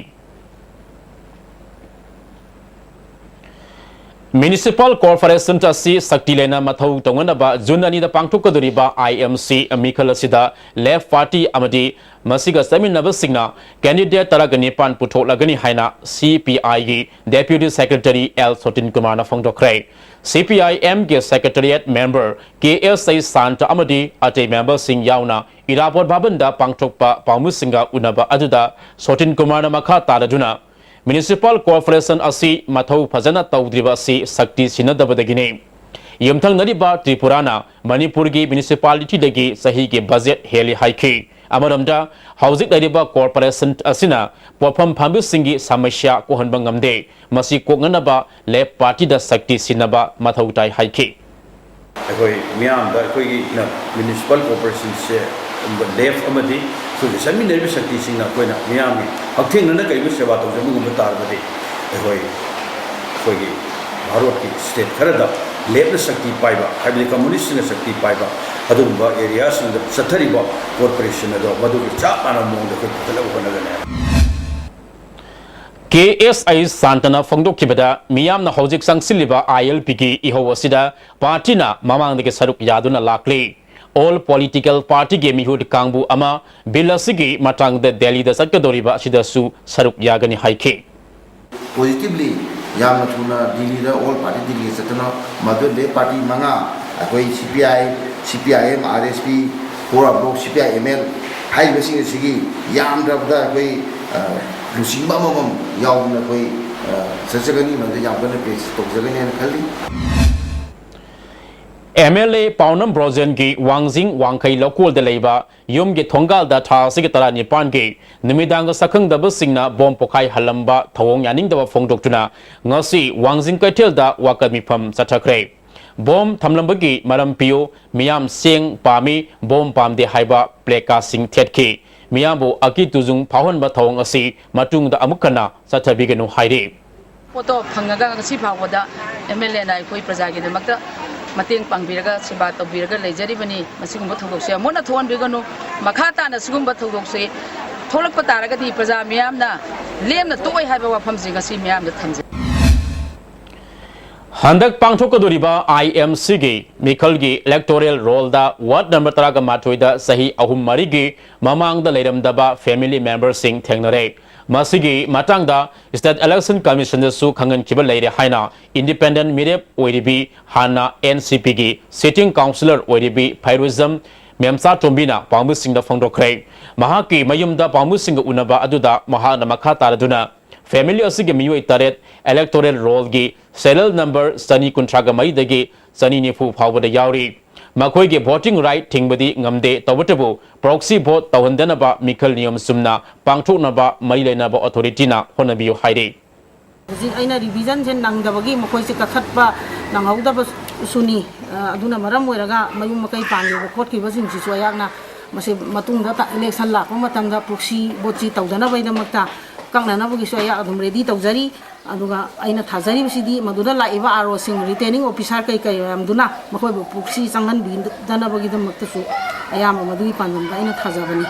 ꯃ꯭ꯌꯨꯅꯤꯁꯤꯄꯥꯜ ꯀꯣꯔꯄꯣꯔꯦꯁꯟ ꯑꯁꯤ ꯁꯛꯇꯤ ꯂꯩꯅ ꯃꯊꯧ ꯇꯧꯅꯅꯕ ꯖꯨꯟ ꯑꯅꯤꯗ ꯄꯥꯡꯊꯣꯛꯀꯗꯧꯔꯤꯕ ꯑꯥꯏ ꯑꯦꯝ ꯁꯤ ꯃꯤꯈꯜ ꯑꯁꯤꯗ ꯂꯦꯐ ꯄꯥꯔꯇꯤ ꯑꯃꯗꯤ ꯃꯁꯤꯒ ꯆꯠꯃꯤꯟꯅꯕꯁꯤꯡꯅ ꯀꯦꯟꯗꯤꯗꯦꯠ ꯇꯔꯥꯒ ꯅꯤꯄꯥꯟ ꯄꯨꯊꯣꯛꯂꯒꯅꯤ ꯍꯥꯏꯅ ꯁꯤ ꯄꯤ ꯑꯥꯏꯒꯤ ꯗꯦꯄ꯭ꯌꯨꯇꯤ ꯁꯦꯀ꯭ꯔꯦꯇꯔꯤ ꯑꯦꯜ ꯁꯣꯇꯤꯟ ꯀꯨꯃꯥꯔꯅ ꯐꯣꯡꯗꯣꯛꯈ꯭ꯔꯦ꯫ ꯁꯤ ꯄꯤ ꯑꯥꯏ ꯑꯦꯝꯒꯤ ꯁꯦꯀ꯭ꯔꯦꯇꯔꯤꯌꯦꯠ ꯃꯦꯝꯕꯔ ꯀꯦ ꯑꯦꯁ ꯑꯩ ꯁꯥꯟꯇ ꯑꯃꯗꯤ ꯑꯇꯩ ꯃꯦꯝꯕꯔꯁꯤꯡ ꯌꯥꯎꯅ ꯏꯔꯥꯕꯣꯠ ꯚꯕꯟꯗ ꯄꯥꯡꯊꯣꯛꯄ ꯄꯥꯎꯃꯤꯁꯤꯡꯒ ꯎꯅꯕ ꯑꯗꯨꯗ ꯁꯣꯇꯤꯟ ꯀꯨꯃꯥꯔꯅ ꯃꯈꯥ ꯇꯥꯔꯗꯨꯅ ꯃ꯭ꯌꯨꯅꯤꯁꯤꯄꯥꯜ ꯀꯣꯔꯄꯣꯔꯦꯁꯟ ꯑꯁꯤ ꯃꯊꯧ ꯐꯖꯅ ꯇꯧꯗ꯭ꯔꯤꯕ ꯑꯁꯤ ꯁꯛꯇꯤ ꯁꯤꯟꯅꯗꯕꯗꯒꯤꯅꯤ꯫ ꯌꯨꯝꯊꯪꯅꯔꯤꯕ ꯇ꯭ꯔꯤꯄꯨꯔꯥꯅ ꯃꯅꯤꯄꯨꯔꯒꯤ ꯃ꯭ꯌꯨꯅꯤꯁꯤꯄꯥꯂꯤꯇꯤꯗꯒꯤ ꯆꯍꯤꯒꯤ ꯕꯖꯦꯠ ꯍꯦꯜꯂꯤ ꯍꯥꯏꯈꯤ꯫ ꯑꯃꯔꯣꯝꯗ ꯍꯧꯖꯤꯛ ꯂꯩꯔꯤꯕ ꯀꯣꯔꯄꯣꯔꯦꯁꯟ ꯑꯁꯤꯅ ꯄꯣꯠꯐꯝ ꯐꯝꯕꯤꯁꯤꯡꯒꯤ ꯁꯃꯁ꯭ꯌꯥ ꯀꯣꯛꯍꯟꯕ ꯉꯝꯗꯦ꯫ ꯃꯁꯤ ꯀꯣꯛꯅꯅꯕ ꯂꯦꯐ ꯄꯥꯔꯇꯤꯗ ꯁꯛꯇꯤ ꯁꯤꯟꯅꯕ ꯃꯊꯧ ꯇꯥꯏ ꯍꯥꯏꯈꯤ꯫ ꯑꯩꯈꯣꯏ ꯃꯤꯌꯥꯝꯗ ꯑꯩꯈꯣꯏꯒꯤ ꯃ꯭ꯌꯨꯅꯤꯁꯤꯄꯥꯜ ꯀꯣꯔꯄꯣꯔꯦꯁꯟꯁꯦ ꯂꯦꯞ ꯑꯃꯗꯤ ꯑꯩꯈꯣꯏꯒ ꯆꯠꯃꯤꯟꯅꯔꯤꯕ ꯁꯛꯇꯤꯁꯤꯡꯅ ꯑꯩꯈꯣꯏꯅ ꯃꯤꯌꯥꯝꯒꯤ ꯍꯛꯊꯦꯡꯅꯅ ꯀꯔꯤꯒꯨꯝꯕ ꯁꯦꯕꯥ ꯇꯧꯖꯕ ꯉꯝꯕ ꯇꯥꯔꯒꯗꯤ ꯑꯩꯈꯣꯏ ꯑꯩꯈꯣꯏꯒꯤ ꯚꯥꯔꯠꯀꯤ ꯁ꯭ꯇꯦꯠ ꯈꯔꯗ ꯂꯦꯞꯅ ꯁꯛꯇꯤ ꯄꯥꯏꯕ, ꯍꯥꯏꯕꯗꯤ ꯀꯝꯃꯨꯅꯤꯁꯁꯤꯡꯅ ꯁꯛꯇꯤ ꯄꯥꯏꯕ ꯑꯗꯨꯒꯨꯝꯕ ꯑꯦꯔꯤꯌꯥꯁꯤꯡꯗ ꯆꯠꯊꯔꯤꯕ ꯀꯣꯔꯄꯣꯔꯦꯁꯟ ꯑꯗꯣ ꯃꯗꯨꯒꯤ ꯆꯞ ꯃꯥꯟꯅꯕ ꯃꯑꯣꯡꯗ ꯑꯩꯈꯣꯏ ꯄꯨꯈꯠꯅꯕ ꯍꯣꯠꯅꯒꯅꯤ ꯍꯥꯏꯕ꯫ ꯀꯦ ꯑꯦꯁ ꯑꯩ ꯁꯥꯟꯇꯅ ꯐꯣꯡꯗꯣꯛꯈꯤꯕꯗ, ꯃꯤꯌꯥꯝꯅ ꯍꯧꯖꯤꯛ ꯆꯪꯁꯤꯜꯂꯤꯕ ꯑꯥꯏ ꯑꯦꯜ ꯄꯤꯒꯤ ꯏꯍꯧ ꯑꯁꯤꯗ ꯄꯥꯔꯇꯤꯅ ꯃꯃꯥꯡꯗꯒꯤ ꯁꯔꯨꯛ ꯌꯥꯗꯨꯅ ꯂꯥꯛꯂꯤ꯫ ꯑꯣꯜ ꯄꯣꯂꯤꯇꯤꯀꯦꯜ ꯄꯥꯔꯇꯤꯒꯤ ꯃꯤꯍꯨꯠ ꯀꯥꯡꯕꯨ ꯑꯃ ꯕꯤꯜ ꯑꯁꯤꯒꯤ ꯃꯇꯥꯡꯗ ꯗꯦꯜꯂꯤꯗ ꯆꯠꯀꯗꯧꯔꯤꯕ ꯑꯁꯤꯗꯁꯨ ꯁꯔꯨꯛ ꯌꯥꯒꯅꯤ ꯍꯥꯏꯈꯤ꯫ ꯄꯣꯖꯤꯇꯤꯚꯂꯤ ꯌꯥꯝꯅ ꯊꯨꯅ ꯗꯤꯜꯂꯤꯗ ꯑꯣꯜ ꯄꯥꯔꯇꯤ ꯗꯤꯜꯂꯤꯗ ꯆꯠꯇꯨꯅ ꯃꯗꯨ ꯂꯦꯞ ꯄꯥꯔꯇꯤ ꯃꯉꯥ, ꯑꯩꯈꯣꯏ ꯁꯤ ꯄꯤ ꯑꯥꯏ, ꯁꯤ P I M, R S P, forward block, ꯁꯤ ꯄꯤ ꯑꯥꯏ ꯑꯦꯝ ꯑꯦꯜ ꯍꯥꯏꯔꯤꯕꯁꯤꯡ ꯑꯁꯤꯒꯤ ꯌꯥꯝꯗ꯭ꯔꯕꯗ ꯑꯩꯈꯣꯏ, ꯑ, ꯂꯨꯆꯤꯡꯕ ꯑꯃꯃꯝ ꯌꯥꯎꯗꯅ ꯑꯩꯈꯣꯏ, ꯑ, ꯆꯠꯆꯒꯅꯤ꯫ ꯃꯗꯨ ꯌꯥꯝ ꯀꯟꯅ ꯄ꯭ꯔꯦꯁ ꯇꯧꯖꯒꯅꯤ ꯍꯥꯏꯅ ꯈꯜꯂꯤ꯫ ꯑꯦꯝ ꯑꯦꯜ ꯑꯦ ꯄꯥꯎꯅꯝ ꯕ꯭ꯔꯣꯖꯦꯟꯒꯤ ꯋꯥꯡꯖꯤꯡ ꯋꯥꯡꯈꯩ ꯂꯧꯀꯣꯜꯗ ꯂꯩꯕ ꯌꯨꯝꯒꯤ ꯊꯣꯡꯒꯥꯜꯗ ꯊꯥ ꯑꯁꯤꯒꯤ ꯇꯔꯥꯅꯤꯄꯥꯟꯒꯤ ꯅꯨꯃꯤꯗꯥꯡꯗ ꯁꯛꯈꯪꯗꯕꯁꯤꯡꯅ ꯕꯣꯝ ꯄꯣꯈꯥꯏꯍꯜꯂꯝꯕ ꯊꯧꯑꯣꯡ ꯌꯥꯅꯤꯡꯗꯕ ꯐꯣꯡꯗꯣꯛꯇꯨꯅ ꯉꯁꯤ ꯋꯥꯡꯖꯤꯡ ꯀꯩꯊꯦꯜꯗ ꯋꯥꯀꯠ ꯃꯤꯐꯝ ꯆꯠꯊꯈ꯭ꯔꯦ꯫ ꯕꯣꯝ ꯊꯝꯂꯝꯕꯒꯤ ꯃꯔꯝ ꯄꯤꯌꯨ, ꯃꯤꯌꯥꯝ ꯆꯦꯡ ꯄꯥꯝꯃꯤ, ꯕꯣꯝ ꯄꯥꯝꯗꯦ ꯍꯥꯏꯕ ꯄ꯭ꯂꯦꯀꯥꯔꯗꯁꯤꯡ ꯊꯦꯠꯈꯤ꯫ ꯃꯤꯌꯥꯝꯕꯨ ꯑꯀꯤ ꯇꯨꯖꯨꯡ ꯐꯥꯎꯍꯟꯕ ꯊꯧꯑꯣꯡ ꯑꯁꯤ ꯃꯇꯨꯡꯗ ꯑꯃꯨꯛ ꯍꯟꯅ ꯆꯠꯊꯕꯤꯒꯅꯨ ꯍꯥꯏꯔꯤ꯫ ꯄꯣꯠꯇꯣ ꯐꯪꯉꯒ ꯉꯁꯤ ꯐꯥꯎꯕꯗ ꯑꯦꯝ ꯑꯦꯜ ꯑꯦꯅ ꯑꯩꯈꯣꯏ ꯄ꯭ꯔꯖꯥꯒꯤꯗꯃꯛꯇ ꯃꯇꯦꯡ ꯄꯥꯡꯕꯤꯔꯒ ꯁꯦꯕꯥ ꯇꯧꯕꯤꯔꯒ ꯂꯩꯖꯔꯤꯕꯅꯤ꯫ ꯃꯁꯤꯒꯨꯝꯕ ꯊꯧꯗꯣꯛꯁꯦ ꯑꯃꯨꯛ ꯍꯟꯅ ꯊꯣꯛꯍꯟꯕꯤꯒꯅꯨ꯫ ꯃꯈꯥ ꯇꯥꯅ ꯁꯤꯒꯨꯝꯕ ꯊꯧꯗꯣꯛꯁꯦ ꯊꯣꯛꯂꯛꯄ ꯇꯥꯔꯒꯗꯤ ꯄ꯭ꯔꯖꯥ ꯃꯤꯌꯥꯝꯅ ꯂꯦꯝꯅ ꯇꯣꯛꯑꯣꯏ ꯍꯥꯏꯕ ꯋꯥꯐꯝꯁꯦ ꯉꯁꯤ ꯃꯤꯌꯥꯝꯗ ꯊꯝꯖꯩ꯫ ꯍꯟꯗꯛ ꯄꯥꯡꯊꯣꯛꯀꯗꯧꯔꯤꯕ ꯑꯥꯏ ꯑꯦꯝ ꯁꯤꯒꯤ ꯃꯤꯈꯜꯒꯤ ꯏꯂꯦꯛꯇꯣꯔꯦꯜ ꯔꯣꯜꯗ ꯋꯥꯔꯗ ꯅꯝꯕꯔ ꯇꯔꯥꯒ ꯃꯥꯊꯣꯏꯗ ꯆꯍꯤ ꯑꯍꯨꯝ ꯃꯔꯤꯒꯤ ꯃꯃꯥꯡꯗ ꯂꯩꯔꯝꯗꯕ ꯐꯦꯃꯤꯂꯤ ꯃꯦꯝꯕꯔꯁꯤꯡ ꯊꯦꯡꯅꯔꯦ꯫ ꯃꯁꯤꯒꯤ ꯃꯇꯥꯡꯗ ꯁ꯭ꯇꯦꯠ ꯏꯂꯦꯛꯁꯟ ꯀꯃꯤꯁꯟꯗꯁꯨ ꯈꯪꯍꯟꯈꯤꯕ ꯂꯩꯔꯦ ꯍꯥꯏꯅ ꯏꯟꯗꯤꯄꯦꯟꯗꯦꯟꯠ ꯃꯤꯔꯦꯞ ꯑꯣꯏꯔꯤꯕꯤ ꯍꯥꯟꯅ ꯑꯦꯟ ꯁꯤ ꯄꯤꯒꯤ ꯁꯤꯇꯤꯡ ꯀꯥꯎꯟꯁꯤꯂꯔ ꯑꯣꯏꯔꯤꯕꯤ ꯐꯩꯔꯨꯖꯝ ꯃꯦꯝꯆꯥꯇꯣꯝꯕꯤꯅ ꯄꯥꯎꯃꯤꯁꯤꯡꯗ ꯐꯣꯡꯗꯣꯛꯈ꯭ꯔꯦ꯫ ꯃꯍꯥꯛꯀꯤ ꯃꯌꯨꯝꯗ ꯄꯥꯎꯃꯤꯁꯤꯡꯒ ꯎꯅꯕ ꯑꯗꯨꯗ ꯃꯍꯥꯛꯅ ꯃꯈꯥ ꯇꯥꯔꯗꯨꯅ ꯐꯦꯃꯤꯂꯤ ꯑꯁꯤꯒꯤ ꯃꯤꯑꯣꯏ ꯇꯔꯦꯠ ꯏꯂꯦꯛꯇꯣꯔꯦꯜ ꯔꯣꯜꯒꯤ ꯁꯦꯔꯤꯌꯦꯜ ꯅꯝꯕꯔ ꯆꯅꯤ ꯀꯨꯟꯊ꯭ꯔꯥꯒ ꯃꯔꯤꯗꯒꯤ ꯆꯅꯤ ꯅꯤꯐꯨ ꯐꯥꯎꯕꯗ ꯌꯥꯎꯔꯤ꯫ ꯃꯈꯣꯏꯒꯤ ꯚꯣꯇꯤꯡ ꯔꯥꯏꯠ ꯊꯤꯡꯕꯗꯤ ꯉꯝꯗꯦ, ꯇꯧꯕꯇꯕꯨ ꯄ꯭ꯔꯣꯛꯁꯤ ꯚꯣꯠ ꯇꯧꯍꯟꯗꯅꯕ ꯃꯤꯈꯜ ꯅꯤꯌꯣꯝ ꯆꯨꯝꯅ ꯄꯥꯡꯊꯣꯛꯅꯕ ꯃꯔꯤ ꯂꯩꯅꯕ ꯑꯣꯊꯣꯔꯤꯇꯤꯅ ꯍꯣꯠꯅꯕꯤꯌꯨ ꯍꯥꯏꯔꯤ꯫ ꯍꯧꯖꯤꯛ ꯑꯩꯅ ꯔꯤꯚꯤꯖꯟꯁꯦ ꯅꯪꯗꯕꯒꯤ ꯃꯈꯣꯏꯁꯦ ꯀꯛꯊꯠꯄ ꯅꯪꯍꯧꯗꯕ ꯁꯨꯅꯤ꯫ ꯑ, ꯑꯗꯨꯅ ꯃꯔꯝ ꯑꯣꯏꯔꯒ ꯃꯌꯨꯝ ꯃꯀꯩ ꯄꯥꯟꯈꯤꯕ ꯈꯣꯠꯈꯤꯕꯁꯤꯡꯁꯤꯁꯨ ꯑꯩꯍꯥꯛꯅ ꯃꯁꯤ ꯃꯇꯨꯡꯗ ꯇ-, election ꯂꯥꯛꯄ ꯃꯇꯝꯗ proxy vote ꯁꯤ ꯇꯧꯗꯅꯕꯒꯤꯗꯃꯛꯇ ꯀꯛꯅꯅꯕꯒꯤꯁꯨ ꯑꯩꯍꯥꯛ ꯑꯗꯨꯝ ready ꯇꯧꯖꯔꯤ꯫ ꯑꯗꯨꯒ ꯑꯩꯅ ꯊꯥꯖꯔꯤꯕꯁꯤꯗꯤ ꯃꯗꯨꯗ ꯂꯥꯛꯏꯕ RO ꯁꯤꯡ, returning officer ꯀꯩ ꯀꯩ ꯃꯌꯥꯝꯗꯨꯅ ꯃꯈꯣꯏꯕꯨ proxy ꯆꯪꯍꯟꯕꯤꯗꯅꯕꯒꯤꯗꯃꯛꯇꯁꯨ ꯑꯌꯥꯝꯕ ꯃꯗꯨꯒꯤ ꯄꯥꯟꯗꯝꯗ ꯑꯩꯅ ꯊꯥꯖꯕꯅꯤ꯫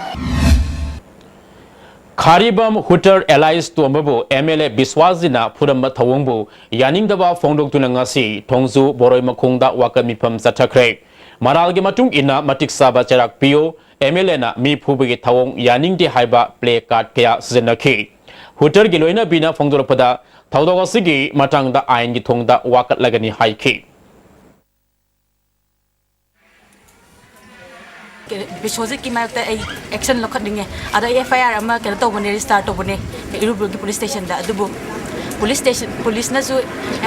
ꯈꯥꯔꯤꯕꯝ ꯍꯨꯇꯔ ꯑꯦꯂꯥꯏꯁ ꯇꯣꯝꯕꯕꯨ MLA ꯕꯤꯁ꯭ꯋꯥꯁꯖꯤꯠꯅ ꯐꯨꯔꯝꯕ ꯊꯧꯑꯣꯡꯕꯨ ꯌꯥꯅꯤꯡꯗꯕ ꯐꯣꯡꯗꯣꯛꯇꯨꯅ ꯉꯁꯤ ꯊꯣꯡꯖꯨ ꯕꯣꯔꯣꯏ ꯃꯈꯣꯡꯗ ꯋꯥꯀꯠ ꯃꯤꯐꯝ ꯆꯠꯊꯈ꯭ꯔꯦ꯫ ꯃꯔꯥꯜꯒꯤ ꯃꯇꯨꯡ ꯏꯟꯅ ꯃꯇꯤꯛ ꯆꯥꯕ ꯆꯩꯔꯥꯛ ꯄꯤꯌꯨ, MLAꯅ ꯃꯤ ꯐꯨꯕꯒꯤ ꯊꯧꯑꯣꯡ ꯌꯥꯅꯤꯡꯗꯦ ꯍꯥꯏꯕ placard ꯀꯌꯥ ꯁꯤꯖꯤꯟꯅꯈꯤ꯫ ꯍꯨꯇꯔꯒꯤ ꯂꯣꯏꯅꯕꯤꯅ ꯐꯣꯡꯗꯣꯔꯛꯄꯗ ꯊꯧꯗꯣꯛ ꯑꯁꯤꯒꯤ ꯃꯇꯥꯡꯗ ꯑꯥꯏꯟꯒꯤ ꯊꯣꯡꯗ ꯋꯥꯀꯠꯂꯒꯅꯤ ꯍꯥꯏꯈꯤ꯫ ꯕꯤꯁ꯭ꯋꯖꯤꯠꯀꯤ ꯃꯥꯌꯣꯛꯇ ꯑꯩ action ꯂꯧꯈꯠꯅꯤꯡꯉꯦ꯫ ꯑꯗ ꯑꯩ FIR ꯑꯃ ꯀꯩꯅꯣ ꯇꯧꯕꯅꯦ, register ꯇꯧꯕꯅꯦ ꯏꯔꯨꯕ꯭ꯔꯨꯒꯤ police stationꯗ꯫ ꯑꯗꯨꯕꯨ police station, policeꯅꯁꯨ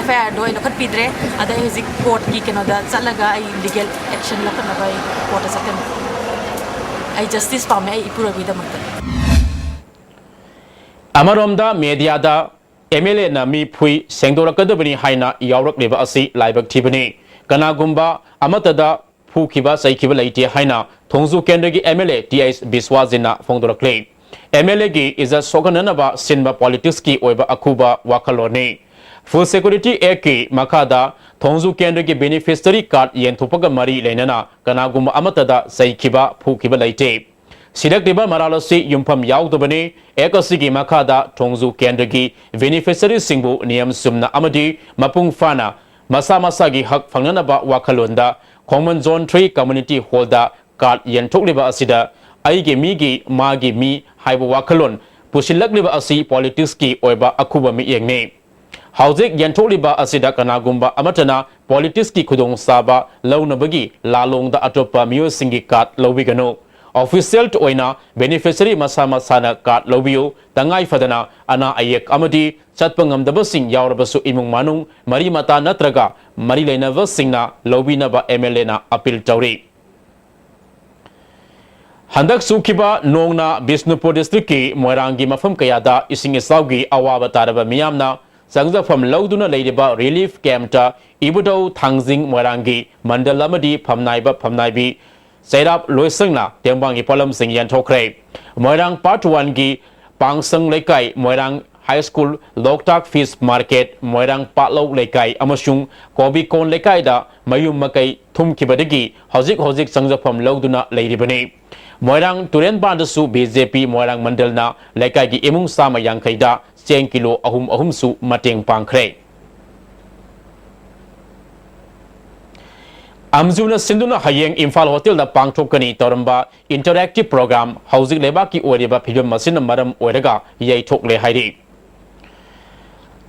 FIRꯗꯣ ꯑꯩ ꯂꯧꯈꯠꯄꯤꯗ꯭ꯔꯦ꯫ ꯑꯗ ꯑꯩ ꯍꯧꯖꯤꯛ courtꯀꯤ ꯀꯩꯅꯣꯗ ꯆꯠꯂꯒ ꯑꯩ legal action ꯂꯧꯈꯠꯅꯕ ꯑꯩ courtꯇ ꯆꯠꯀꯅꯤ꯫ ꯑꯩ justice ꯄꯥꯝꯃꯦ ꯑꯩ ꯏꯄꯨꯔꯣꯏꯕꯒꯤꯗꯃꯛꯇ꯫ ꯑꯃꯔꯣꯝꯗ mediaꯗ MLAꯅ ꯃꯤ ꯐꯨꯏ, ꯁꯦꯡꯗꯣꯔꯛꯀꯗꯕꯅꯤ ꯍꯥꯏꯅ ꯌꯥꯎꯔꯛꯂꯤꯕ ꯑꯁꯤ ꯂꯥꯏꯕꯛ ꯊꯤꯕꯅꯤ꯫ ꯀꯅꯥꯒꯨꯝꯕ ꯑꯃꯠꯇꯗ ꯐꯨꯈꯤꯕ, ꯆꯩꯈꯤꯕ ꯂꯩꯇꯦ ꯍꯥꯏꯅ ꯊꯣꯡꯖꯨ ꯀꯦꯟꯗ꯭ꯔꯒꯤ MLA Th ꯕꯤꯁ꯭ꯋꯥꯁꯖꯤꯠꯅ ꯐꯣꯡꯗꯣꯔꯛꯂꯤ꯫ MLAꯒꯤ ꯏꯖꯠ ꯁꯣꯛꯍꯟꯅꯅꯕ ꯁꯤꯟꯕ politicsꯀꯤ ꯑꯣꯏꯕ ꯑꯈꯨꯕ ꯋꯥꯈꯜꯂꯣꯟꯅꯤ꯫ Food Security Actꯀꯤ ꯃꯈꯥꯗ ꯊꯣꯡꯖꯨ ꯀꯦꯟꯗ꯭ꯔꯒꯤ beneficiary card ꯌꯦꯟꯊꯣꯛꯄꯒ ꯃꯔꯤ ꯂꯩꯅꯅ ꯀꯅꯥꯒꯨꯝꯕ ꯑꯃꯠꯇꯗ ꯆꯩꯈꯤꯕ, ꯐꯨꯈꯤꯕ ꯂꯩꯇꯦ꯫ ꯁꯤꯔꯛꯂꯤꯕ ꯃꯔꯥꯜ ꯑꯁꯤ ꯌꯨꯝꯐꯝ ꯌꯥꯎꯗꯕꯅꯤ꯫ Act ꯑꯁꯤꯒꯤ ꯃꯈꯥꯗ ꯊꯣꯡꯖꯨ ꯀꯦꯟꯗ꯭ꯔꯒꯤ beneficiaryꯁꯤꯡꯕꯨ ꯅꯤꯌꯝ ꯆꯨꯝꯅ ꯑꯃꯗꯤ ꯃꯄꯨꯡ ꯐꯥꯅ ꯃꯁꯥ ꯃꯁꯥꯒꯤ ꯍꯛ ꯐꯪꯅꯅꯕ ꯋꯥꯈꯜꯂꯣꯟꯗ ꯈꯣꯡꯃꯟ Zone three Community Hallꯗ card ꯌꯦꯟꯊꯣꯛꯂꯤꯕ ꯑꯁꯤꯗ ꯑꯩꯒꯤ ꯃꯤꯒꯤ, ꯃꯥꯒꯤ ꯃꯤ ꯍꯥꯏꯕ ꯋꯥꯈꯜꯂꯣꯟ ꯄꯨꯁꯤꯜꯂꯛꯂꯤꯕ ꯑꯁꯤ politicsꯀꯤ ꯑꯣꯏꯕ ꯑꯈꯨꯕ ꯃꯤꯠꯌꯦꯡꯅꯤ꯫ ꯍꯧꯖꯤꯛ ꯌꯦꯟꯊꯣꯛꯂꯤꯕ ꯑꯁꯤꯗ ꯀꯅꯥꯒꯨꯝꯕ ꯑꯃꯠꯇꯅ politicsꯀꯤ ꯈꯨꯗꯣꯡꯆꯥꯕ ꯂꯧꯅꯕꯒꯤ ꯂꯥꯂꯣꯡꯗ ꯑꯇꯣꯞꯄ ꯃꯤꯑꯣꯏꯁꯤꯡꯒꯤ card ꯂꯧꯕꯤꯒꯅꯨ꯫ Official ꯑꯣꯏꯅ beneficiary ꯃꯁꯥ ꯃꯁꯥꯅ card ꯂꯧꯕꯤꯌꯨ꯫ ꯇꯉꯥꯏ ꯐꯗꯅ ꯑꯅꯥ ꯑꯌꯦꯛ ꯑꯃꯗꯤ ꯆꯠꯄ ꯉꯝꯗꯕꯁꯤꯡ ꯌꯥꯎꯔꯕꯁꯨ ꯏꯃꯨꯡ ꯃꯅꯨꯡ, ꯃꯔꯤ ꯃꯇꯥ ꯅꯠꯇ꯭ꯔꯒ ꯃꯔꯤ ꯂꯩꯅꯕꯁꯤꯡꯅ ꯂꯧꯕꯤꯅꯕ MLAꯅ appeal ꯇꯧꯔꯤ꯫ ꯍꯟꯗꯛ ꯆꯨꯈꯤꯕ ꯅꯣꯡꯅ ꯕꯤꯁꯅꯨꯄꯨꯔ districtꯀꯤ ꯃꯣꯏꯔꯥꯡꯒꯤ ꯃꯐꯝ ꯀꯌꯥꯗ ꯏꯁꯤꯡ ꯏꯆꯥꯎꯒꯤ ꯑꯋꯥꯕ ꯇꯥꯔꯕ ꯃꯤꯌꯥꯝꯅ ꯆꯪꯖꯐꯝ ꯂꯧꯗꯨꯅ ꯂꯩꯔꯤꯕ relief camp ꯇ ꯏꯕꯨꯙꯧ ꯊꯥꯡꯖꯤꯡ ꯃꯣꯏꯔꯥꯡꯒꯤ ꯃꯟꯗꯜ ꯑꯃꯗꯤ ꯐꯝꯅꯥꯏꯕ ꯐꯝꯅꯥꯏꯕꯤ ꯆꯩꯔꯥꯞ ꯂꯣꯏꯁꯪꯅ ꯇꯦꯡꯕꯥꯡꯒꯤ ꯄꯣꯠꯂꯝꯁꯤꯡ ꯌꯦꯟꯊꯣꯛꯈ꯭ꯔꯦ꯫ ꯃꯣꯏꯔꯥꯡ Part One ꯒꯤ ꯄꯥꯡꯁꯪ ꯂꯩꯀꯥꯏ, ꯃꯣꯏꯔꯥꯡ High School, ꯂꯣꯛꯇꯥꯛ Fish Market, ꯃꯣꯏꯔꯥꯡ ꯄꯥꯠꯂꯧ ꯂꯩꯀꯥꯏ ꯑꯃꯁꯨꯡ ꯀꯣꯕꯤꯀꯣꯟ ꯂꯩꯀꯥꯏꯗ ꯃꯌꯨꯝ ꯃꯀꯩ ꯊꯨꯝꯈꯤꯕꯗꯒꯤ ꯍꯧꯖꯤꯛ ꯍꯧꯖꯤꯛ ꯆꯪꯖꯐꯝ ꯂꯧꯗꯨꯅ ꯂꯩꯔꯤꯕꯅꯤ꯫ ꯃꯣꯏꯔꯥꯡ ꯇꯨꯔꯦꯟ ꯄꯥꯟꯗꯁꯨ ꯕꯤ ꯖꯦ ꯄꯤ ꯃꯣꯏꯔꯥꯡ ꯃꯟꯗꯜꯅ ꯂꯩꯀꯥꯏꯒꯤ ꯏꯃꯨꯡ ꯆꯥꯝꯃ ꯌꯥꯡꯈꯩꯗ ꯆꯦꯡ ꯀꯤꯂꯣ ꯑꯍꯨꯝ ꯑꯍꯨꯝꯁꯨ ꯃꯇꯦꯡ ꯄꯥꯡꯈ꯭ꯔꯦ꯫ ꯑꯝꯖꯨꯅ ꯁꯤꯟꯗꯨꯅ ꯍꯌꯦꯡ ꯏꯝꯐꯥꯜ ꯍꯣꯇꯦꯜꯗ ꯄꯥꯡꯊꯣꯛꯀꯅꯤ ꯇꯧꯔꯝꯕ interactive program ꯍꯧꯖꯤꯛ ꯂꯩꯕꯥꯛꯀꯤ ꯑꯣꯏꯔꯤꯕ ꯐꯤꯕꯝ ꯑꯁꯤꯅ ꯃꯔꯝ ꯑꯣꯏꯔꯒ ꯌꯩꯊꯣꯛꯂꯦ ꯍꯥꯏꯔꯤ꯫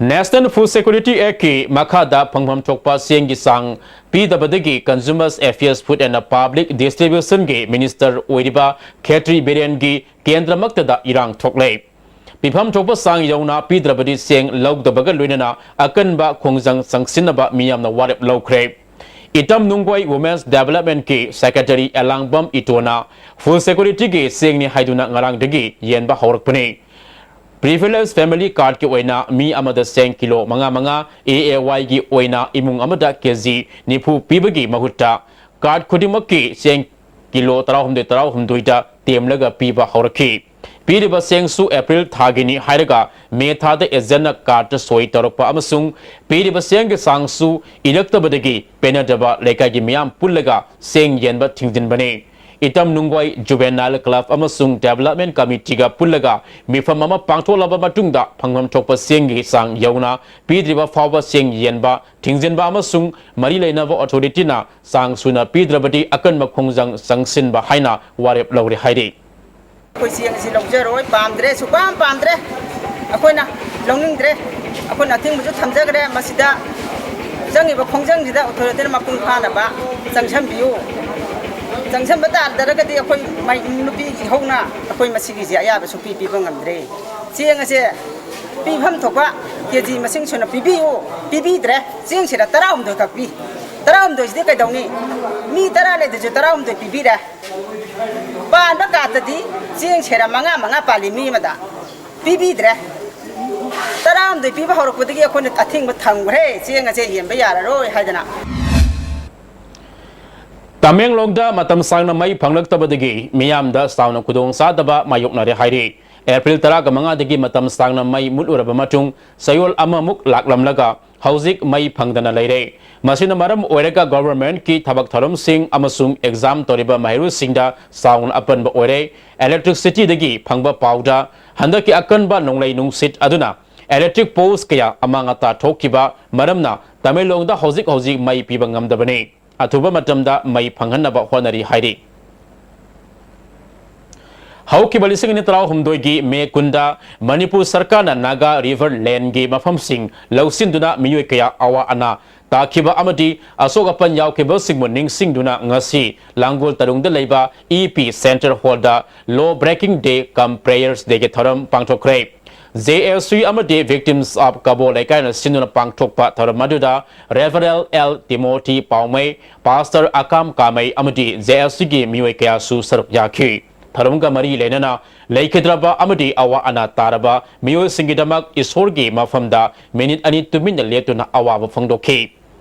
National Food Security Act ꯀꯤ ꯃꯈꯥꯗ ꯐꯪꯐꯝ ꯊꯣꯛꯄ ꯆꯦꯡꯒꯤ ꯆꯥꯡ ꯄꯤꯗꯕꯗꯒꯤ Consumers Affairs, Food and Public Distribution ꯒꯤ Minister ꯑꯣꯏꯔꯤꯕ ꯈꯦꯇ꯭ꯔꯤ ꯕꯤꯔꯦꯟꯒꯤ ꯀꯦꯟꯗ꯭ꯔꯃꯛꯇꯗ ꯏꯔꯥꯡ ꯊꯣꯛꯂꯦ꯫ ꯄꯤꯐꯝ ꯊꯣꯛꯄ ꯆꯥꯡ ꯌꯧꯅ ꯄꯤꯗ꯭ꯔꯕꯗꯤ ꯆꯦꯡ ꯂꯧꯗꯕꯒ ꯂꯣꯏꯅꯅ ꯑꯀꯟꯕ ꯈꯣꯡꯖꯪ ꯆꯪꯁꯤꯟꯅꯕ ꯃꯤꯌꯥꯝꯅ ꯋꯥꯔꯦꯞ ꯂꯧꯈ꯭ꯔꯦ꯫ ꯏꯇꯝ ꯅꯨꯡꯒꯣꯏ Women's Development ꯀꯤ Secretary ꯑꯦꯂꯥꯡꯕꯝ ꯏꯇꯣꯅ Food Security ꯒꯤ ꯆꯦꯡꯅꯤ ꯍꯥꯏꯗꯨꯅ ꯉꯔꯥꯡꯗꯒꯤ ꯌꯦꯟꯕ ꯍꯧꯔꯛꯄꯅꯤ꯫ Privileged Family Card ꯀꯤ ꯑꯣꯏꯅ ꯃꯤ ꯑꯃꯗ ꯆꯦꯡ ꯀꯤꯂꯣ ꯃꯉꯥ ꯃꯉꯥ, A A Y ꯒꯤ ꯑꯣꯏꯅ ꯏꯃꯨꯡ ꯑꯃꯗ ꯀꯦꯖꯤ ꯅꯤꯐꯨ ꯄꯤꯕꯒꯤ ꯃꯍꯨꯠꯇ card ꯈꯨꯗꯤꯡꯃꯛꯀꯤ ꯆꯦꯡ ꯀꯤꯂꯣ ꯇꯔꯥꯍꯨꯝꯗꯣꯏ ꯇꯔꯥꯍꯨꯝꯗꯣꯏꯗ ꯇꯦꯝꯂꯒ ꯄꯤꯕ ꯍꯧꯔꯛꯈꯤ꯫ ꯄꯤꯔꯤꯕ ꯆꯦꯡꯁꯨ ꯑꯦꯄ꯭ꯔꯤꯜ ꯊꯥꯒꯤꯅꯤ ꯍꯥꯏꯔꯒ ꯃꯦ ꯊꯥꯗ agent ꯅ card ꯇ ꯁꯣꯏ ꯇꯧꯔꯛꯄ ꯑꯃꯁꯨꯡ ꯄꯤꯔꯤꯕ ꯆꯦꯡꯒꯤ ꯆꯥꯡꯁꯨ ꯏꯔꯛꯇꯕꯗꯒꯤ ꯄꯦꯟꯅꯗꯕ ꯂꯩꯀꯥꯏꯒꯤ ꯃꯤꯌꯥꯝ ꯄꯨꯜꯂꯒ ꯆꯦꯡ ꯌꯦꯟꯕ ꯊꯤꯡꯖꯤꯟꯕꯅꯤ꯫ ꯏꯇꯝ ꯅꯨꯡꯒꯣꯏ Juvenile Club ꯑꯃꯁꯨꯡ Development Committee ꯒ ꯄꯨꯜꯂꯒ ꯃꯤꯐꯝ ꯑꯃ ꯄꯥꯡꯊꯣꯛꯂꯕ ꯃꯇꯨꯡꯗ ꯐꯪꯐꯝ ꯊꯣꯛꯄ ꯆꯦꯡꯒꯤ ꯆꯥꯡ ꯌꯧꯅ ꯄꯤꯗ꯭ꯔꯤꯕ ꯐꯥꯎꯕ ꯆꯦꯡ ꯌꯦꯟꯕ ꯊꯤꯡꯖꯤꯟꯕ ꯑꯃꯁꯨꯡ ꯃꯔꯤ ꯂꯩꯅꯕ authority ꯅ ꯆꯥꯡ ꯁꯨꯅ ꯄꯤꯗ꯭ꯔꯕꯗꯤ ꯑꯀꯟꯕ ꯈꯣꯡꯖꯪ ꯆꯪꯁꯤꯟꯕ ꯍꯥꯏꯅ ꯋꯥꯔꯦꯞ ꯂꯧꯔꯦ ꯍꯥꯏꯔꯤ꯫ ꯑꯩꯈꯣꯏ ꯆꯦꯡ ꯑꯁꯤ ꯂꯧꯖꯔꯣꯏ, ꯄꯥꯝꯗ꯭ꯔꯦ, ꯁꯨꯛꯄꯥꯝ ꯄꯥꯝꯗ꯭ꯔꯦ꯫ ꯑꯩꯈꯣꯏꯅ ꯂꯧꯅꯤꯡꯗ꯭ꯔꯦ꯫ ꯑꯩꯈꯣꯏꯅ ꯑꯊꯤꯡꯕꯁꯨ ꯊꯝꯖꯈ꯭ꯔꯦ꯫ ꯃꯁꯤꯗ ꯆꯪꯉꯤꯕ ꯈꯣꯡꯖꯪꯁꯤꯗ authority ꯅ ꯃꯄꯨꯡ ꯐꯥꯅꯕ ꯆꯪꯁꯟꯕꯤꯌꯨ꯫ ꯆꯪꯁꯟꯕ ꯇꯥꯗ꯭ꯔꯒꯗꯤ ꯑꯩꯈꯣꯏ ꯃꯥꯏ ꯅꯨꯄꯤ ꯏꯍꯧꯅ ꯑꯩꯈꯣꯏ ꯃꯁꯤꯒꯤꯁꯦ ꯑꯌꯥꯕ ꯁꯨꯡꯄꯤ ꯄꯤꯕ ꯉꯝꯗ꯭ꯔꯦ꯫ ꯆꯦꯡ ꯑꯁꯦ ꯄꯤꯐꯝ ꯊꯣꯛꯄ ꯀꯦꯖꯤ ꯃꯁꯤꯡ ꯁꯨꯅ ꯄꯤꯕꯤꯌꯨ, ꯄꯤꯕꯤꯗ꯭ꯔꯦ꯫ ꯆꯦꯡꯁꯤꯗ ꯇꯔꯥꯍꯨꯝꯗꯣꯏ ꯈꯛ ꯄꯤ꯫ ꯇꯔꯥꯍꯨꯝꯗꯣꯏꯁꯤꯗꯤ ꯀꯩꯗꯧꯅꯤ? ꯃꯤ ꯇꯔꯥ ꯂꯩꯗꯁꯨ ꯇꯔꯥꯍꯨꯝꯗꯣꯏ ꯄꯤꯕꯤꯔꯦ꯫ ꯄꯥꯟꯕ ꯀꯥꯔꯠꯇꯗꯤ ꯆꯦꯡ ꯁꯦꯔ ꯃꯉꯥ ꯃꯉꯥ ꯄꯥꯜꯂꯤ ꯃꯤ ꯑꯃꯗ꯫ ꯄꯤꯕꯤꯗ꯭ꯔꯦ꯫ ꯇꯔꯥꯍꯨꯝꯗꯣꯏ ꯄꯤꯕ ꯍꯧꯔꯛꯄꯗꯒꯤ ꯑꯩꯈꯣꯏꯅ ꯑꯊꯤꯡꯕ ꯊꯝꯈ꯭ꯔꯦ, ꯆꯦꯡ ꯑꯁꯦ ꯌꯦꯟꯕ ꯌꯥꯔꯔꯣꯏ ꯍꯥꯏꯗꯅ꯫ ꯇꯃꯦꯡꯂꯣꯡꯗ ꯃꯇꯝ ꯁꯥꯡꯅ ꯃꯩ ꯐꯪꯂꯛꯇꯕꯗꯒꯤ ꯃꯤꯌꯥꯝꯗ ꯆꯥꯎꯅ ꯈꯨꯗꯣꯡ ꯆꯥꯗꯕ ꯃꯥꯌꯣꯛꯅꯔꯦ ꯍꯥꯏꯔꯤ꯫ ꯑꯦꯄ꯭ꯔꯤꯜ ꯇꯔꯥꯒ ꯃꯉꯥꯗꯒꯤ ꯃꯇꯝ ꯁꯥꯡꯅ ꯃꯩ ꯃꯨꯠꯂꯨꯔꯕ ꯃꯇꯨꯡ ꯆꯌꯣꯜ ꯑꯃꯃꯨꯛ ꯂꯥꯛꯂꯝꯂꯒ ꯍꯧꯖꯤꯛ ꯃꯩ ꯐꯪꯗꯅ ꯂꯩꯔꯦ꯫ ꯃꯁꯤꯅ ꯃꯔꯝ ꯑꯣꯏꯔꯒ ꯒꯣꯚꯔꯟꯃꯦꯟꯠꯀꯤ ꯊꯕꯛ ꯊꯧꯔꯝꯁꯤꯡ ꯑꯃꯁꯨꯡ ꯑꯦꯛꯖꯥꯝ ꯇꯧꯔꯤꯕ ꯃꯍꯩꯔꯣꯏꯁꯤꯡꯗ ꯆꯥꯎꯅ ꯑꯄꯟꯕ ꯑꯣꯏꯔꯦ꯫ ꯏꯂꯦꯛꯇ꯭ꯔꯤꯁꯤꯇꯤꯗꯒꯤ ꯐꯪꯕ ꯄꯥꯎꯗ ꯍꯟꯗꯛꯀꯤ ꯑꯀꯟꯕ ꯅꯣꯡꯂꯩ ꯅꯨꯡꯁꯤꯠ ꯑꯗꯨꯅ ꯏꯂꯦꯛꯇ꯭ꯔꯤꯛ ꯄꯣꯜꯁ ꯀꯌꯥ ꯑꯃꯥꯡ ꯑꯇꯥ ꯊꯣꯛꯈꯤꯕ ꯃꯔꯝꯅ ꯇꯃꯦꯡꯂꯣꯡꯗ ꯍꯧꯖꯤꯛ ꯍꯧꯖꯤꯛ ꯃꯩ ꯄꯤꯕ ꯉꯝꯗꯕꯅꯤ꯫ ꯑꯊꯨꯕ ꯃꯇꯝꯗ ꯃꯩ ꯐꯪꯍꯟꯅꯕ ꯍꯣꯠꯅꯔꯤ ꯍꯥꯏꯔꯤ꯫ ꯍꯧꯈꯤꯕ ꯂꯤꯁꯤꯡ ꯑꯅꯤ ꯇꯔꯥꯍꯨꯝꯗꯣꯏꯒꯤ ꯃꯦ ꯀꯨꯟꯗ ꯃꯅꯤꯄꯨꯔ ꯁꯔꯀꯥꯔꯅ ꯅꯥꯒꯥ ꯔꯤꯚꯔ ꯂꯦꯟꯒꯤ ꯃꯐꯝꯁꯤꯡ ꯂꯧꯁꯤꯟꯗꯨꯅ ꯃꯤꯑꯣꯏ ꯀꯌꯥ ꯑꯋꯥ ꯑꯅꯥ ꯇꯥꯈꯤꯕ ꯑꯃꯗꯤ ꯑꯁꯣꯛ ꯑꯄꯟ ꯌꯥꯎꯈꯤꯕꯁꯤꯡꯕꯨ ꯅꯤꯡꯁꯤꯡꯗꯨꯅ ꯉꯁꯤ ꯂꯥꯡꯒꯣꯜ ꯇꯔꯨꯡꯗ ꯂꯩꯕ ꯏ ꯄꯤ ꯁꯦꯟꯇꯔ ꯍꯣꯜꯗ ꯂꯣ ꯕ꯭ꯔꯦꯀꯤꯡ ꯗꯦ ꯀꯝ ꯄ꯭ꯔꯦꯌꯔꯁ ꯗꯦꯒꯤ ꯊꯧꯔꯝ ꯄꯥꯡꯊꯣꯛꯈ꯭ꯔꯦ꯫ ꯖꯦ ꯑꯦꯜ ꯁꯤ ꯑꯃꯗꯤ ꯚꯤꯛꯇꯤꯝꯁ ꯑꯣꯐ ꯀꯕꯣ ꯂꯩꯀꯥꯏꯅ ꯁꯤꯟꯗꯨꯅ ꯄꯥꯡꯊꯣꯛꯄ ꯊꯧꯔꯝ ꯑꯗꯨꯗ ꯔꯦꯚꯔꯦꯜ ꯑꯦꯜ ꯇꯤꯃꯣꯊꯤ ꯄꯥꯎꯃꯩ, ꯄꯥꯁꯇꯔ ꯑꯀꯥꯝ ꯀꯥꯃꯩ ꯑꯃꯗꯤ ꯖꯦ ꯑꯦꯜ ꯁꯤꯒꯤ ꯃꯤꯑꯣꯏ ꯀꯌꯥꯁꯨ ꯁꯔꯨꯛ ꯌꯥꯈꯤ꯫ ꯊꯧꯔꯝꯒ ꯃꯔꯤ ꯂꯩꯅꯅ ꯂꯩꯈꯤꯗ꯭ꯔꯕ ꯑꯃꯗꯤ ꯑꯋꯥ ꯑꯅꯥ ꯇꯥꯔꯕ ꯃꯤꯑꯣꯏꯁꯤꯡꯒꯤꯗꯃꯛ ꯏꯁꯣꯔꯒꯤ ꯃꯐꯝꯗ ꯃꯤꯅꯤꯠ ꯑꯅꯤ ꯇꯨꯃꯤꯟꯅ ꯂꯦꯞꯇꯨꯅ ꯑꯋꯥꯕ ꯐꯣꯡꯗꯣꯛꯈꯤ꯫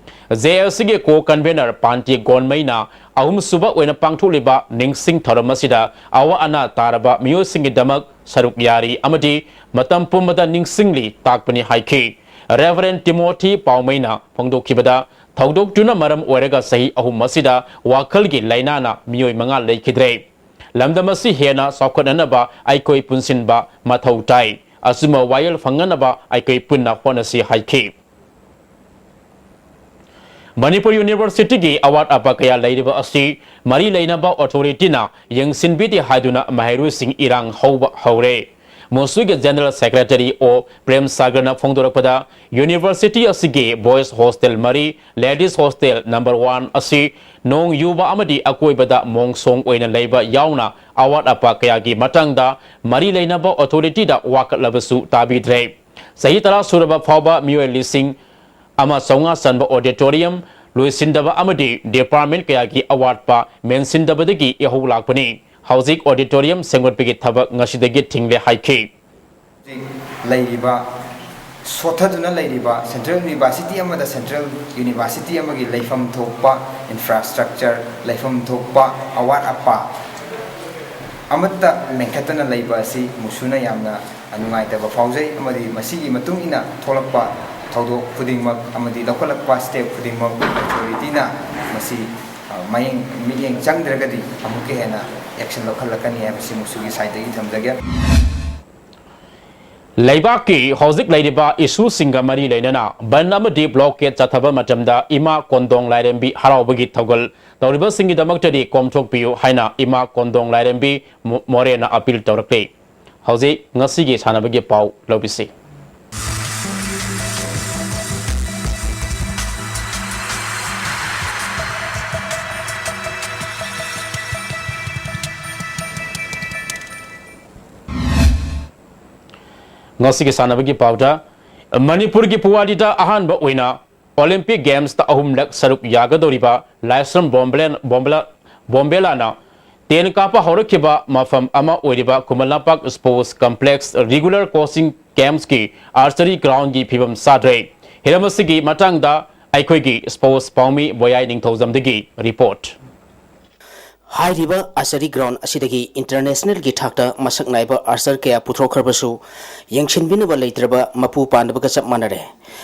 ꯖꯦ ꯑꯦꯜ ꯁꯤꯒꯤ ꯀꯣ ꯀꯟꯚꯦꯅꯔ ꯄꯥꯟꯇꯤ ꯒꯣꯟꯃꯩꯅ ꯑꯍꯨꯝꯁꯨꯕ ꯑꯣꯏꯅ ꯄꯥꯡꯊꯣꯛꯂꯤꯕ ꯅꯤꯡꯁꯤꯡ ꯊꯧꯔꯝ ꯑꯁꯤꯗ ꯑꯋꯥ ꯑꯅꯥ ꯇꯥꯔꯕ ꯃꯤꯑꯣꯏꯁꯤꯡꯒꯤꯗꯃꯛ ꯁꯔꯨꯛ ꯌꯥꯔꯤ ꯑꯃꯗꯤ ꯃꯇꯝ ꯄꯨꯝꯕꯗ ꯅꯤꯡꯁꯤꯡꯂꯤ ꯇꯥꯛꯄꯅꯤ ꯍꯥꯏꯈꯤ꯫ ꯔꯦꯚꯔꯦꯟ ꯇꯤꯃꯣꯊꯤ ꯄꯥꯎꯃꯩꯅ ꯐꯣꯡꯗꯣꯛꯈꯤꯕꯗ, ꯊꯧꯗꯣꯛꯇꯨꯅ ꯃꯔꯝ ꯑꯣꯏꯔꯒ ꯆꯍꯤ ꯑꯍꯨꯝ ꯑꯁꯤꯗ ꯋꯥꯈꯜꯒꯤ ꯂꯥꯏꯅꯥꯅ ꯃꯤꯑꯣꯏ ꯃꯉꯥ ꯂꯩꯈꯤꯗ꯭ꯔꯦ꯫ ꯂꯝꯗꯝ ꯑꯁꯤ ꯍꯦꯟꯅ ꯆꯥꯎꯈꯠꯅꯅꯕ ꯑꯩꯈꯣꯏ ꯄꯨꯟꯁꯤꯟꯕ ꯃꯊꯧ ꯇꯥꯏ꯫ ꯑꯆꯨꯝꯕ ꯋꯥꯌꯦꯜ ꯐꯪꯅꯅꯕ ꯑꯩꯈꯣꯏ ꯄꯨꯟꯅ ꯍꯣꯠꯅꯁꯤ ꯍꯥꯏꯈꯤ꯫ ꯃꯅꯤꯄꯨꯔ ꯌꯨꯅꯤꯚꯔꯁꯤꯇꯤꯒꯤ ꯑꯋꯥꯠ ꯑꯄꯥ ꯀꯌꯥ ꯂꯩꯔꯤꯕ ꯑꯁꯤ ꯃꯔꯤ ꯂꯩꯅꯕ ꯑꯣꯊꯣꯔꯤꯇꯤꯅ ꯌꯦꯡꯁꯤꯟꯕꯤꯗꯦ ꯍꯥꯏꯗꯨꯅ ꯃꯍꯩꯔꯣꯏꯁꯤꯡ ꯏꯔꯥꯡ ꯍꯧꯕ ꯍꯧꯔꯦ꯫ ꯃꯣꯁꯨꯒꯤ ꯖꯦꯅꯔꯦꯜ ꯁꯦꯀ꯭ꯔꯦꯇꯔꯤ ꯑꯣ ꯄ꯭ꯔꯦꯝ ꯁꯥꯒꯔꯅ ꯐꯣꯡꯗꯣꯔꯛꯄꯗ, ꯌꯨꯅꯤꯚꯔꯁꯤꯇꯤ ꯑꯁꯤꯒꯤ ꯕꯣꯏꯁ ꯍꯣꯁꯇꯦꯜ ꯃꯔꯤ, ꯂꯦꯗꯤꯁ ꯍꯣꯁꯇꯦꯜ ꯅꯝꯕꯔ ꯋꯥꯟ ꯑꯁꯤ ꯅꯣꯡ ꯌꯨꯕ ꯑꯃꯗꯤ ꯑꯀꯣꯏꯕꯗ ꯃꯣꯡꯁꯣꯡ ꯑꯣꯏꯅ ꯂꯩꯕ ꯌꯥꯎꯅ ꯑꯋꯥꯠ ꯑꯄꯥ ꯀꯌꯥꯒꯤ ꯃꯇꯥꯡꯗ ꯃꯔꯤ ꯂꯩꯅꯕ ꯑꯣꯊꯣꯔꯤꯇꯤꯗ ꯋꯥꯀꯠꯂꯕꯁꯨ ꯇꯥꯕꯤꯗ꯭ꯔꯦ꯫ ꯆꯍꯤ ꯇꯔꯥ ꯁꯨꯔꯕ ꯐꯥꯎꯕ ꯃꯤꯑꯣꯏ ꯂꯤꯁꯤꯡ ꯑꯃ ꯆꯥꯝꯃꯉꯥ ꯆꯟꯕ ꯑꯣꯗꯤꯇꯣꯔꯤꯌꯝ ꯂꯣꯏꯁꯤꯟꯗꯕ ꯑꯃꯗꯤ ꯗꯤꯄꯥꯔꯠꯃꯦꯟꯠ ꯀꯌꯥꯒꯤ ꯑꯋꯥꯠꯄ ꯃꯦꯟꯁꯤꯟꯗꯕꯗꯒꯤ ꯏꯍꯧ ꯂꯥꯛꯄꯅꯤ꯫ ꯍꯧꯖꯤꯛ ꯑꯣꯗꯤꯇꯣꯔꯤꯌꯝ ꯁꯦꯝꯒꯠꯄꯒꯤ ꯊꯕꯛ ꯉꯁꯤꯗꯒꯤ ꯊꯤꯡꯂꯦ ꯍꯥꯏꯈꯤ꯫ ꯂꯩꯔꯤꯕ ꯁꯣꯠꯊꯗꯨꯅ ꯂꯩꯔꯤꯕ ꯁꯦꯟꯇ꯭ꯔꯦꯜ ꯌꯨꯅꯤꯚꯔꯁꯤꯇꯤ ꯑꯃꯗ ꯁꯦꯟꯇ꯭ꯔꯦꯜ ꯌꯨꯅꯤꯚꯔꯁꯤꯇꯤ ꯑꯃꯒꯤ ꯂꯩꯐꯝ ꯊꯣꯛꯄ ꯏꯟꯐ꯭ꯔꯥꯁ꯭ꯇ꯭ꯔꯛꯆꯔ, ꯂꯩꯐꯝ ꯊꯣꯛꯄ ꯑꯋꯥꯠ ꯑꯄꯥ ꯑꯃꯠꯇ ꯃꯦꯟꯈꯠꯇꯅ ꯂꯩꯕ ꯑꯁꯤ ꯃꯨꯁꯨꯅ ꯌꯥꯝꯅ ꯅꯨꯡꯉꯥꯏꯇꯕ ꯐꯥꯎꯖꯩ, ꯑꯃꯗꯤ ꯃꯁꯤꯒꯤ ꯃꯇꯨꯡ ꯏꯟꯅ ꯊꯣꯛꯂꯛꯄ ꯊꯧꯗꯣꯛ ꯈꯨꯗꯤꯡꯃꯛ ꯑꯃꯗꯤ ꯂꯧꯈꯠꯂꯛꯄ ꯁ꯭ꯇꯦꯞ ꯈꯨꯗꯤꯡꯃꯛ ꯑꯣꯊꯣꯔꯤꯇꯤꯅ ꯃꯁꯤ, ꯑ, ꯃꯌꯦꯡ, ꯃꯤꯠꯌꯦꯡ ꯆꯪꯗ꯭ꯔꯒꯗꯤ ꯑꯃꯨꯛꯀ ꯍꯦꯟꯅ ꯑꯦꯛꯁꯟ ꯂꯧꯈꯠꯂꯛꯀꯅꯤ ꯍꯥꯏꯕꯁꯤ ꯃꯨꯁꯨꯒꯤ ꯁꯥꯏꯠꯇꯒꯤ ꯊꯝꯖꯒꯦ꯫ ꯂꯩꯕꯥꯛꯀꯤ ꯍꯧꯖꯤꯛ ꯂꯩꯔꯤꯕ ꯏꯁꯨꯁꯤꯡꯒ ꯃꯔꯤ ꯂꯩꯅꯅ ꯕꯟ ꯑꯃꯗꯤ ꯕ꯭ꯂꯣꯀꯦꯠ ꯆꯠꯊꯕ ꯃꯇꯝꯗ ꯏꯃꯥ ꯀꯣꯟꯗꯣꯡ ꯂꯥꯏꯔꯦꯝꯕꯤ ꯍꯔꯥꯎꯕꯒꯤ ꯊꯧꯒꯜ ꯇꯧꯔꯤꯕꯁꯤꯡꯒꯤꯗꯃꯛꯇꯗꯤ ꯀꯣꯝꯊꯣꯛꯄꯤꯌꯨ ꯍꯥꯏꯅ ꯏꯃꯥ ꯀꯣꯟꯗꯣꯡ ꯂꯥꯏꯔꯦꯝꯕꯤ ꯃꯣ-, ꯃꯣꯔꯦꯅ ꯑꯄꯤꯜ ꯇꯧꯔꯛꯂꯤ꯫ ꯍꯧꯖꯤꯛ ꯉꯁꯤꯒꯤ ꯁꯥꯟꯅꯕꯒꯤ ꯄꯥꯎ ꯂꯧꯕꯤꯁꯤ꯫ ꯉꯁꯤꯒꯤ ꯁꯥꯟꯅꯕꯒꯤ ꯄꯥꯎꯗ, ꯃꯅꯤꯄꯨꯔꯒꯤ ꯄꯨꯋꯥꯔꯤꯗ ꯑꯍꯥꯟꯕ ꯑꯣꯏꯅ ꯑꯣꯂꯤꯝꯄꯤꯛ ꯒꯦꯝꯁꯇ ꯑꯍꯨꯝꯂꯛ ꯁꯔꯨꯛ ꯌꯥꯒꯗꯧꯔꯤꯕ ꯂꯥꯏꯁ꯭ꯔꯝ ꯕꯣꯝꯕꯦꯂꯦꯟ-, ꯕꯣꯝꯕꯦꯂꯥ-, ꯕꯣꯝꯕꯦꯂꯥꯅ ꯇꯦꯟ ꯀꯥꯞꯄ ꯍꯧꯔꯛꯈꯤꯕ ꯃꯐꯝ ꯑꯃ ꯑꯣꯏꯔꯤꯕ Khuman Lampak sports complex regular coaching ꯀꯦꯝꯞꯁꯀꯤ ꯑꯥꯔꯆꯔꯤ ꯒ꯭ꯔꯥꯎꯟꯒꯤ ꯐꯤꯕꯝ ꯆꯥꯗ꯭ꯔꯦ꯫ ꯍꯤꯔꯝ ꯑꯁꯤꯒꯤ ꯃꯇꯥꯡꯗ ꯑꯩꯈꯣꯏꯒꯤ ꯁ꯭ꯄꯣꯔꯠꯁ ꯄꯥꯎꯃꯤ ꯕꯣꯌꯥꯏ ꯅꯤꯡꯊꯧꯖꯝꯗꯒꯤ ꯔꯤꯄꯣꯔꯠ꯫ ꯍꯥꯏꯔꯤꯕ ꯑꯥꯔꯆꯔꯤ ꯒ꯭ꯔꯥꯎꯟ ꯑꯁꯤꯗꯒꯤ ꯏꯟꯇꯔꯅꯦꯁꯅꯦꯜꯒꯤ ꯊꯥꯛꯇ ꯃꯁꯛ ꯅꯥꯏꯕ ꯑꯥꯔꯆꯔ ꯀꯌꯥ ꯄꯨꯊꯣꯛꯈ꯭ꯔꯕꯁꯨ, ꯌꯦꯡꯁꯤꯟꯕꯤꯅꯕ ꯂꯩꯇ꯭ꯔꯕ ꯃꯄꯨ ꯄꯥꯟꯗꯕꯒ ꯆꯞ ꯃꯥꯟꯅꯔꯦ꯫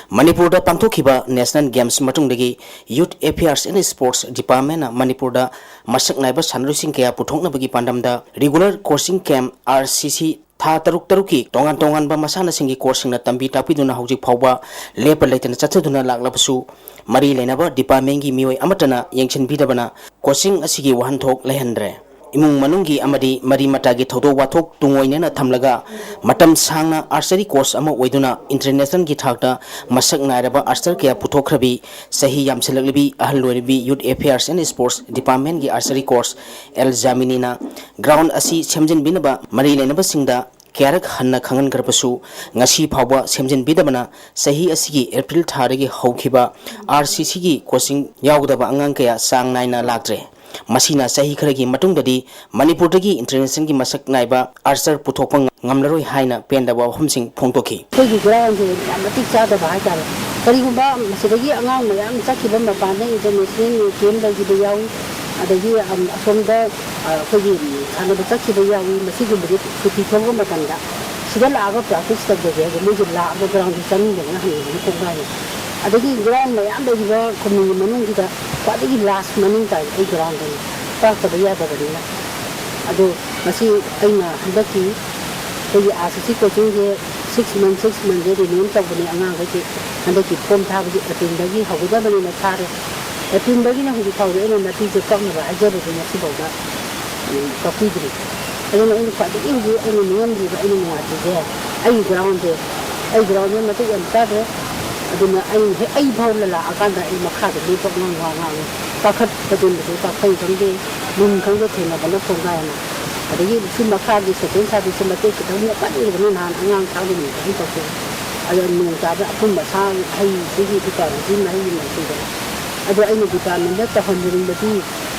ꯃꯅꯤꯄꯨꯔꯗ ꯄꯥꯡꯊꯣꯛꯈꯤꯕ ꯅꯦꯁꯅꯦꯜ ꯒꯦꯝꯁ ꯃꯇꯨꯡꯗꯒꯤ ꯌꯨꯊ ꯑꯦꯐꯤꯌꯔꯁ ꯑꯦꯟ ꯁ꯭ꯄꯣꯔꯠꯁ ꯗꯤꯄꯥꯔꯠꯃꯦꯟꯅ ꯃꯅꯤꯄꯨꯔꯗ ꯃꯁꯛ ꯅꯥꯏꯕ ꯁꯥꯟꯅꯔꯣꯏꯁꯤꯡ ꯀꯌꯥ ꯄꯨꯊꯣꯛꯅꯕꯒꯤ ꯄꯥꯟꯗꯝꯗ regular coaching camp, R C C, ꯊꯥ ꯇꯔꯨꯛ ꯇꯔꯨꯛꯀꯤ ꯇꯣꯉꯥꯟ ꯇꯣꯉꯥꯟꯕ ꯃꯁꯥꯟꯅꯁꯤꯡꯒꯤ ꯀꯣꯔꯁꯁꯤꯡꯅ ꯇꯝꯕꯤ ꯇꯥꯛꯄꯤꯗꯨꯅ ꯍꯧꯖꯤꯛ ꯐꯥꯎꯕ ꯂꯦꯞꯄ ꯂꯩꯇꯅ ꯆꯠꯊꯗꯨꯅ ꯂꯥꯛꯂꯕꯁꯨ, ꯃꯔꯤ ꯂꯩꯅꯕ ꯗꯤꯄꯥꯔꯠꯃꯦꯟꯒꯤ ꯃꯤꯑꯣꯏ ꯑꯃꯠꯇꯅ ꯌꯦꯡꯁꯤꯟꯕꯤꯗꯕꯅ ꯀꯣꯆꯤꯡ ꯑꯁꯤꯒꯤ ꯋꯥꯍꯟꯊꯣꯛ ꯂꯩꯍꯟꯗ꯭ꯔꯦ꯫ ꯏꯃꯨꯡ ꯃꯅꯨꯡꯒꯤ ꯑꯃꯗꯤ ꯃꯔꯤ ꯃꯇꯥꯒꯤ ꯊꯧꯗꯣꯛ ꯋꯥꯊꯣꯛ ꯇꯨꯡꯑꯣꯏꯅꯅ ꯊꯝꯂꯒ ꯃꯇꯝ ꯁꯥꯡꯅ ꯑꯥꯔꯆꯔꯤ ꯀꯣꯆ ꯑꯃ ꯑꯣꯏꯗꯨꯅ ꯏꯟꯇꯔꯅꯦꯁꯅꯦꯜꯒꯤ ꯊꯥꯛꯇ ꯃꯁꯛ ꯅꯥꯏꯔꯕ ꯑꯥꯔꯆꯔ ꯀꯌꯥ ꯄꯨꯊꯣꯛꯈ꯭ꯔꯕꯤ, ꯆꯍꯤ ꯌꯥꯝꯁꯤꯜꯂꯛꯂꯤꯕꯤ ꯑꯍꯜ ꯑꯣꯏꯔꯤꯕꯤ ꯌꯨꯊ ꯑꯦꯐꯤꯌꯔꯁ ꯑꯦꯟ ꯁ꯭ꯄꯣꯔꯠꯁ ꯗꯤꯄꯥꯔꯠꯃꯦꯟꯒꯤ ꯑꯥꯔꯆꯔꯤ ꯀꯣꯆ ꯑꯦꯜ ꯖꯥꯃꯤꯅꯤꯅ ꯒ꯭ꯔꯥꯎꯟ ꯑꯁꯤ ꯁꯦꯝꯖꯤꯟꯕꯤꯅꯕ ꯃꯔꯤ ꯂꯩꯅꯕꯁꯤꯡꯗ ꯀꯌꯥꯔꯛ ꯍꯟꯅ ꯈꯪꯍꯟꯈ꯭ꯔꯕꯁꯨ, ꯉꯁꯤ ꯐꯥꯎꯕ ꯁꯦꯝꯖꯤꯟꯕꯤꯗꯕꯅ ꯆꯍꯤ ꯑꯁꯤꯒꯤ ꯑꯦꯄ꯭ꯔꯤꯜ ꯊꯥꯗꯒꯤ ꯍꯧꯈꯤꯕ ꯑꯥꯔ ꯁꯤ ꯁꯤꯒꯤ ꯀꯣꯆꯤꯡ ꯌꯥꯎꯒꯗꯕ ꯑꯉꯥꯡ ꯀꯌꯥ ꯆꯥꯡ ꯅꯥꯏꯅ ꯂꯥꯛꯇ꯭ꯔꯦ꯫ ꯃꯁꯤꯅ ꯆꯍꯤ ꯈꯔꯒꯤ ꯃꯇꯨꯡꯗꯗꯤ ꯃꯅꯤꯄꯨꯔꯗꯒꯤ ꯏꯟꯇꯔꯅꯦꯁꯅꯦꯜꯒꯤ ꯃꯁꯛ ꯅꯥꯏꯕ ꯑꯥꯔꯆꯔ ꯄꯨꯊꯣꯛꯄ ꯉꯝꯂꯔꯣꯏ ꯍꯥꯏꯅ ꯄꯦꯟꯗꯕ ꯋꯥꯐꯝꯁꯤꯡ ꯐꯣꯡꯗꯣꯛꯈꯤ꯫ ꯑꯩꯈꯣꯏꯒꯤ ꯒ꯭ꯔꯥꯎꯟꯁꯦ ꯌꯥꯝ ꯃꯇꯤꯛ ꯆꯥꯗꯕ ꯍꯥꯏꯇꯥꯔꯦ꯫ ꯀꯔꯤꯒꯨꯝꯕ ꯃꯁꯤꯗꯒꯤ ꯑꯉꯥꯡ ꯃꯌꯥꯝ ꯆꯠꯈꯤꯕ ꯃꯄꯥꯟꯗ ꯏꯟꯇꯔꯅꯦꯁꯅꯦꯜ ꯀꯦꯝ ꯂꯩꯈꯤꯕ ꯌꯥꯎꯏ, ꯑꯗꯒꯤ ꯑꯁꯣꯝꯗ ꯑꯩꯈꯣꯏꯒꯤ ꯁꯥꯟꯅꯕ ꯆꯠꯈꯤꯕ ꯌꯥꯎꯏ꯫ ꯃꯁꯤꯒꯨꯝꯕꯁꯦ ꯁꯨꯇꯤ ꯊꯣꯛꯂꯛꯄ ꯃꯇꯝꯗ ꯁꯤꯗ ꯂꯥꯛꯑꯒ ꯄ꯭ꯔꯥꯛꯇꯤꯁ ꯇꯧꯖꯒꯦ ꯍꯥꯏꯕ ꯃꯣꯏꯁꯦ ꯂꯥꯛꯑꯒ ꯒ꯭ꯔꯥꯎꯟꯁꯦ ꯆꯪꯅꯤꯡꯗꯗꯅ ꯍꯟꯕꯒꯤ ꯀꯣꯡꯒꯥꯏꯅꯤ꯫ ꯑꯗꯒꯤ ꯒ꯭ꯔꯥꯎꯟ ꯃꯌꯥꯝ ꯂꯩꯔꯤꯕ ꯈꯨꯟꯒꯤ ꯃꯅꯨꯡꯁꯤꯗ ꯈ꯭ꯋꯥꯏꯗꯒꯤ ꯂꯥꯁ ꯃꯅꯤꯡ ꯇꯥꯏ ꯑꯩ ꯒ꯭ꯔꯥꯎꯟꯗꯅꯤ, ꯄꯥꯛꯇꯕ ꯌꯥꯗꯕꯅꯤꯅ꯫ ꯑꯗꯣ ꯃꯁꯤ ꯑꯩꯅ ꯍꯟꯗꯛꯀꯤ ꯑꯩꯈꯣꯏꯒꯤ ꯑꯥꯔ ꯁꯤ ꯁꯤ ꯀꯣꯆꯤꯡꯁꯦ ꯁꯤꯛꯁ ꯃꯟ ꯁꯤꯛꯁ ꯃꯟꯁꯦ ꯔꯤꯅ꯭ꯌꯨ ꯇꯧꯕꯅꯦ ꯑꯉꯥꯡꯈꯩꯁꯦ꯫ ꯍꯟꯗꯛꯀꯤ ꯐꯣꯝ ꯊꯥꯕꯁꯦ ꯑꯦꯄ꯭ꯔꯤꯜꯗꯒꯤ ꯍꯧꯒꯗꯕꯅꯦꯅ ꯊꯥꯔꯦ꯫ ꯑꯦꯄ꯭ꯔꯤꯜꯗꯒꯤꯅ ꯍꯧꯖꯤꯛ ꯐꯥꯎꯗ ꯑꯩꯅ ꯅꯥꯄꯤꯁꯦ ꯀꯛꯅꯕ ꯍꯥꯏꯖꯕꯁꯦ ꯉꯁꯤꯐꯥꯎꯗ ꯀꯛꯄꯤꯗ꯭ꯔꯤ꯫ ꯑꯗꯨꯅ ꯑꯩꯅ ꯈ꯭ꯋꯥꯏꯗꯒꯤ ꯍꯧꯖꯤꯛ ꯑꯩꯅ ꯅꯤꯡꯉꯝꯗ꯭ꯔꯤꯕ ꯑꯩꯅ ꯅꯨꯡꯉꯥꯏꯇ꯭ꯔꯤꯁꯦ ꯑꯩꯒꯤ ꯒ꯭ꯔꯥꯎꯟꯁꯦ꯫ ꯑꯩ ꯒ꯭ꯔꯥꯎꯟꯁꯦ ꯃꯇꯤꯛ ꯌꯥꯝ ꯆꯥꯗ꯭ꯔꯦ꯫ ꯑꯗꯨꯅ ꯑꯩ ꯍꯦꯛ ꯑꯩ ꯐꯥꯎ ꯂꯥꯛꯑꯀꯥꯟꯗ ꯑꯩ ꯃꯈꯥꯗ ꯂꯦꯞꯄ ꯑꯉꯥꯡ ꯋꯥ ꯉꯥꯡꯉꯤ꯫ ꯀꯥꯈꯠꯄꯗꯨꯅꯁꯨ ꯀꯥꯐꯩ ꯈꯪꯗꯦ, ꯂꯤꯟ ꯈꯪꯗꯦ ꯊꯦꯡꯅꯕꯅ ꯀꯣꯡꯒꯥꯏ ꯑꯃ꯫ ꯑꯗꯒꯤ ꯁꯤ ꯃꯈꯥꯒꯤ ꯁꯦꯀꯦꯟ ꯁꯥꯔꯚꯤꯁꯁꯦ ꯃꯇꯦꯛ ꯈꯤꯇꯪ ꯃꯣꯠꯃꯟꯈꯤꯕꯅꯤ ꯅꯍꯥꯟ ꯑꯉꯥꯡ ꯊꯥꯡꯖ ꯅꯨꯃꯤꯠꯇ ꯑꯩ ꯇꯧꯊꯣꯛꯑꯦ꯫ ꯑꯗꯣ ꯅꯣꯡ ꯇꯥꯕ ꯑꯄꯨꯝ ꯑꯁꯥ ꯍꯩꯁꯤꯒꯤ ꯗꯨꯀꯥꯟꯗꯨꯒꯤ ꯃꯍꯩꯒꯤ ꯃꯁꯤꯡꯗꯣ꯫ ꯑꯗꯣ ꯑꯩꯅ ꯗꯤꯄꯥꯔꯠꯃꯦꯟꯗ ꯇꯧꯍꯟꯅꯤꯡꯕꯗꯤ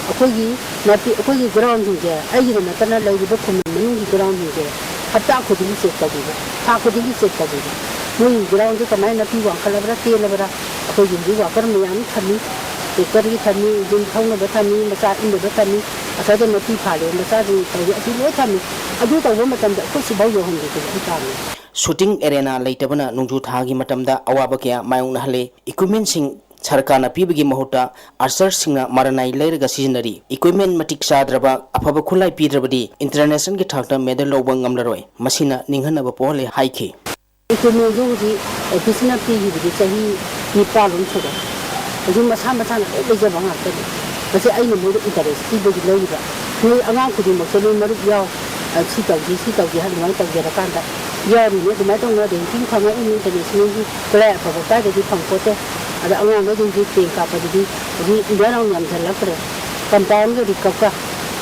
ꯑꯩꯈꯣꯏꯒꯤ ꯅꯥꯄꯤ ꯑꯩꯈꯣꯏꯒꯤ ꯒ꯭ꯔꯥꯎꯟꯁꯤꯡꯁꯦ ꯑꯩꯒꯤꯗ ꯅꯠꯇꯅ ꯂꯩꯔꯤꯕ ꯈꯨꯃꯟ ꯃꯅꯨꯡꯒꯤ ꯒ꯭ꯔꯥꯎꯟꯁꯤꯡꯁꯦ ꯍꯞꯇꯥ ꯈꯨꯗꯤꯡꯒꯤ ꯆꯦꯛ ꯇꯧꯕꯤꯕ, ꯊꯥ ꯈꯨꯗꯤꯡꯒꯤ ꯆꯦꯛ ꯇꯧꯕꯤꯕ꯫ ꯃꯣꯏꯒꯤ ꯒ꯭ꯔꯥꯎꯟꯁꯦ ꯀꯃꯥꯏꯅ ꯅꯥꯄꯤ ꯋꯥꯡꯈꯠꯂꯕ꯭ꯔꯥ ꯇꯦꯜꯂꯕ꯭ꯔꯥ? ꯑꯩꯈꯣꯏꯒꯤ ꯍꯧꯖꯤꯛ ꯋꯥꯀꯔ ꯃꯌꯥꯝ ꯊꯝꯃꯤ, ꯇ꯭ꯔꯦꯛꯇꯔꯒꯤ ꯊꯝꯃꯤ, ꯏꯟꯖꯤꯟ ꯊꯧꯅꯕ ꯊꯝꯃꯤ, ꯃꯆꯥ ꯏꯟꯅꯕ ꯊꯝꯃꯤ, ꯑꯁ꯭ꯋꯥꯏꯗ ꯅꯥꯄꯤ ꯐꯥꯜꯂꯦ ꯃꯆꯥꯁꯤꯡ ꯇꯧꯔꯤ ꯑꯁꯤ ꯂꯣꯏ ꯊꯝꯃꯤ꯫ ꯑꯗꯨ ꯇꯧꯕ ꯃꯇꯝꯗ ꯑꯩꯈꯣꯏ ꯁꯤꯐꯥꯎ ꯌꯧꯍꯟꯕꯤꯕꯁꯦ ꯑꯩ ꯄꯥꯝꯃꯤ꯫ ꯁꯨꯇꯤꯡ ꯑꯦꯔꯦꯅꯥ ꯂꯩꯇꯕꯅ ꯅꯣꯡꯖꯨ ꯊꯥꯒꯤ ꯃꯇꯝꯗ ꯑꯋꯥꯕ ꯀꯌꯥ ꯃꯥꯌꯣꯛꯅꯍꯜꯂꯦ꯫ ꯏꯀ꯭ꯋꯤꯞꯃꯦꯟꯁꯤꯡ ꯁꯔꯀꯥꯔꯅ ꯄꯤꯕꯒꯤ ꯃꯍꯨꯠꯇ ꯑꯥꯔꯆꯔꯁꯤꯡꯅ ꯃꯔꯅꯥꯏ ꯂꯩꯔꯒ ꯁꯤꯖꯤꯟꯅꯔꯤ꯫ ꯏꯀ꯭ꯋꯤꯞꯃꯦꯟ ꯃꯇꯤꯛ ꯆꯥꯗ꯭ꯔꯕ, ꯑꯐꯕ ꯈꯨꯠꯂꯥꯏ ꯄꯤꯗ꯭ꯔꯕꯗꯤ ꯏꯟꯇꯔꯅꯦꯁꯅꯦꯜꯒꯤ ꯊꯥꯛꯇ ꯃꯦꯗꯜ ꯂꯧꯕ ꯉꯝꯂꯔꯣꯏ꯫ ꯃꯁꯤꯅ ꯅꯤꯡꯍꯟꯅꯕ ꯄꯣꯛꯍꯜꯂꯦ ꯍꯥꯏꯈꯤ꯫ ꯏꯀ꯭ꯋꯤꯞꯃꯦꯟꯁꯨ ꯍꯧꯖꯤꯛ ꯑꯣꯐꯤꯁꯅ ꯄꯤꯈꯤꯕꯗꯤ ꯆꯍꯤ ꯅꯤꯄꯥꯜ ꯂꯣꯝ ꯁꯨꯔꯦ꯫ ꯍꯧꯖꯤꯛ ꯃꯁꯥ ꯃꯁꯥꯅ ꯂꯣꯏ ꯂꯩꯖꯕ ꯉꯥꯛꯇꯅꯤ꯫ ꯃꯁꯤ ꯑꯩꯅ ꯃꯣꯏꯗ ꯏꯟꯇꯔꯦꯁ ꯄꯤꯕꯒꯤ ꯂꯩꯔꯤꯕ꯫ ꯅꯣꯏ ꯑꯉꯥꯡ ꯈꯨꯗꯤꯡꯃꯛꯁꯦ ꯅꯣꯏ ꯃꯔꯨꯞ ꯌꯥꯎ, ꯑ, ꯁꯤ ꯇꯧꯁꯤ, ꯁꯤ ꯇꯧꯁꯤ ꯍꯥꯏꯅ ꯑꯗꯨꯃꯥꯏꯅ ꯇꯧꯖꯔꯀꯥꯟꯗ ꯌꯥꯎꯔꯤꯅꯦ꯫ ꯑꯗꯨꯃꯥꯏꯅ ꯇꯧꯅ ꯔꯦꯡꯀꯤꯡ ꯐꯪꯉꯛꯏꯅꯤ ꯏꯟꯇꯔꯅꯦꯁꯅꯦꯜꯒꯤ꯫ ꯈꯨꯠꯂꯥꯏ ꯑꯐꯕ ꯀꯥꯏꯗꯒꯤ ꯐꯪꯄꯣꯠꯇꯦ꯫ ꯑꯗ ꯑꯉꯥꯡꯈꯩꯁꯤꯡꯁꯤ ꯇꯦꯡ ꯀꯥꯞꯄꯗꯨꯗꯤ ꯍꯧꯖꯤꯛ ꯏꯟꯗꯤꯌꯥ ꯔꯥꯎꯟ ꯌꯥꯝꯁꯤꯜꯂꯛꯇ꯭ꯔꯦ꯫ ꯀꯝꯄꯥꯎꯟꯒ ꯔꯤꯀꯞꯀ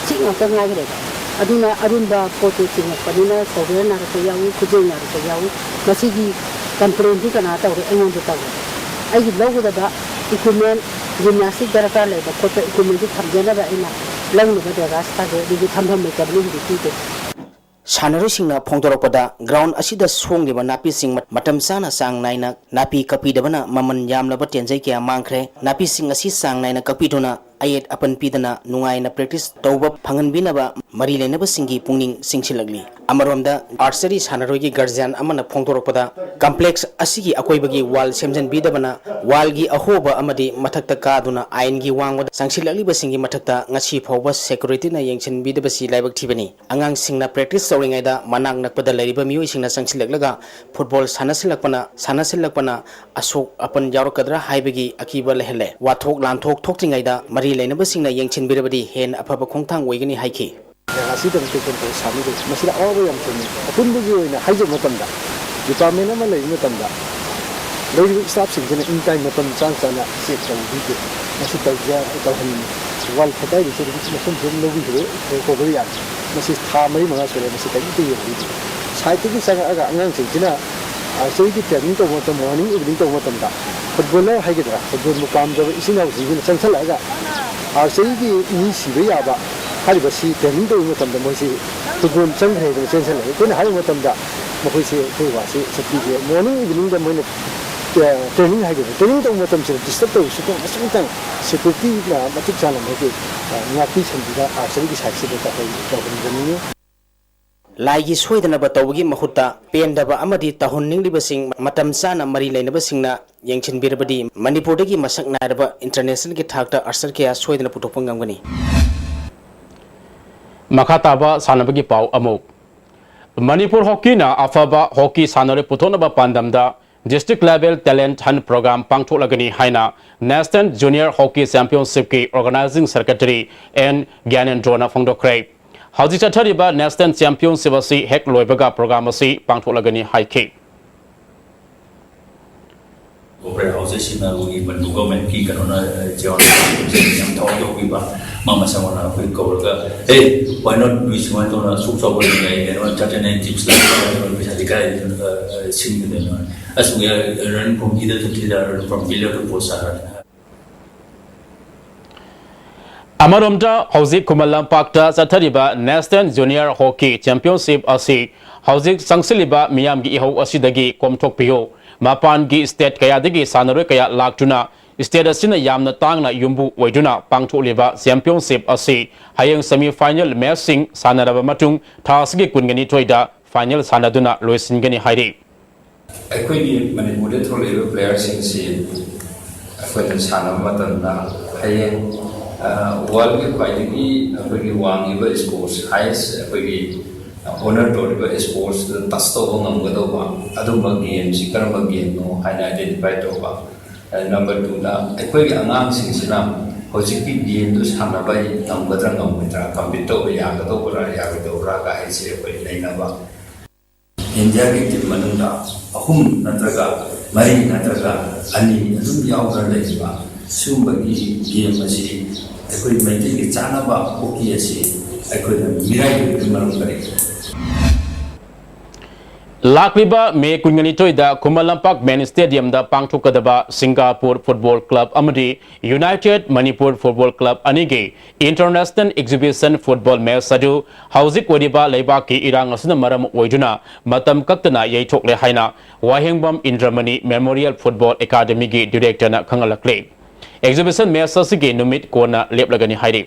ꯁꯤ ꯉꯥꯛꯇ ꯉꯥꯏꯈ꯭ꯔꯦꯕ꯫ ꯑꯗꯨꯅ ꯑꯔꯨꯝꯕ ꯄꯣꯠꯇꯨ ꯆꯤꯡꯉꯛꯄꯅꯤꯅ ꯁꯣꯜꯗꯔ ꯅꯥꯔꯛꯄ ꯌꯥꯎꯏ, ꯈꯨꯖꯦꯡ ꯅꯥꯔꯛꯄ ꯌꯥꯎꯏ꯫ ꯃꯁꯤꯒꯤ ꯀꯝꯄ꯭ꯂꯦꯟꯗꯤ ꯀꯅꯥ ꯇꯧꯔꯦ? ꯑꯩꯉꯣꯟꯗ ꯇꯧꯔꯦ꯫ ꯑꯩꯒꯤ ꯂꯧꯒꯗꯕ ꯏꯀ꯭ꯋꯤꯞꯃꯦꯟ ꯖꯤꯝꯅꯥꯁꯇꯤꯛ ꯗꯔꯀꯥꯔ ꯂꯩꯕ ꯈꯣꯠꯄ ꯏꯀ꯭ꯋꯤꯞꯃꯦꯟꯁꯨ ꯊꯝꯖꯅꯕ ꯑꯩꯅ ꯂꯧꯅꯕ ꯗꯔꯀꯥꯔꯁꯨ ꯇꯥꯖꯩ, ꯑꯗꯨꯁꯨ ꯊꯝꯐꯝ ꯂꯩꯇꯕꯅꯤ ꯍꯧꯖꯤꯛꯀꯤꯗꯤ꯫ ꯁꯥꯟꯅꯔꯣꯏꯁꯤꯡꯅ ꯐꯣꯡꯗꯣꯔꯛꯄꯗ, ꯒ꯭ꯔꯥꯎꯟ ꯑꯁꯤꯗ ꯁꯣꯡꯂꯤꯕ ꯅꯥꯄꯤꯁꯤꯡ ꯃ-, ꯃꯇꯝ ꯆꯥꯅ ꯆꯥꯡ ꯅꯥꯏꯅ ꯅꯥꯄꯤ ꯀꯛꯄꯤꯗꯕꯅ ꯃꯃꯜ ꯌꯥꯝꯂꯕ ꯇꯦꯟꯖꯩ ꯀꯌꯥ ꯃꯥꯡꯈ꯭ꯔꯦ꯫ ꯅꯥꯄꯤꯁꯤꯡ ꯑꯁꯤ ꯆꯥꯡ ꯅꯥꯏꯅ ꯀꯛꯄꯤꯗꯨꯅ ꯑꯌꯦꯠ ꯑꯄꯟ ꯄꯤꯗꯅ ꯅꯨꯡꯉꯥꯏꯅ ꯄ꯭ꯔꯦꯛꯇꯤꯁ ꯇꯧꯕ ꯐꯪꯍꯟꯕꯤꯅꯕ ꯃꯔꯤ ꯂꯩꯅꯕꯁꯤꯡꯒꯤ ꯄꯨꯛꯅꯤꯡ ꯆꯤꯡꯁꯤꯜꯂꯛꯂꯤ꯫ ꯑꯃꯔꯣꯝꯗ, ꯑꯥꯔꯆꯔꯤ ꯁꯥꯟꯅꯔꯣꯏꯒꯤ ꯒꯥꯔꯖꯤꯌꯥꯟ ꯑꯃꯅ ꯐꯣꯡꯗꯣꯔꯛꯄꯗ, ꯀꯝꯄ꯭ꯂꯦꯛꯁ ꯑꯁꯤꯒꯤ ꯑꯀꯣꯏꯕꯒꯤ ꯋꯥꯜ ꯁꯦꯝꯖꯤꯟꯕꯤꯗꯕꯅ ꯋꯥꯜꯒꯤ ꯑꯍꯣꯕ ꯑꯃꯗꯤ ꯃꯊꯛꯇ ꯀꯥꯗꯨꯅ ꯑꯥꯏꯟꯒꯤ ꯋꯥꯡꯃꯗ ꯆꯪꯁꯤꯜꯂꯛꯂꯤꯕꯁꯤꯡꯒꯤ ꯃꯊꯛꯇ ꯉꯁꯤ ꯐꯥꯎꯕ ꯁꯦꯀ꯭ꯌꯨꯔꯤꯇꯤꯅ ꯌꯦꯡꯁꯤꯟꯕꯤꯗꯕꯁꯤ ꯂꯥꯏꯕꯛ ꯊꯤꯕꯅꯤ꯫ ꯑꯉꯥꯡꯁꯤꯡꯅ ꯄ꯭ꯔꯦꯛꯇꯤꯁ ꯇꯧꯔꯤꯉꯩꯗ ꯃꯅꯥꯛ ꯅꯛꯄꯗ ꯂꯩꯔꯤꯕ ꯃꯤꯑꯣꯏꯁꯤꯡꯅ ꯆꯪꯁꯤꯜꯂꯛꯂꯒ ꯐꯨꯠꯕꯣꯜ ꯁꯥꯟꯅꯁꯤꯜꯂꯛꯄꯅ, ꯁꯥꯟꯅꯁꯤꯜꯂꯛꯄꯅ ꯑꯁꯣꯛ ꯑꯄꯟ ꯌꯥꯎꯔꯛꯀꯗ꯭ꯔꯥ ꯍꯥꯏꯕꯒꯤ ꯑꯀꯤꯕ ꯂꯩꯍꯜꯂꯦ꯫ ꯋꯥꯊꯣꯛ ꯂꯥꯟꯊꯣꯛ ꯊꯣꯛꯇ꯭ꯔꯤꯉꯩꯗ ꯃꯔꯤ ꯂꯩꯅꯕꯁꯤꯡꯅ ꯌꯦꯡꯁꯤꯟꯕꯤꯔꯕꯗꯤ ꯍꯦꯟꯅ ꯑꯐꯕ ꯈꯣꯡꯊꯥꯡ ꯑꯣꯏꯒꯅꯤ ꯍꯥꯏꯈꯤ꯫ ꯖꯒꯥꯁꯤꯗ ꯀꯩ ꯀꯩ ꯁꯥꯟꯅꯗꯣꯏ? ꯃꯁꯤꯗ ꯑꯋꯥꯕ ꯌꯥꯝ ꯊꯦꯡꯅꯩ꯫ ꯑꯄꯨꯟꯕꯒꯤ ꯑꯣꯏꯅ ꯍꯥꯏꯖꯕ ꯃꯇꯝꯗ, ꯗꯤꯄꯥꯔꯠꯃꯦꯟ ꯑꯃ ꯂꯩꯕ ꯃꯇꯝꯗ ꯂꯩꯔꯤꯕ ꯁ꯭ꯇꯥꯐꯁꯤꯡꯁꯤꯅ ꯏꯟ ꯇꯥꯏꯝ ꯃꯇꯝ ꯆꯥ ꯆꯥꯅ ꯆꯦꯛ ꯇꯧꯕꯤꯗꯦ꯫ ꯃꯁꯤ ꯇꯧꯖ-, ꯇꯧꯍꯟꯅꯤꯡꯉꯤ꯫ ꯋꯥꯜ ꯐꯠꯇ ꯍꯥꯏꯗꯤꯁꯦ ꯑꯗꯨꯝ ꯃꯐꯝꯁꯤ ꯑꯗꯨꯝ ꯂꯧꯕꯤꯈꯤꯕ ꯀꯣꯚꯔ ꯌꯥꯅꯤ꯫ ꯃꯁꯤ ꯊꯥ ꯃꯔꯤ ꯃꯉꯥ ꯁꯨꯔꯦ, ꯃꯁꯤ ꯀꯔꯤꯝꯇ ꯌꯦꯡꯕꯤꯗꯦ꯫ ꯁꯥꯏꯠꯇꯒꯤ ꯆꯪꯉꯛꯑꯒ ꯑꯉꯥꯡꯁꯤꯡꯁꯤꯅ ꯑꯥꯔꯆꯔꯤꯒꯤ ꯇ꯭ꯔꯦꯅꯤꯡ ꯇꯧꯕ ꯃꯇꯝ, ꯃꯣꯔꯅꯤꯡ ꯏꯚꯤꯅꯤꯡ ꯇꯧꯕ ꯃꯇꯝꯗ ꯐꯨꯠꯕꯣꯂꯔ ꯍꯥꯏꯒꯗ꯭ꯔꯥ, ꯐꯨꯠꯕꯣꯜꯕꯨ ꯄꯥꯝꯖꯕ ꯏꯆꯤꯟ ꯏꯅꯥꯎꯁꯤꯡꯁꯤꯅ ꯆꯪꯁꯜꯂꯛꯑꯒ ꯑꯥꯔꯆꯔꯤꯒꯤ ꯃꯤ ꯁꯤꯕ ꯌꯥꯕ ꯍꯥꯏꯔꯤꯕꯁꯤ ꯇ꯭ꯔꯦꯅꯤꯡ ꯇꯧꯕ ꯃꯇꯝꯗ ꯃꯣꯏꯁꯤ ꯐꯨꯠꯕꯣꯜ ꯆꯪꯈ꯭ꯔꯦ ꯍꯥꯏꯗꯅ ꯆꯦꯟꯁꯜꯂꯛꯑꯦ꯫ ꯑꯩꯈꯣꯏꯅ ꯍꯥꯏꯕ ꯃꯇꯝꯗ ꯃꯈꯣꯏꯁꯤ ꯑꯩꯈꯣꯏ ꯋꯥꯁꯤ ꯆꯠꯄꯤꯗꯦ꯫ ꯃꯣꯔꯅꯤꯡ ꯏꯚꯤꯅꯤꯡꯗ ꯃꯣꯏꯅ, ꯑ, ꯇ꯭ꯔꯦꯅꯤꯡ ꯍꯥꯏꯒꯗ꯭ꯔꯥ, ꯇ꯭ꯔꯦꯅꯤꯡ ꯇꯧꯕ ꯃꯇꯝꯁꯤꯗ ꯗꯤꯁꯇꯔꯕ ꯇꯧꯕꯁꯨ ꯑꯃꯁꯨꯡ ꯁꯦꯀ꯭ꯌꯨꯔꯤꯇꯤꯅ ꯃꯇꯤꯛ ꯆꯥꯅ ꯃꯣꯏꯒꯤ, ꯑ, ꯉꯥꯛꯄꯤ ꯁꯦꯟꯕꯤꯕ ꯑꯥꯔꯆꯔꯤꯒꯤ ꯁꯥꯏꯠꯁꯤꯗ ꯇꯧꯍꯟ-, ꯇꯧꯍꯟꯖꯅꯤꯡꯉꯤ꯫ ꯂꯥꯏꯒꯤ ꯁꯣꯏꯗꯅꯕ ꯇꯧꯕꯒꯤ ꯃꯍꯨꯠꯇ ꯄꯦꯟꯗꯕ ꯑꯃꯗꯤ ꯇꯧꯍꯟꯅꯤꯡꯂꯤꯕꯁꯤꯡ ꯃꯇꯝ ꯆꯥꯅ ꯃꯔꯤ ꯂꯩꯅꯕꯁꯤꯡꯅ ꯌꯦꯡꯁꯤꯟꯕꯤꯔꯕꯗꯤ ꯃꯅꯤꯄꯨꯔꯗꯒꯤ ꯃꯁꯛ ꯅꯥꯏꯔꯕ ꯏꯟꯇꯔꯅꯦꯁꯅꯦꯜꯒꯤ ꯊꯥꯛꯇ ꯑꯥꯔꯆꯔ ꯀꯌꯥ ꯁꯣꯏꯗꯅ ꯄꯨꯊꯣꯛꯄ ꯉꯝꯒꯅꯤ꯫ ꯃꯈꯥ ꯇꯥꯕ ꯁꯥꯟꯅꯕꯒꯤ ꯄꯥꯎ ꯑꯃꯨꯛ꯫ ꯃꯅꯤꯄꯨꯔ ꯍꯣꯀꯤꯅ ꯑꯐꯕ ꯍꯣꯀꯤ ꯁꯥꯟꯅꯔꯣꯏ ꯄꯨꯊꯣꯛꯅꯕ ꯄꯥꯟꯗꯝꯗ District Level Talent Hunt Program ꯄꯥꯡꯊꯣꯛꯂꯒꯅꯤ ꯍꯥꯏꯅ National Junior Hockey Championshipꯀꯤ Organizing Secretary ꯑꯦꯟ ꯒ꯭ꯌꯥꯅꯦꯟꯗ꯭ꯔꯣꯅ ꯐꯣꯡꯗꯣꯛꯈ꯭ꯔꯦ꯫ ꯍꯧꯖꯤꯛ ꯆꯠꯊꯔꯤꯕ National Championship ꯑꯁꯤ ꯍꯦꯛ ꯂꯣꯏꯕꯒ program ꯑꯁꯤ ꯄꯥꯡꯊꯣꯛꯂꯒꯅꯤ ꯍꯥꯏꯈꯤ꯫ ꯀꯣꯔꯄꯣꯔꯦꯠ ꯍꯥꯎꯁꯦꯁꯁꯤꯡꯅ ꯑꯩꯈꯣꯏꯒꯤ ꯃꯅꯤꯄꯨꯔ ꯒꯣꯔꯃꯦꯟꯠꯀꯤ ꯀꯩꯅꯣꯅ, ꯑ, ꯆꯦꯌꯔꯃꯦꯟ ꯌꯥꯝ ꯊꯋꯥꯏ ꯌꯥꯎꯕꯤꯕ, ꯃꯥ ꯃꯁꯥꯃꯛꯅ ꯑꯩꯈꯣꯏ ꯀꯧꯔꯒ, "Hey, why not we ꯁꯨꯃꯥꯏꯅ ꯇꯧꯅ ꯑꯁꯨꯛ ꯆꯥꯎꯕ ꯂꯩ, ꯀꯩꯅꯣ, ꯊꯥꯔꯇꯤ ꯅꯥꯏꯟ ꯇꯤꯝꯁ ꯂꯩ, ꯄꯩꯁꯥꯗꯤ ꯀꯗꯥꯏꯗꯒꯤ, ꯑ, ꯁꯤꯟꯒꯗꯣꯏꯅꯣ?" ꯑꯁꯨꯛ ꯌꯥ-, run from here to there, run from pillar to post ꯍꯥꯏꯔꯒ꯫ ꯑꯃꯔꯣꯝꯗ, ꯍꯧꯖꯤꯛ ꯈꯨꯃꯟ ꯂꯝꯄꯥꯛꯇ ꯆꯠꯊꯔꯤꯕ National Junior Hockey Championship ꯑꯁꯤ ꯍꯧꯖꯤꯛ ꯆꯪꯁꯤꯜꯂꯤꯕ ꯃꯤꯌꯥꯝꯒꯤ ꯏꯍꯧ ꯑꯁꯤꯗꯒꯤ ꯀꯣꯝꯊꯣꯛꯄꯤꯌꯨ, ꯃꯄꯥꯟꯒꯤ state ꯀꯌꯥꯗꯒꯤ ꯁꯥꯟꯅꯔꯣꯏ ꯀꯌꯥ ꯂꯥꯛꯇꯨꯅ state ꯑꯁꯤꯅ ꯌꯥꯝꯅ ꯇꯥꯡꯅ ꯌꯨꯝꯕꯨ ꯑꯣꯏꯗꯨꯅ ꯄꯥꯡꯊꯣꯛꯂꯤꯕ championship ꯑꯁꯤ ꯍꯌꯦꯡ semi final matchꯁꯤꯡ ꯁꯥꯟꯅꯔꯕ ꯃꯇꯨꯡ ꯊꯥ ꯑꯁꯤꯒꯤ ꯀꯨꯟꯒ ꯅꯤꯊꯣꯏꯗ final ꯁꯥꯟꯅꯗꯨꯅ ꯂꯣꯏꯁꯤꯟꯒꯅꯤ ꯍꯥꯏꯔꯤ꯫ ꯑꯩꯈꯣꯏꯒꯤ ꯃꯅꯤꯄꯨꯔꯗ ꯊꯣꯛꯂꯛꯏꯕ playerꯁꯤꯡꯁꯤ ꯑꯩꯈꯣꯏꯅ ꯁꯥꯟꯅꯕ ꯃꯇꯝꯗ ꯍꯌꯦꯡ, ꯑ, worldꯒꯤ ꯈ꯭ꯋꯥꯏꯗꯒꯤ ꯑꯩꯈꯣꯏꯒꯤ ꯋꯥꯡꯉꯤꯕ sports, highest ꯑꯩꯈꯣꯏꯒꯤ, ꯑ, honour ꯇꯧꯔꯤꯕ sportsꯇ touch ꯇꯧꯕ ꯉꯝꯒꯗꯧꯕ ꯑꯗꯨꯝꯕ gameꯁꯤ ꯀꯔꯝꯕ gameꯅꯣ ꯍꯥꯏꯅ identify ꯇꯧꯕ꯫ ꯑ, number twoꯗ ꯑꯩꯈꯣꯏꯒꯤ ꯑꯉꯥꯡꯁꯤꯡꯁꯤꯅ ꯍꯧꯖꯤꯛꯀꯤ gameꯗꯨ ꯁꯥꯟꯅꯕ ꯉꯝꯒꯗ꯭ꯔꯥ ꯉꯝꯃꯣꯏꯗ꯭ꯔꯥ, compete ꯇꯧꯕ ꯌꯥꯒꯗꯧꯕ꯭ꯔꯥ ꯌꯥꯔꯣꯏꯗꯧꯕ꯭ꯔꯥ ꯍꯥꯏꯁꯦ ꯑꯩꯈꯣꯏ ꯅꯩꯅꯕ꯫ ꯏꯟꯗꯤꯌꯥꯒꯤ team ꯃꯅꯨꯡꯗ ꯑꯍꯨꯝ ꯅꯠꯇ꯭ꯔꯒ ꯃꯔꯤ ꯅꯠꯇ꯭ꯔꯒ ꯑꯅꯤ ꯑꯗꯨꯝ ꯌꯥꯎꯗꯨꯅ ꯂꯩꯔꯤꯕ ꯁꯤꯒꯨꯝꯕꯒꯤ game ꯑꯁꯤ ꯑꯩꯈꯣꯏ ꯃꯩꯇꯩꯒꯤ ꯆꯥꯅꯕ hockey ꯑꯁꯤ ꯑꯩꯈꯣꯏꯅ ꯃꯤꯔꯥꯏꯕꯤꯕꯒꯤ ꯃꯔꯝ ꯀꯔꯤꯒꯤꯅꯣ? ꯂꯥꯛꯂꯤꯕ ꯃꯦ ꯀꯨꯟꯒ ꯅꯤꯊꯣꯏꯗ ꯈꯨꯃꯟ ꯂꯝꯄꯥꯛ main stadiumꯗ ꯄꯥꯡꯊꯣꯛꯀꯗꯕ ꯁꯤꯡꯒꯥꯄꯨꯔ football club ꯑꯃꯗꯤ United Manipur Football Club ꯑꯅꯤꯒꯤ international exhibition football match ꯑꯗꯨ ꯍꯧꯖꯤꯛ ꯑꯣꯏꯔꯤꯕ ꯂꯩꯕꯥꯛꯀꯤ ꯏꯔꯥꯡ ꯑꯁꯤꯅ ꯃꯔꯝ ꯑꯣꯏꯗꯨꯅ ꯃꯇꯝ ꯀꯛꯇꯅ ꯌꯩꯊꯣꯛꯂꯦ ꯍꯥꯏꯅ ꯋꯥꯍꯦꯡꯕꯝ ꯏꯟꯗ꯭ꯔꯃꯅꯤ Memorial Football Academyꯒꯤ directorꯅ ꯈꯪꯍꯜꯂꯛꯂꯤ꯫ Exhibition match ꯑꯁꯤꯒꯤ ꯅꯨꯃꯤꯠ ꯀꯣꯟꯅ ꯂꯦꯞꯂꯒꯅꯤ ꯍꯥꯏꯔꯤ꯫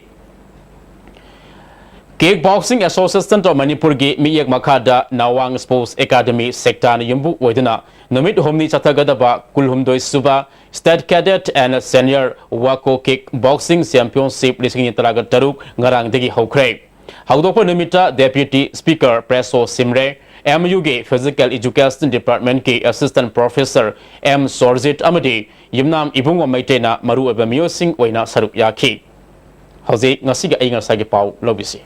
Kick Boxing Association of ꯃꯅꯤꯄꯨꯔꯒꯤ ꯃꯤꯠꯌꯦꯡ ꯃꯈꯥꯗ ꯅꯋꯥꯡ Sports Academy ꯁꯦꯛꯇꯥꯅ ꯌꯨꯝꯕꯨ ꯑꯣꯏꯗꯨꯅ ꯅꯨꯃꯤꯠ ꯍꯨꯝꯅꯤ ꯆꯠꯊꯒꯗꯕ ꯀꯨꯟꯍꯨꯝꯗꯣꯏ ꯁꯨꯕ State Cadet and Senior Wako Kick Boxing Championship ꯂꯤꯁꯤꯡ ꯑꯅꯤ ꯇꯔꯥꯒ ꯇꯔꯨꯛ ꯉꯔꯥꯡꯗꯒꯤ ꯍꯧꯈ꯭ꯔꯦ꯫ ꯍꯧꯗꯣꯛꯄ ꯅꯨꯃꯤꯠꯇ Deputy Speaker ꯄ꯭ꯔꯦꯁꯣ ꯁꯤꯝꯔꯦ, MUꯒꯤ Physical Education Departmentꯀꯤ Assistant Professor ꯑꯦꯝ ꯁꯣꯔꯖꯤꯠ ꯑꯃꯗꯤ ꯌꯨꯝꯅꯥꯝ ꯏꯕꯨꯡꯉꯣ ꯃꯩꯇꯩꯅ ꯃꯔꯨꯑꯣꯏꯕ ꯃꯤꯑꯣꯏꯁꯤꯡ ꯑꯣꯏꯅ ꯁꯔꯨꯛ ꯌꯥꯈꯤ꯫ ꯍꯧꯖꯤꯛ ꯉꯁꯤꯒꯤ ꯑꯏꯪ ꯑꯁꯥꯒꯤ ꯄꯥꯎ ꯂꯧꯕꯤꯁꯤ꯫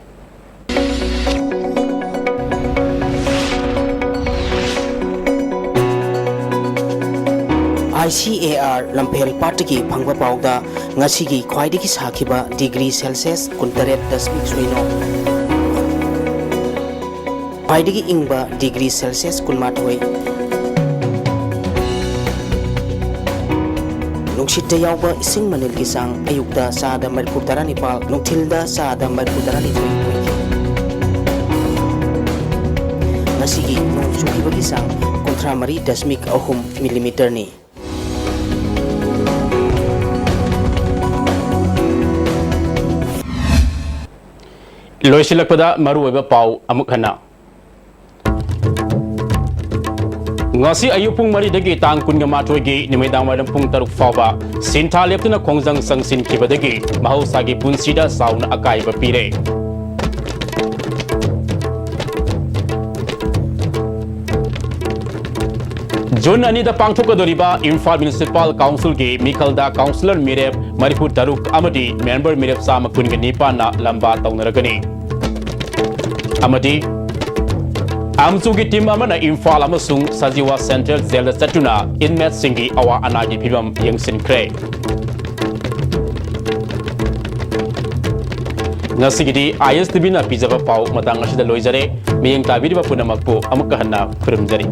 ICAR ꯂꯝꯐꯦꯜ ꯄꯥꯠꯇꯒꯤ ꯐꯪꯕ ꯄꯥꯎꯗ ꯉꯁꯤꯒꯤ ꯈ꯭ꯋꯥꯏꯗꯒꯤ ꯁꯥꯈꯤꯕ degree Celsius ꯀꯨꯟꯇꯔꯦꯠ ꯗꯁꯃꯤꯛ ꯁꯨꯏꯅꯣ꯫ ꯈ꯭ꯋꯥꯏꯗꯒꯤ ꯏꯪꯕ degree Celsius ꯀꯨꯟꯃꯥꯊꯣꯏ꯫ ꯅꯨꯡꯁꯤꯠꯇ ꯌꯥꯎꯕ ꯏꯁꯤꯡ ꯃꯅꯤꯜꯒꯤ ꯆꯥꯡ ꯑꯌꯨꯛꯇ ꯆꯥꯗ ꯃꯔꯤꯐꯨ ꯇꯔꯥꯅꯤꯄꯥꯜ, ꯅꯨꯡꯊꯤꯜꯗ ꯆꯥꯗ ꯃꯔꯤꯐꯨ ꯇꯔꯥꯅꯤꯊꯣꯏ ꯑꯣꯏꯈꯤ꯫ ꯉꯁꯤꯒꯤ ꯅꯣꯡ ꯆꯨꯈꯤꯕꯒꯤ ꯆꯥꯡ ꯀꯨꯟꯊ꯭ꯔꯥ ꯃꯔꯤ ꯗꯁꯃꯤꯛ ꯑꯍꯨꯝ ꯃꯤꯂꯤꯃꯤꯇꯔꯅꯤ꯫ ꯂꯣꯏꯁꯤꯜꯂꯛꯄꯗ ꯃꯔꯨꯑꯣꯏꯕ ꯄꯥꯎ ꯑꯃꯨꯛ ꯍꯟꯅ꯫ ꯉꯁꯤ ꯑꯌꯨꯛ ꯄꯨꯡ ꯃꯔꯤꯗꯒꯤ ꯇꯥꯡ ꯀꯨꯟꯒ ꯃꯥꯊꯣꯏꯒꯤ ꯅꯨꯃꯤꯗꯥꯡ ꯋꯥꯏꯔꯝ ꯄꯨꯡ ꯇꯔꯨꯛ ꯐꯥꯎꯕ ꯁꯤꯟꯊꯥ ꯂꯦꯞꯇꯅ ꯈꯣꯡꯖꯪ ꯆꯪꯁꯤꯟꯈꯤꯕꯗꯒꯤ ꯃꯍꯧꯁꯥꯒꯤ ꯄꯨꯟꯁꯤꯗ ꯆꯥꯎꯅ ꯑꯀꯥꯏꯕ ꯄꯤꯔꯦ꯫ ꯖꯨꯟ ꯑꯅꯤꯗ ꯄꯥꯡꯊꯣꯛꯀꯗꯧꯔꯤꯕ ꯏꯝꯐꯥꯜ ꯃ꯭ꯌꯨꯅꯤꯁꯤꯄꯥꯜ ꯀꯥꯎꯟꯁꯤꯜꯒꯤ ꯃꯤꯈꯜꯗ ꯀꯥꯎꯟꯁꯤꯂꯔ ꯃꯤꯔꯦꯞ ꯃꯔꯤꯐꯨ ꯇꯔꯨꯛ ꯑꯃꯗꯤ ꯃꯦꯝꯕꯔ ꯃꯤꯔꯦꯞ ꯆꯥꯝꯃ ꯀꯨꯟꯒ ꯅꯤꯄꯥꯟꯅ ꯂꯝꯕꯥ ꯇꯧꯅꯔꯒꯅꯤ꯫ ꯑꯃꯗꯤ ꯑꯦꯝꯁꯨꯒꯤ ꯇꯤꯝ ꯑꯃꯅ ꯏꯝꯐꯥꯜ ꯑꯃꯁꯨꯡ ꯁꯖꯤꯋꯥ ꯁꯦꯟꯇ꯭ꯔꯦꯜ ꯖꯦꯜꯗ ꯆꯠꯇꯨꯅ ꯏꯟꯃꯦꯠꯁꯤꯡꯒꯤ ꯑꯋꯥ ꯑꯅꯥꯒꯤ ꯐꯤꯕꯝ ꯌꯦꯡꯁꯤꯟꯈ꯭ꯔꯦ꯫ ꯉꯁꯤꯒꯤꯗꯤ ꯑꯥꯏ ꯑꯦꯁ ꯇꯤ ꯚꯤꯅ ꯄꯤꯖꯕ ꯄꯥꯎ ꯃꯇꯥꯡ ꯑꯁꯤꯗ ꯂꯣꯏꯖꯔꯦ꯫ ꯃꯤꯠꯌꯦꯡ ꯇꯥꯕꯤꯔꯤꯕ ꯄꯨꯝꯅꯃꯛꯄꯨ ꯑꯃꯨꯛꯀ ꯍꯟꯅ ꯈꯨꯔꯨꯝꯖꯔꯤ꯫